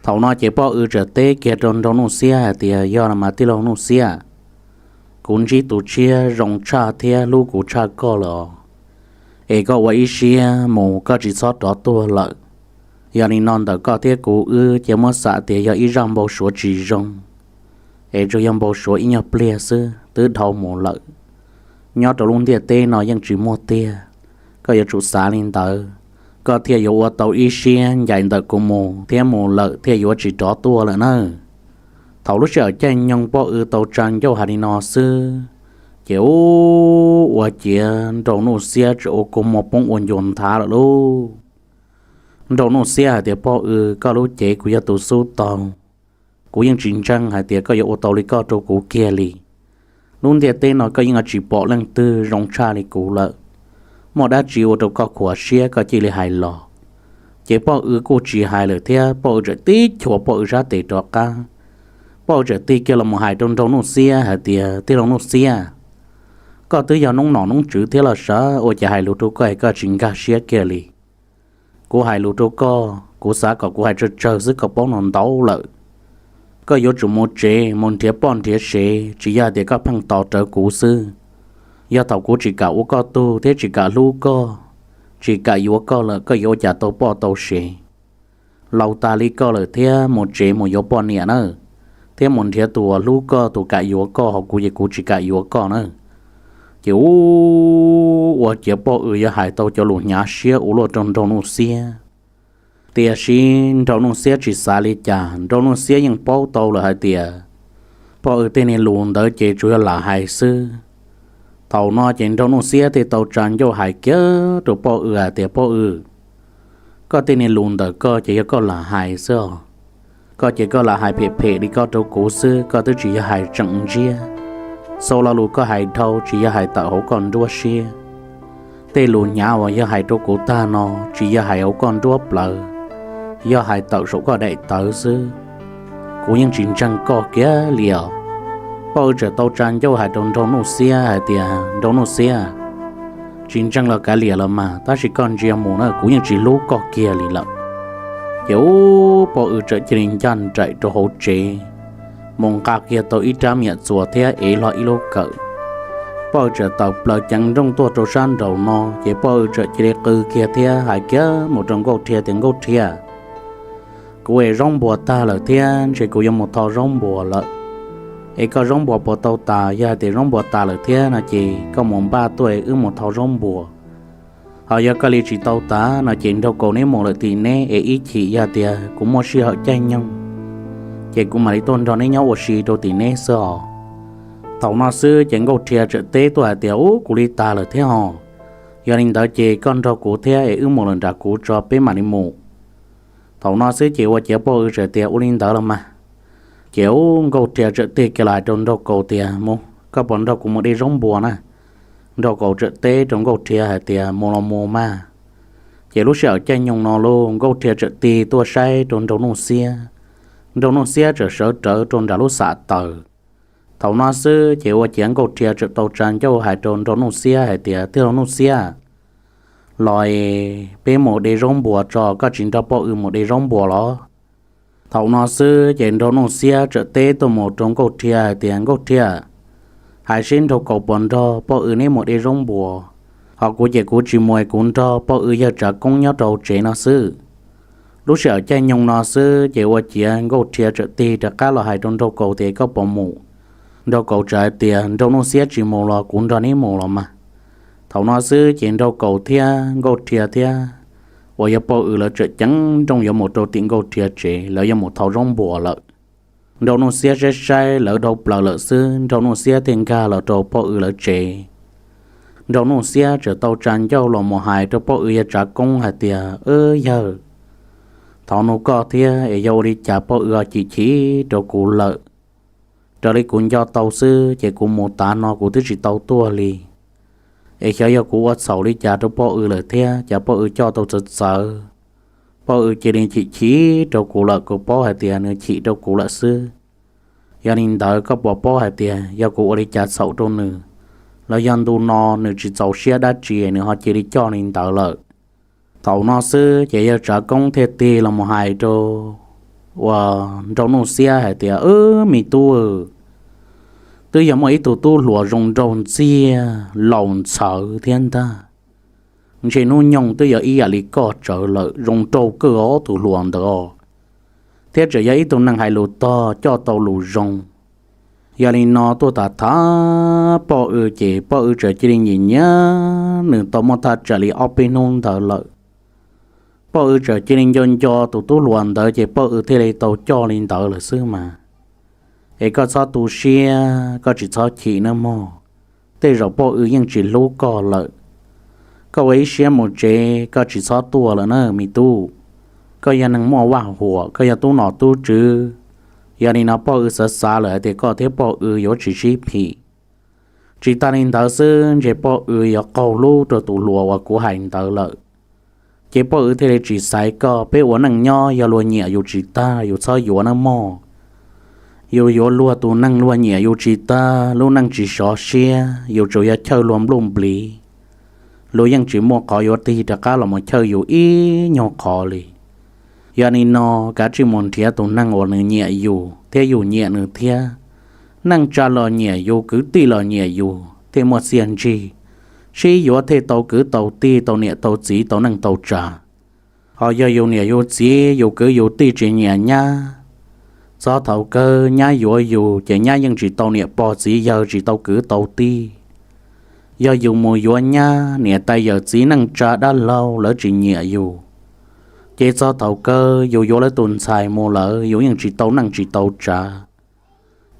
Thaum no ces poj W txawm teb kiag rau nraug Nuj Xiab hais tias, yog los mas tij laug Nuj Xiab, kuv ntsib tus tshiab zoo tshaj thiab hlub kuv tshaj koj lawm os. Es koj ua ib siab mus, koj tsis txhob rov tuaj lawm. Yog li no ntawm koj thiab kuv wb ces muab xav tias yog ib zaj npau suav tsis zoo, es tsuas yog npau suav ib nyuag pliag xwb twb dhau mus lawm. Nyob rau lub ntiaj teb no yeej tsis muaj tiag, koj yuav tsum xav li ntawd, koj thiaj yuav ua tau ib siab ncaim ntawm kuv mus thiab mus lawm thiaj yuav tsis rov tuaj lawm nawb. Thaum lub sij hawm caij nyoog poj W tau tsa ncauj hais li no xwb, ces ub, ua ciav Nraug Nuj Xiab txawm ua kua muag poob ua ncua nthav lawm lauj. Nraug Nuj Xiab hais tias, Poj W, koj lub cev kuv yog tus xub tau, kuv yeej tsis ntseeg hais tias koj yuav ua tau li koj rau kuv kiag li. Lub ntiaj teb no koj yeej tsis pom leej twg zoo tshaj li kuv lawm. Muaj dab tsi ua rau koj khuam siab koj cia li hais los. Ces poj W kuj tsis hais lawm thiab poj W txawm tib chua poj W sab tes rov qab. Poj W txawm tig kiag los mus hais rau Nraug Nuj Xiab hais tias, Tij laug Nuj Xiab, koj twb yog noob nom noob tswv thiab los sav, ua cas hais lus rau koj es koj tsis nkag siab kiag li? Kuv hais lus rau koj, kuv xav kom kuv hais tsawg tsawg xwb koj paub no ntau lawm. Koj yuav tsum mus tsev mus nrhiav poj nrhiav sev, tsis yog hais tias koj pheej tos rawv kuv xwb. Yog thaum kuv tsis kam ua koj tug thiab tsis kam hlub koj, tsis kam yuav koj lawm koj yuav ua cas tau poj tau sev? Laus tas li koj lawm thiab mus tsev mus yuav poj niam nawb, thiab mus nrhiav tus uas hlub koj tus kam yuav koj, ho kuv ces kuv tsis kam yuav koj nawb. Ces ub, ua ciav poj W yog hais tau cov lus hnyav siab ua luaj rau Nraug Nuj Xiab. Tiam sis Nraug Nuj Xiab tsis xav li cas, Nraug Nuj Xiab yeej paub tau lawm hais tias poj W tej niag lus ntawd ces tsuas yog lam hais xwb. Thaum no ces Nraug Nuj Xiab thiaj tau tsa ncauj hais kiag rau poj W hais tias, Poj W, koj tej niag lus ntawm koj ces yog koj lam hais xwb os. Koj ces koj lam hais phem phem li koj rau kuv xwb, koj twb tsis yog hais tseem ntsiab. Xau lo lus koj hais dhau tsis yog hais tawm hauv koj nruab siab. Tej lus hnyav uas yog hais rau kuv tag no tsis yog hais hauv koj nruab plawv, yog hais tawm saum koj daim tawv xwb. Kuv yeej tsis ntseeg koj kiag li os. Poj W txawm tau tsa ncauj hais rau Nraug Nuj Xiab hais tias, Nraug Nuj Xiab, tsis ntseeg los kav liam los mas, tab sis koj ntsia mus na, kuv yeej tsis hlub koj kiag li lawm. Ces ub, poj W txawm cia li ncaj nraim rau hauv tsev, mus nqa kiag tau ib rab miam txuas thiab ev hlo ib lub kawm. Poj W txawm tawm plaws ceev nrooj tuaj rau sab nraum no, ces poj W txawm cia li qw kiag thiab hais kiag mus rau Nkauj Rhia tias, Nkauj Rhia, kuv es zaub npuas tag lawm thiab ntshe kuv yuav mus thau zaub npuas lawm. Es koj zaub npuas puas tau tas? Yog hais tias zaub npuas tas lawm thiab no ces koj mus npaj tuaj es wb mus thau zaub npuas. Ho yog koj li tsis tau tas no ces nraug kaus neb mus lawm tim neb es ib chim yog tias kuv muaj sij hawm caij nyoog, ces kuv mam li tuaj nrog neb nyob ua si rau tim neb xwb os. Thaum no xwb ces Nkauj Rhia txawm teb tuaj hais tias, Ub, kuv li tas lawm thiab hos. Yog li ntawd ces koj nrog kuv thiab es wb mus lawm nram kuv tso peb mam li mus. Thaum no xwb ces ua ciav poj W txawm tias, Ua li ntawd los mas. Ces ub, Nkauj Rhia txawm tig kiag los hais rau nraug kaus tias, Mus, koj puas nrog kuv mus de zaub npuas na? Nraug kaus txawm teb rau Nkauj Rhia hais tias, Mus los mus mas. Ces lub sij hawm caij nyoog no lauj, Nkauj Rhia txawm tig tuaj saib rau nraug Nuj Xiab. Nraug Nuj Xiab txawm sawv rawv rau nram lub xam taws. Thaum no xwb ces ua ciav Nkauj Rhia txawm tau tsa ncauj hais rau nraug Nuj Xiab hais tias, Tij laug Nuj Xiab, los es peb mus de zaub npuas tso, koj tsis nrog poj W mus de zaub npuas los? Thaum no xwb ces nraug Nuj Xiab txawm teb tuaj mus rau Nkauj Rhia hais tias, Nkauj Rhia, hais seb nraug kaus puas nrog poj W neb mus de zaub npuas? Ho kuv ces kuv tsis mus, kuv nrog poj W yawg tsav koob nyob rau hauv tsev no xwb. Lub sij hawm caij nyoog no xwb ces ua ciav Nkauj Rhia txawm tig rov qab los hais rau nraug kaus tias, Koj puas mus? Nraug kaus txawm hais tias, Nraug Nuj Xiab tsis mus los kuv nrog neb mus los mas. Thaum no xwb ces nraug kaus thiab Nkauj Rhia thiab uas yog poj W lawv txawm ceev nrooj yuav mus rau tim Nkauj Rhia tsev, lawv yuav mus thau zaub npuas lawm. Nraug Nuj Xiab saib saib lawv dhau plaws lawm xwb, nraug Nuj Xiab thiaj nkag los rau poj W lawv tsev. Nraug Nuj Xiab txawm tau tsa ncauj los mus hais rau poj W yawg tsav koob hais tias, Wb yawg, thaum no koj thiab es yog ua li cas poj W ho chim chim rau kuv lawm? Raws li kuv nco tau xwb ces kuv mus tav no kuv twb tsis tau tuaj li. Es xyov yog kuv ua txhaum li cas rau poj W lawm thiab cas poj W coj tau txawv txawv. Poj W cia li chim chim rau kuv lawm, kuv paub hais tias nws chim rau kuv lawm xwb. Yog li ntawd koj puas paub hais tias yog kuv ua li cas txhaum rau nws, los yog ntu no nws tsis txaus siab dab tsi nws ho cia li coj li ntawd lawm? Thaum no xwb ces yawg tsav koob thiaj tig los mus hais rau uas nraug Nuj Xiab hais tias, Wb, me tub, twb yog muaj ib tug tub hluas zoo nraug ntxiag laus ntxhawv thiab ntag. ntshe hnub nyoog twb yog ib yam li koj tsawv lawm, zoo nraug kawg os tus hluas ntawd os, thiab tseem yog ib tug neeg hais lus tog coj tau lus zoo. Yog li no tuaj tham tham poj W ces poj W txawm cia li nyiam nyiam nws tau muaj thaj tsam li ob peb hnub ntawd lawm. Poj W txawm cia li nco nco tus tub hluas ntawd ces poj W thiaj li tau coj li ntawd lawm xwb mas. Es koj txhob tu siab, koj tsis txhob chim nawb mog. Tej zaum poj W yeej tsis hlub koj lawm. Koj ua ib siab mus tsev, koj tsis txhob tuaj lawm na me tub. Koj yog neeg muaj vaj huam, koj yog tub nom tub tswv. Yog li no poj W xav xav lawm hais tias koj thiab poj W yuav tsis sib phim. Tsis tas li ntawd xwb, ntshe poj W yuav qaug hlub rau tus hluas uas kuv hais ntawd lawm. Ces poj W thiaj li tsis xaiv koj. Peb ua neej nyob yog luag nyiam yus tsis tag yus txhob yuav nawb mog. Yus yuav luag tus neeg luag nyiam yus tsis tag, lub neej tsis sov siab, yus tsuas yog chawj luag npluj npliv. Luag yeej tsis muaj qhov yuav tig rov qab los mus chawj yus ib nyuag qhov li. Yog li no, kav tsij mus nrhiav tus neeg uas nws nyiam yus thiab yus nyiam nws thiab. Neej tsa los nyiam yus, kwv tij los nyiam yus thiaj muaj txiaj ntsig, sib yuav thiaj tau kwv tau tij, tau niam tau txiv, tau neej tau tsa. Ho yog yus niam yus txiv, yus kwv yus tij tsis nyiam nyab, txog thaum kawg nyab yuav yus ces nyab yeej tsis tau niam pog txiv yawg, tsis tau kwv tau tij. Yog yus mus yuav nyab, niam tais yawm txiv neej tsa dab laug lawv tsis nyiam yus, ces txog thaum kawg yus yuav lawv tus ntxhais mus lawm yus yeej tsis tau neej tsis tau tsav.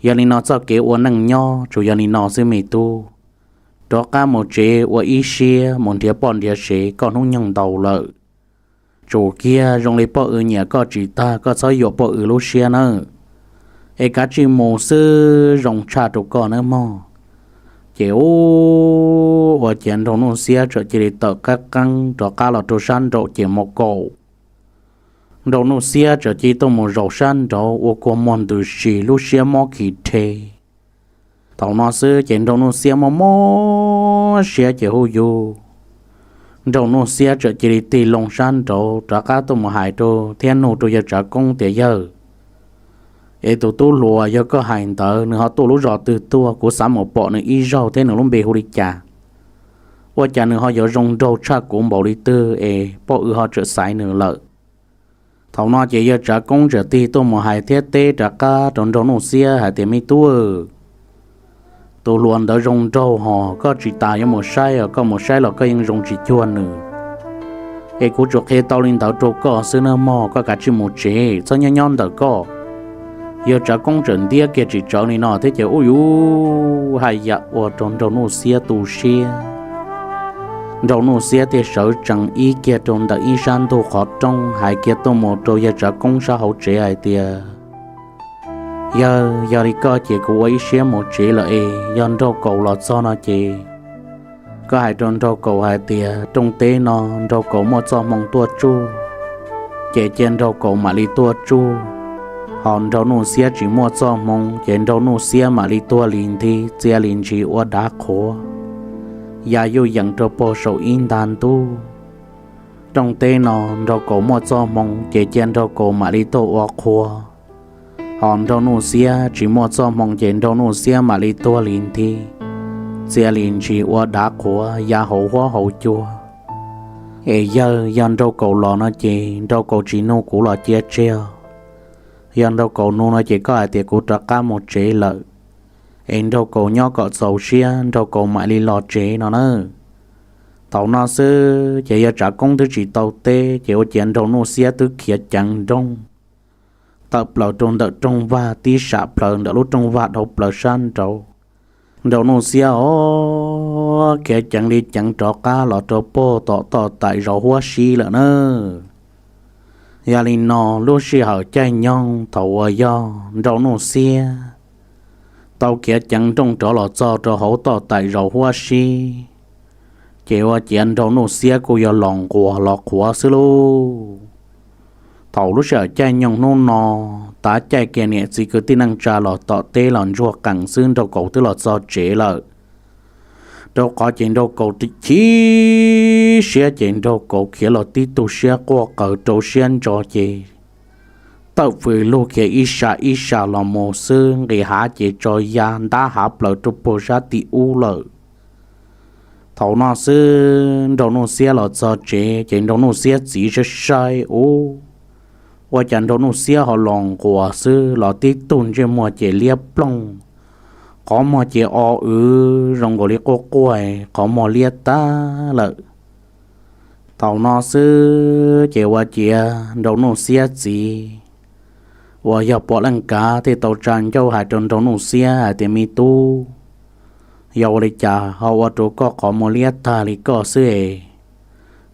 Yog li no txoj kev ua neej nyob tsuas yog li no xwb me tub. Rov qab mus tsev ua ib siab mus nrhiav poj nrhiav sev, koj hnub nyoog ntau lawm. Tsum kiag zoo li poj W nyiam koj tsis tag, koj txhob yuam poj W lub siab nawb. Es kav tsij mus xwb zoo tshaj rau koj nawb mog. Ces ua ciav nraug Nuj Xiab txawm cia li tawm qab qeeb rov qab los rau sab nraum ces mus kaum. Nraug Nuj Xiab txawm cia li tuaj mus zaum sab nraud ua kua muag ntws si, lub siab mob khi rhe. Thaum no xwb ces nraug Nuj Xiab mob mob siab ces hu yus, nraug Nuj Xiab txawm cia li tig loo sab nraud rov qab tuaj mus hais rau thiab nug rau yawg Tsav Koob tias, Yawg, es tus tub hluas yog koj hais ntawd nws ho tuaj lub zos twg tuaj? Kuv xav mus pom nws ib zaug thiab nws lub npe hu li cas? Ua cas nws ho yuav zoo nraug tshaj kuv npaum li twg es poj W ho txawm xaiv nws lawm? Thaum no ces yawg Tsav Koob txawm tig tuaj mus hais thiab teb rov qab rau nraug Nuj Xiab hais tias, Me tub, tus hluas ntawd zoo nraug hos, koj tsis tas yuav mus saib os, koj mus saib los koj yeej zoo tsis cuag nws. Es kuv tsuas qhia tau li ntawd rau koj xwb nawb mog, koj kav tsij mus tsev, txhob nyob nyob ntawm koj. Yawg Tsav Koob txawm ntiab kiag tsis tsawv li no thiab ces ua yus hais yam ua rau nraug Nuj Xiab tu siab. Nraug Nuj Xiab thiaj sawv tsees ib kiag rau ntawm ib sab ntug qhov rooj hais kiag tuaj mus rau yawg Tsav Koob sab hauv tsev hais tias, Yawg, yog li koj ces kuv ua ib siab mus tsev lawm es yog nraug Kaus los txog no ces koj hais rau nraug Kaus hais tias rooj teb no nraug Kaus muaj txoj hmoo tuaj tsuj, ces cia nraug Kaus mam li tuaj tsuj. Ho nraug Nuj Xiab tsis muaj txoj hmoo ces nraug Nuj Xiab mam li tuag li nthi txia li ntsis ua dav qhuav, ya yuj yees rau puag saum ib nta ntuj. Rooj teb no nraug Kaus muaj txoj hmoo ces cia nraug Kaus mam li tuaj ua qhua. Ho nraug Nuj Xiab tsis muaj txoj hmoo ces nraug Nuj Xiab mam li tuag li nthi, txia li ntsis ua dav qhuav ya hauv huab hauv cua. Es yawg, yog nraug Kaus los no ces nraug Kaus tsis nug kuv los cia tseg os. Yog nraug Kaus nug no ces koj hais tias kuv rov qab mus tsev lawm, es nraug Kaus nyob kom txaus siab nraug Kaus mam li los tsev no na. Thaum no xwb ces yawg Tsav Koob twb tsis tau teb ces ua ciav nraug Nuj Xiab twb khiav ceev nrooj tawm plaws rau ntawm rooj vag tib sam plaws ntawm lub rooj vag dhau plaws sab nraud. Nraug Nuj Xiab os, khiav ceev li ceev rov qab los rau puag tom toj taim zov huab sib lawm na. Yog li no lub sij hawm caij nyoog thaum uas yog nraug Nuj Xiab tau khiav ceev nrooj rov los txog rau hauv toj taim zov huab sib, ces ua ciav nraug Nuj Xiab kuj yog los nquas los qhuav xwb lauj. Thaum lub sij hawm caij nyoog hnub no, tav caij kiag niam txiv kwv tij neej tsa los tom teb los ntsuag qees xwb nraug Kaus twb los txog tsev lawm. Rau qhov ces nraug Kaus chim siab ces nraug Kaus khiav los tib tug siab quaj qaws rau siab ntso ces tawm fws lug khiav ib sab ib sab los mus xwb nqis hav ces tso ya ntab hav plaws rau puag sab tim ub lawm. Thaum no xwb Nraug Nuj Xiab los txog tsev ces Nraug Nuj Xiab txiv saib saib ub, ua cas Nraug Nuj Xiab ho los nquas xwb los tib tug ntsej muag ces liab ploog, qhov muag ces o wv zoo nkaus li quaj quaj, qhov muag liab tag lawm. Thaum no xwb ces ua ciav Nraug Nuj Xiab txiv uas yog Puam Leej Kav thiaj tau tsa ncauj hais rau Nraug Nuj Xiab hais tias, Me tub, yog ua li cas ho ua rau koj qhov muag liab tag li koj xwb es?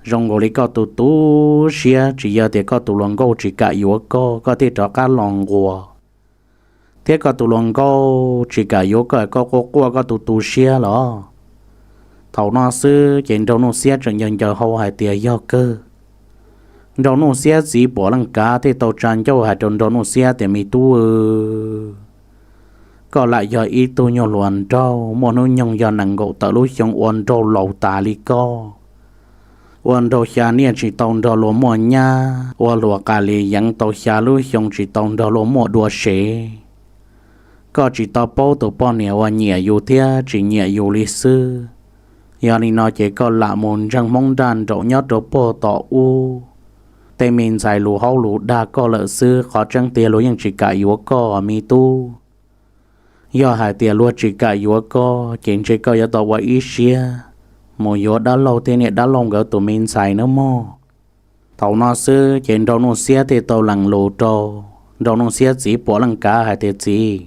Zoo nkaus li koj tus tu siab, tsis yog tias koj tus hluas nkauj tsis kam yuav koj, koj thiaj rov qab los nquas, thiab koj tus hluas nkauj tsis kam yuav koj, koj quaj quaj koj tus tu siab los? Thaum no xwb ces Nraug Nuj Xiab tseem ncaws ncaws hau hais tias, Yog kawg. Nraug Nuj Xiab txiv Puam Leej Kav thiaj tau tsa ncauj hais rau Nraug Nuj Xiab tias, Me tub, koj lam yog ib tug nyuag hluas nraug muaj hnub nyoog yog nees nkaum tawm lub xyoo, ua nraug laus tas li koj, ua nraug xya niaj tsis tau nrog luag muaj nyab, ua hluas qas li yeev tau xya lub xyoo tsis tau nrog luag muaj dua sev. Koj tsis tau paub tus poj niam uas nyiam yus thiab tsis nyiam yus li xwb. Yog li no ces koj lam mus ntseeg Hmoob nraj nraum nyob rau puag tom ub, tej me ntxhais lus haub lus dag koj lawm xwb, qhov tseeb tiag luag yeej tsis kam yuav koj me tub. Yog hais tias luag tsis kam yuav koj ces ntshe koj yuav tau ua ib siab mus yuav dab laug thiab niam dab laug nkawd tus me ntxhais nawb mog. Thaum no xwb ces Nraug Nuj Xiab thiaj tau lees lus rau Nraug Nuj Xiab txiv Puam Leej Kav hais tias, Txiv,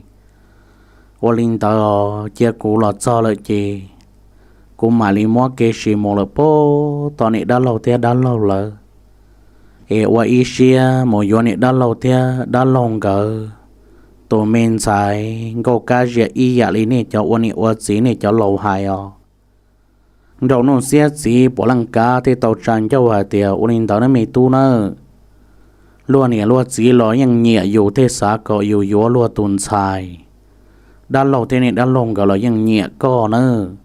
ua li ntawd cia kuv los txog lawm ces kuv mam li muab kev sim mus lawm puag tom niam dab laug thiab dab laug lawv, es ua ib siab mus yuav niam dab laug thiab dab laug nkawd tus me ntxhais nkauj kab ziam ib yam li nej cov ua niam ua txiv nej cov laus hais os. Nraug Nuj Xiab txiv Puam Leej Kav thiaj tau tsa ncauj hais tias, Ua li ntawd nawb me tub nawb, luag niam luag txiv los yeej nyiam yus thiaj xav kom yus yuav luag tus ntxhais. Dab laug thiab niam dab laug nkawd los yeej nyiam koj nawb.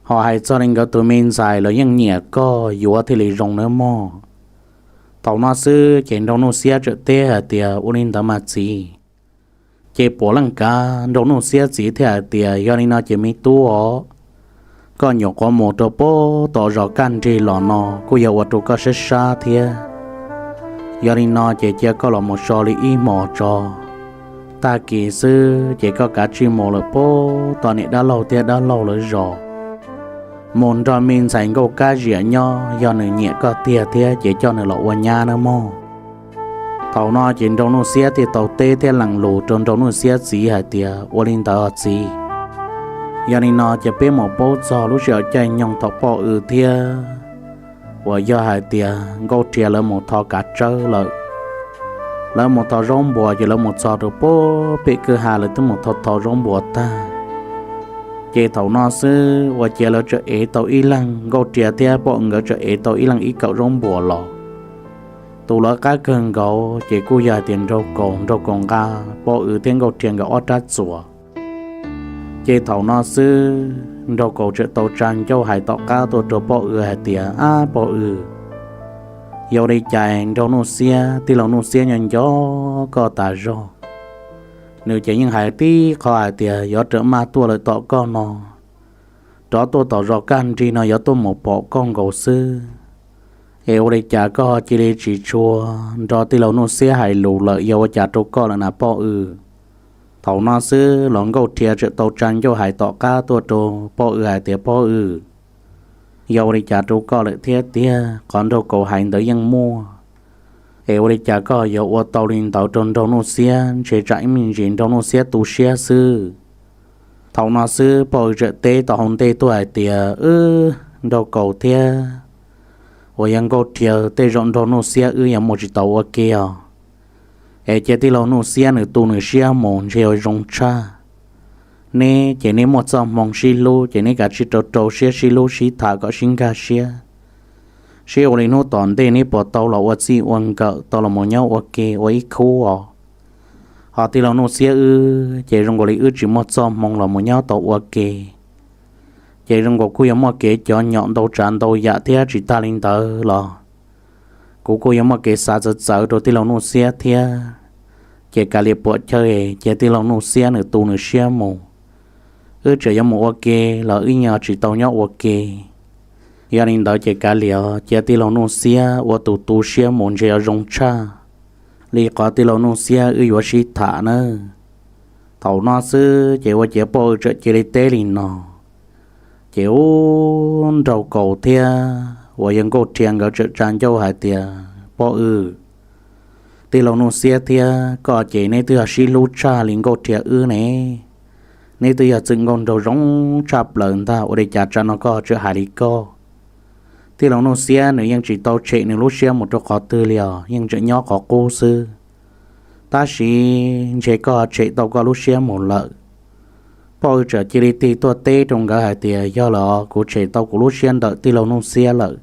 Ho hais txog li nkawd tus me ntxhais los yeej nyiam koj, yuav thiaj li zoo nawb mog. Thaum no xwb ces Nraug Nuj Xiab tseem teb hais tias, Ua li ntawd mas txiv. Ces Puam Leej Kav, Nraug Nuj Xiab txiv thiaj hais tias, Yog li no ces me tub os, koj nyuam qhuav mus rau puag tom zos kaj nrig los no kuj yog ua rau koj sab sab thiab. Yog li no ces cia koj los mus so li ib hmos tso, tag kis xwb ces koj kav tsij mus lawm puag tom niam dab laug thiab dab laug lawv zos, mus nrog me ntxhais nkauj kab ziam nyob, yog nws nyiam koj tiag thiab ces coj nws los ua nyab nawb mog. Thaum no ces Nraug Nuj Xiab thiaj tau teb thiab lees lus rau Nraug Nuj Xiab txiv hais tias, Ua li ntawd txiv. Yog li no ces peb mus paub txog lub sij hawm caij nyoog thaum Poj Ws thiab uas yog hais tias Nkauj Rhiav lawv mus tho kav tsawb lawm. Lawv mus tho zaub npuas ces lawv mus txog rau puag pem kwj ha, lawv twb mus tho tho zaub npuas tag. Ces thaum no xwb ua ciav lawv tseem ev tau ib leeg, Nkauj Rhiav thiab Poj Ws nkawd tseem ev tau ib leeg ib kawm zaub npuas los. Tus lawv qab kawg nkaus ces kuj yog hais tias Nraug Kaus, Nraug Kaus nqa Poj Ws thiab Nkauj Rhiav nkawd ob rab txuas. Ces thaum no xwb Nraug Kaus tseem tau tsa ncauj hais tom qab tuaj rau Poj Ws hais tias, Ab Poj Ws, yog ua li cas Nraug Nuj Xiab, tij laug Nuj Xiab nyob nco koj tas zog. Nws ces yeej hais tib qho hais tias yuav rawm maj tuaj lawm tom koj no, rov tuaj tom zos kaj nrig no yuav tuaj mus pom koj nkaus xwb. Es ua li cas koj ho cia li tsis tshua nrog tij laug Nuj Xiab hais lus lawm, yog ua cas rau koj lawm na Poj Ws? Thaum no xwb los Nkauj Rhiav tseem tau tsa ncauj hais tom qab tuaj rau Poj Ws hais tias, Poj Ws, yog ua li cas rau koj lawm thiab tiag? Qhov Nraug Kaus hais ntawd yeej muaj, es ua li cas koj yuav ua tau li ntawd rau Nraug Nuj Xiab? Ntshe tsam ib me ntsis Nraug Nuj Xiab tu siab xwb. Thaum no xwb Poj Ws tseem teb tau hauv ntej tuaj hais tias, Wb, Nraug Kaus thiab uas yog Nkauj Rhiav, tej zaum Nraug Nuj Xiab wb yuav mus tsis tau ua ke os. Es cia tij laug Nuj Xiab nws tu nws siab mus ntshe yuav zoo tshaj. Neb ces neb muaj txoj hmoo sib hlub ces neb kav tsij rau rau siab sib hlub sib tham kom sib nkag siab, seb ua li hnub tom ntej neb puas tau los ua txij ua nkawm, tau los mus nyob ua ke ua ib khub os. Ho tij laug Nuj Xiab wb ces zoo nkaus li wb tsis muaj txoj hmoo los mus nyob tau ua ke. Ces zoo nkaus kuj yuav muaj kev cov nyom ntau tsav ntau yam thiab, tsis tag li ntawd los kuv kuj yuav muaj kev xav txawv txawv rau tij laug Nuj Xiab thiab. Ces kav liam puam chawj, cia tij laug Nuj Xiab nws tu nws siab mus, Wb tseem yuav mus ua ke los wb yeej tsis tau nyob ua ke. Yog li ntawd ces kav liam, cia tij laug Nuj Xiab ua tus tu siab mus ntshe yuav zoo tshaj li qhov tij laug Nuj Xiab wb yuav sib tham nawb. Thaum no xwb ces ua ciav poj W txawm cia li teb li no. Ces ub, Nraug Kaus thiab uas yog Nkauj Rhia nkawd txawm tsa ncauj hais tias, Poj W, tij laug Nuj Xiab thiab koj ces neb twb yog sib hlub tshaj li Nkauj Rhia wb ne. Neb twb yog txwm nkauj nraug zoo tshaj plaws ntag, ua li cas tsam no koj tseem hais li koj? Tij laug Nuj Xiab nws yeej tsis tau tshem nws lub siab mus rau qhov twg li os, yeej tseem nyob qhov qub xwb. Tab sis ntshe koj tshem tau koj lub siab mus lawm. Poj W txawm cia li tig tuaj teb rau nkawd hais tias, Yog lawm, kuv tshem tau kuv lub siab ntawm tij laug Nuj Xiab lawm.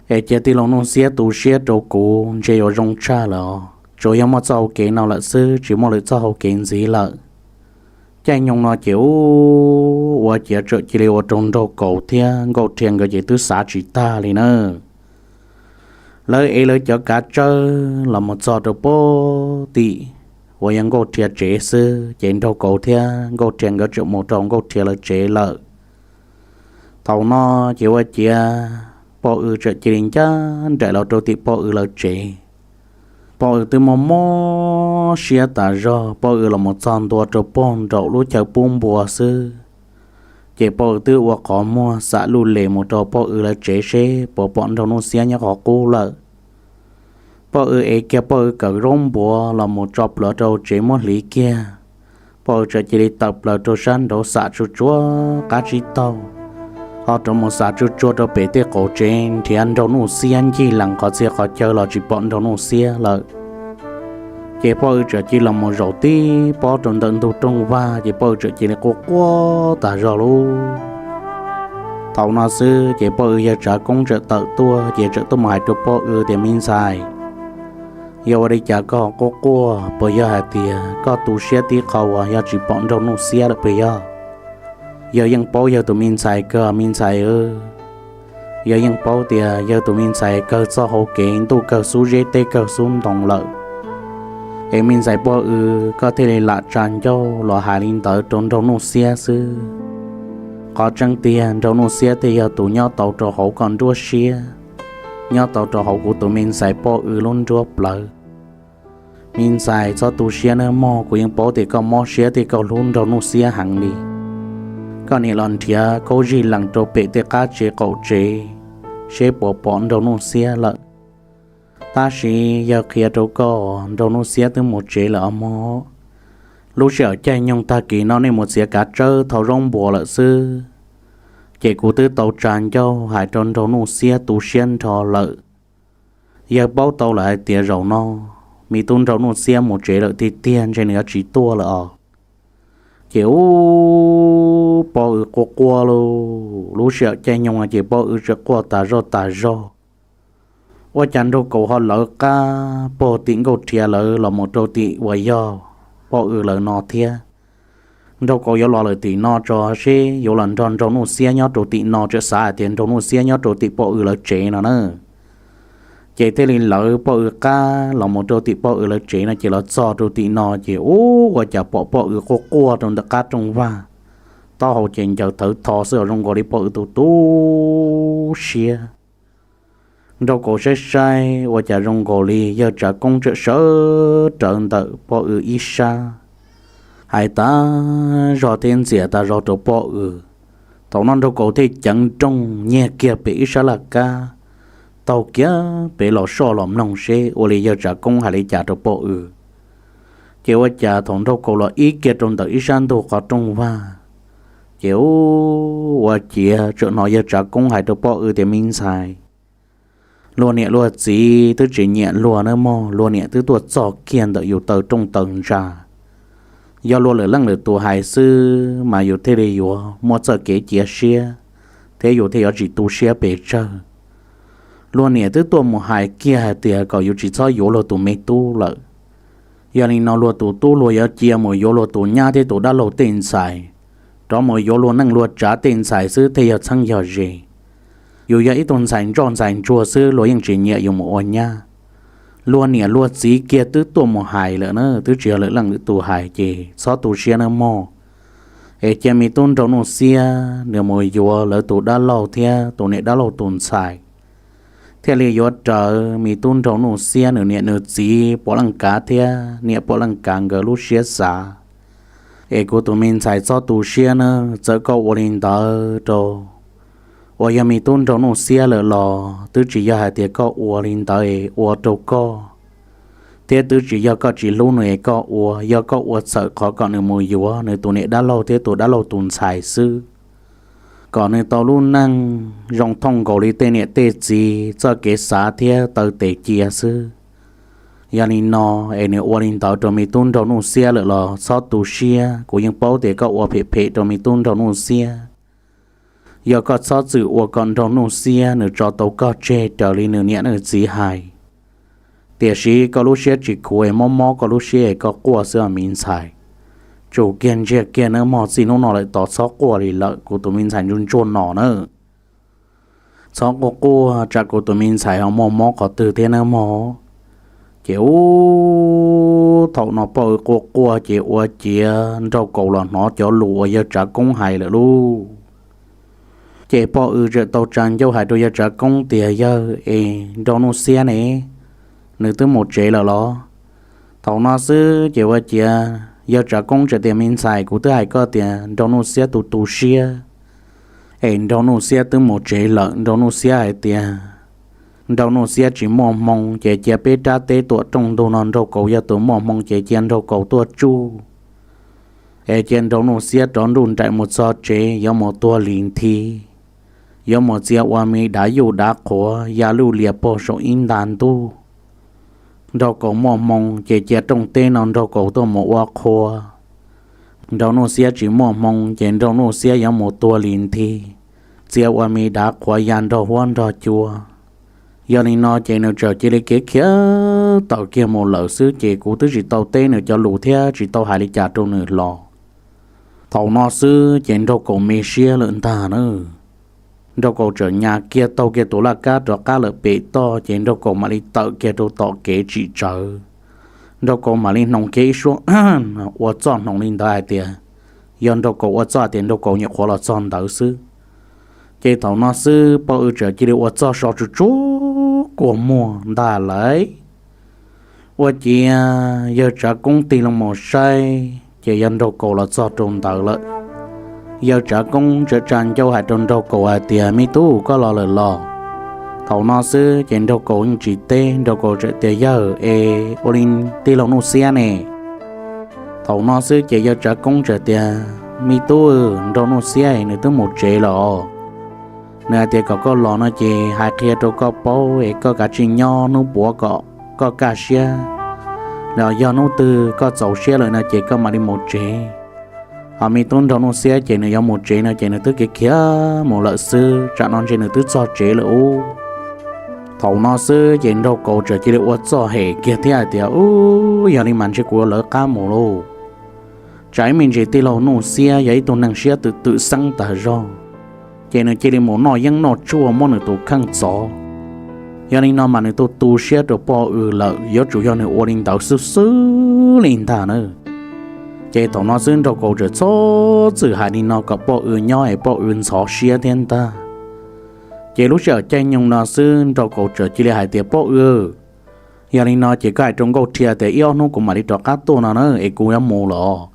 Es cia tij laug Nuj Xiab tu siab rau kuv ntshe yuav zoo tshaj lawm os. Tsuas yog muaj txoj hau kev no lawm xwb, tsis muaj lwm txoj hau kev ntxiv lawm. Caij nyoog no ces ub, ua ciav txawm cia li ua rau Nraug Kaus thiab Nkauj Rhia nkawd ces twb xav tsis tag li na. Lawv ev lawv cov kav tsawb los mus txog rau pem tim uas yog Nkauj Rhia tsev xwb, ces Nraug Kaus thiab Nkauj Rhia nkawd txawm mus rau Nkauj Rhia lawv tsev lawm. Thaum no ces ua ciav poj W txawm cia li ncaj nraim los rau tim poj W lawv tsev. Poj W twb muaj mob siab tas zog, poj W los mus txog ntua rau pem nraum lub chaw pub npua xwb, ces poj W twb ua qhov muag xam luj les mus rau poj W lawv tsev seb puas pom Nraug Nuj Xiab nyob qhov qub lawm. Poj W ev kiag poj W kawm zaub npuav los mus tso plhuav rau tsev muab hliv kiag. Poj W txawm cia li tawm plaws rau sab nraud xam tsuj tsuav qab tsib taug, ho rov mus xam tsuj tsuav rau pem tej qaum tsev nrhiav Nraug Nuj Xiab ncig lees qhov txhia qhov chaw los tsis pom Nraug Nuj Xiab lawm. Ces poj W txawm cia li los mus zaum tib pob rau ntawm ntug rooj vag, ces poj W txawm cia li quaj quaj tas zog lub. Thaum no xwb ces poj W yawg Tsav Koob txawm tawm tuaj, ces txawm tuaj mus hais rau poj W tias, Me ntxhais, yog ua li cas koj quaj quaj? Puas yog hais tias koj tu siab tib qho uas yog tsis pom Nraug Nuj Xiab lawm puas yog? Yawg yeej paub yawg tus me ntxhais kawg me ntxhais. Yawg yeej paub tias yawg tus me ntxhais kawg txoj hau kev ntuj kawg xub zeb teb kawg xub ntoo lawm. Es me ntxhais poj W, koj thiaj li lam tsa ncauj los hais li ntawd rau Nraug Nuj Xiab xwb. Qhov tseeb tiag Nraug Nuj Xiab thiaj yog tus nyob tau rau hauv koj nruab siab, nyob tau rau hauv kuv tus me ntxhais poj W lub nruab plawv. Me ntxhais txhob tu siab nawb mog, kuv yeej paub tias koj mob siab thiab koj hlub Nraug Nuj Xiab heev li. Koj niam los nrhiav khaub zig lees rau pem tej qab tsev qaum tsev seb puas pom Nraug Nuj Xiab lawm. Tab sis yawg qhia rau koj, Nraug Nuj Xiab twb mus tsev lawm os mog. Lub sij hawm caij nyoog tag kis no nej mus txiav kav tsawb thau zaub npuas lawm xwb, ces kuv twb tau tsa ncauj hais rau Nraug Nuj Xiab tu siab nrho lawm. Yawg paub tau lawm hais tias zaum no me tub Nraug Nuj Xiab mus tsev lawm tiag tiag, ntshe nws yuav tsis tuaj lawm os. Ces ub, poj W quaj quaj lauj, lub sij hawm caij nyoog no ces poj W txawm quaj tas zog tas zog. Ua cas Nraug Kaus ho lawv qab pog tim Nkauj Rhia lawv los mus rau tim uas yog poj W lawv no thiab. Nraug Kaus yuav los lawm tim no tso seb yuav los nrog Nraug Nuj Xiab nyob rau tim no, txawm xav hais tias Nraug Nuj Xiab nyob rau tim poj W lawv tsev no na. Ces thiaj li lawv poj W qab los mus rau tim poj W lawv tsev no, ces los txog rau tim no ces ub, ua cas pom poj W quaj quaj rau ntawm qab rooj vag, taub hau ces ncaws thawv tho xwb os, zoo nkaus li poj W tu tu siab. Nraug Kaus saib saib ua cas zoo nkaus li yawg Tsav Koob txawm sawv rawv ntawm poj W ib sab, hais tas zog thiab ntxias tas zog rau poj W. Thaum no Nraug Kaus thiaj ceev nrooj nyiag kiag pem ib sab laj kab, taug kiag pem los soj los mloog seb ua li yawg Tsav Koob hais li cas rau poj W. Ces ua cas thaum Nraug Kaus los ib kiag rau ntawm ib sab ntug qhov rooj vag, ces ub, ua ciav txawm hnov yawg Tsav Koob hais rau poj W tias, Me ntxhais, luag niam luag txiv twb tsis nyiam luag nawb mog, luag niam twb tuaj txog kiag ntawm yus taw rooj taw ntsa. Yog luag lwm leej lwm tus hais xwb mas yus thiaj li yuav muaj txoj kev cia siab, thiab yus thiaj yuav tsis tu siab pes tsawg. Luag niam twb tuaj mus hais kiag hais tias kom yus tsis txhob yuav luag tus me tub lawm. Yog li no luag tus tub luag yuav cia mus yuav luag tus nyab thiab tus dab laug tej ntxhais, rov mus yuav luag neej luag tsav tej ntxhais xwb thiaj yog txheeb yog ze. Yus yog ib tug ntxhais ntsoj ntxhais ntsuag xwb luag yeej tsis nyiam yus mus ua nyab. Luag niam luag txiv kiag twb tuaj mus hais lawm na, twb tsis yog lwm leej lwm tus hais, ces txhob tu siab nawb mog. Es cia me tub nraug Nuj Xiab nws mus yuav lawv tus dab laug thiab tus niam dab laug tus ntxhais, thiaj li yuav rawv me tub nraug Nuj Xiab nws niam nws txiv Puav Leej Kav thiab niam Puav Leej Kav nkawd lub siab xav. Es kuv tus me ntxhais txhob tu siab nawb, txawm koj ua li ntawd rau uas yog me tub nraug Nuj Xiab lawm los twb tsis yog hais tias koj ua li ntawd es ua rau koj, thiab twb tsis yog koj tsis hlub nws es koj ua, yog koj ua txhawm qhov kom nws mus yuav nws tus niam dab laug thiab tus dab laug tus ntxhais xwb, kom nws tau lub neej zoo thooj nkaus li tej niam tej txiv txoj kev xav thiab taw tes cia xwb. Yog li no es nws ua li ntawd rau me tub nraug Nuj Xiab lawm los txhob tu siab, kuv yeej paub tias koj ua phem phem rau me tub nraug Nuj Xiab. Yog koj txhob txwm ua kom nraug Nuj Xiab nws tso tau koj tseg raws li nws niam nws txiv hais. Tiam sis koj lub siab tsis khuv es mob mob koj lub siab es koj quaj xwb os me ntxhais. Tsum kiag ntsiag kiag nawb mog, txij hnub no lawm tod txhob quaj li lawm kuv tus me ntxhais ntsuag ntsuag no nawb. Txhob quaj quaj tsam kuv tus me ntxhais ho muaj mob qhov twg thiab nawb mog. Ces ub, thaum no poj W quaj quaj ces ua ciav nraug Kaus los hnov cov lus uas yawg Tsav Koob hais lawm lauj. Ces poj W txawm tau tsa ncauj hais rau yawg Tsav Koob tias, Yawg, es nraug Nuj Xiab ne, nws twb mus tsev lawm los? Thaum no xwb ces ua ciav yawg Tsav Koob txawm tias, Me ntxhais, kuv twb hais koj tias nraug Nuj Xiab tu tu siab, es nraug Nuj Xiab twb mus tsev lawm. Nraug Nuj Xiab hais tias nraug Nuj Xiab tsis muaj hmoo, ces cia peb rab teb tuam rooj ntug no nraug Kaus yog tus muaj hmoo ces cia nraug Kaus tuaj tsuj. Es cia nraug Nuj Xiab rov nruj nraim mus txog tsev, yuav mus tuag li nthi, yuav mus txia ua me dav yuj dav qhuav ya luj lias pog saum ib nta ntuj. Nraug Kaus muaj hmoo ces cia rooj teb no nraug Kaus tuaj mus ua qhua. Nraug Nuj Xiab tsis muaj hmoo ces nraug Nuj Xiab yuav mus tuag li nthi, txia ua me dav qhuav ya nrog huab nrog cua. Yog li no ces nws txawm cia li kev khiav tawm kiag mus lawm xwb, ces kuv twb tsis tau teb nws cov lus thiab tsis tau hais li cas rau nws los. Thaum no xwb ces nraug Kaus me siab lawm ntag na. Nraug Kaus txawm nyas kiag taug kiag tus laj kab rov qab lawm pem toj, ces nraug Kaus mam li tawm kiag rau tom kev tsim tsawv. Nraug Kaus mam li hnoos kiag ib suab ua txoj hnoos li ntawd hais tias, yog nraug Kaus ua txoj hais tias nraug Kaus nyuam qhuav los txog ntawd xwb. Ces thaum no xwb poj W txawm cia li ua txoj so tsuj tsuag kua muag ntag lauj. Ua ciav yawg Tsav Koob tig loo mus saib ces yog nraug Kaus los txog rau ntawd lawm. Yawg Tsav Koob txawm tsa ncauj hais rau nraug Kaus hais tias, Me tub, koj los lawm los? Thaum no xwb ces nraug Kaus yeej tsis teb, nraug Kaus txawm tias, Yawg, es ua li tij laug Nuj Xiab ne? Thaum no xwb ces yawg Tsav Koob txawm tias, Me tub, nraug Nuj Xiab nws twb mus tsev lawm os. Nws hais tias kom koj los no ces hais qhia rau koj paub es koj kav tsij nyob hnub puav kom koj kaj siab, los yog hnub twg koj txaus siab lawm no ces koj mam li mus tsev. Ho me tub nraug Nuj Xiab ces nws yuav mus tsev no ces nws twb kev khiav mus lawm xwb, tsam no ntshe nws twb txog tsev lawm ub. Thaum no xwb ces nraug Kaus txawm cia li ua txoj hem kiag thiab hais tias, Ub, yog li mas ntshe kuv yuav lawv qab mus lauj. Tsam ib me ntsis tij laug Nuj Xiab yog ib tug neeg siab twm twm xeeb tas zog, ces nws cia li mus noj yeeb noj tshuaj muab nws tus kheej txov. Yog li no mas nws tu tu siab rau poj W lawm, yuav tsum yog nws ua li ntawd xwb xwb li ntag na. Ces thaum no xwb nraug Kaus txawm txhob txwm hais li no kom poj W nyob es poj W ntxhov siab thiab ntag. Ces lub sij hawm caij nyoog no xwb nraug Kaus txawm cia li hais tias, Poj W, yog li no ces koj hais rau Nkauj Rhia tias ib ob hnub kuv mam li rov qab tuaj no na es kuv yuav mus los.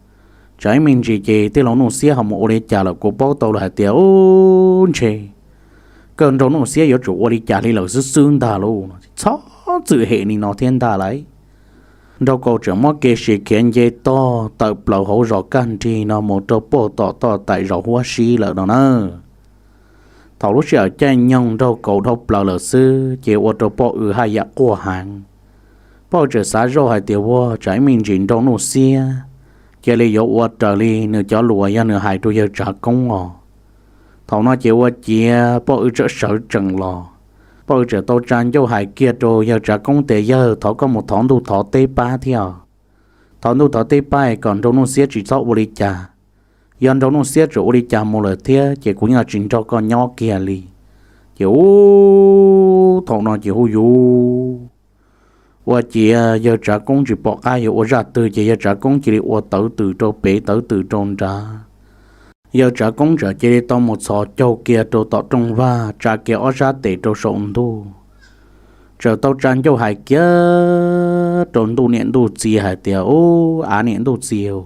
Tsam ib me ntsis ces tij laug Nuj Xiab ho mus ua li cas lawm, kuv paub tau lawm hais tias ub ntshe koj nraug Nuj Xiab yuav tsum ua li cas li lawm xwb xwb ntag lauj. Txhob txwm hem li no thiab ntag lauj. Nraug Kaus txawm muab kev sim khiav nce toj tawm plaws hauv zos kaj nrig no mus rau pem tom toj taim zos Huab Sib lawm no na. Thaum lub sij hawm caij nyoog nraug Kaus dhau plaws lawm xwb ces ua rau poj W haj yam quaj heev. Poj W txawm xav zoj hais tias ua tsam ib me ntsis nraug Nuj Xiab cia li yuav ua raws li nws cov lus uas yog nws hais rau yawg Tsav Koob os. Thaum no ces ua ciav poj W txawm sawv tsees los, poj W txawm tau tsa ncauj hais kiag rau yawg Tsav Koob tias, Yawg, thov koj mus thov ntuj thov teb pab thiab. Thov ntuj thov teb pab es kom nraug Nuj Xiab tsis txhob ua li cas. Yog nraug Nuj Xiab tseem ua li cas mus lawm thiab ces kuv yeej tsis nrog koj nyob kiag li. Ces ub, thaum no ces hu yuv, ua ciav yawg Tsav Koob tsis pom qab yuav ua zaj twg ces yawg Tsav Koob cia li ua tawv twm rau pem tawv twm rau nrad. Yawg Tsav Koob txawm cia li tau mus txhos caug kiag rau tom rooj vag, tsa kiag ob sab tes rau saum ntuj, txawm tau tsa ncauj hais kiag rau ntuj niam ntuj txiv hais tias, Ub, av niam ntuj txiv,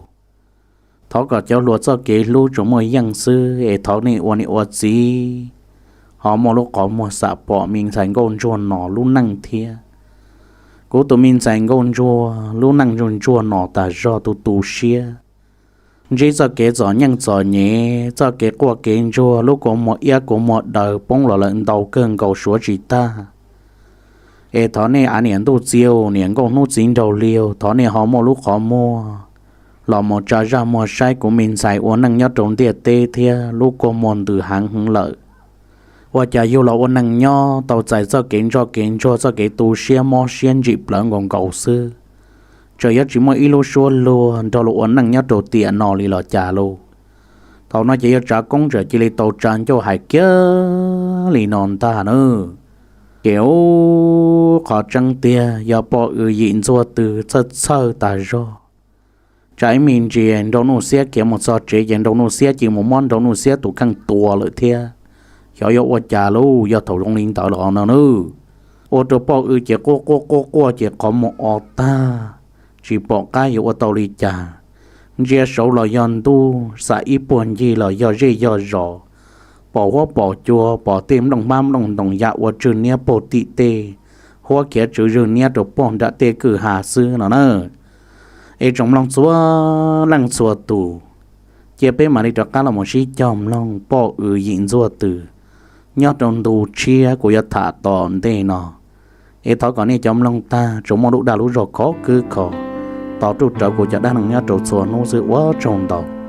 thov kom cov hluas txoj kev hlub tsuas muaj yeej xwb es thov nej ua niam ua txiv ho muaj lub qhov muag xam pom me ntxhais nkauj ntsuag no lub neej thiab. Kuv tus me ntxhais nkauj ntsuag lub neej ntsuag ntsuag no tas zog tu tu siab, ntsib txoj kev txom nyem txom nyem, txoj kev quaj kev ntsuag, lub kua muag iab kua muag daws poob los lawm ntau kawg nkaus suav tsis tag. Es thov nej av niam ntuj txiv, niam nkauj hnub txiv nraug hli, thov nej ho muaj lub qhov muag los mus tsa zaj muag saib kuv me ntxhais ua neej nyob rau ntiaj teb thiab, lub kua muag ntws heev heev lawm. Ua cas yug los ua neej nyob tau txais txoj kev ntsoj kev ntsuag, txoj kev tu siab mob siab ntsim plawv nkaus nkaus xwb, tseem yuav tsis muaj ib lub suab luag nrog luag ua neej nyob rau tiam no li los cas lauj? Thaum no ces yawg Tsav Koob txawm cia li tau tsa ncauj hais kiag li no ntag na. Ces ub, qhov tseeb tiag yog poj W Yim Ntxuag Tw txhawj txhawj tas zog. Tsam ib me ntsis Nraug Nuj Xiab khiav mus txog tsev ces Nraug Nuj Xiab cia li mus muab Nraug Nuj Xiab tus kheej tua lawm thiab. Xyov yuav ua cas lauj, yog thaum zoo li ntawd los no nawb. Ua rau poj W ces quaj quaj quaj quaj ces qhov muag o tag, tsis pom qab yuav ua tau li cas. Ntsia saud los yog ntuj, xam ib puag ncig los yog zej yog zos, pom huab pom cua, pom tej nplooj hmab nplooj ntoos ya ua tswg niab puag tim tej, huab khiav tswv zwg niab rau puag nram tej kwj ha xwb no na. Es tsoom mloog txhua leej txhua tus, cia peb mam li rov qab los mus sib cog mloog poj W Yim Ntxuag Tw nyob rau ntu tshiab kuv yuav tham tom ntej no. Es thov kom nej cov mloog tag tsuas muaj lub dag lub zog khov kwb kho, tos ruj rawv kuv cov dab neeg nyob rau txhua hnub xwb, ua tsaug ntau.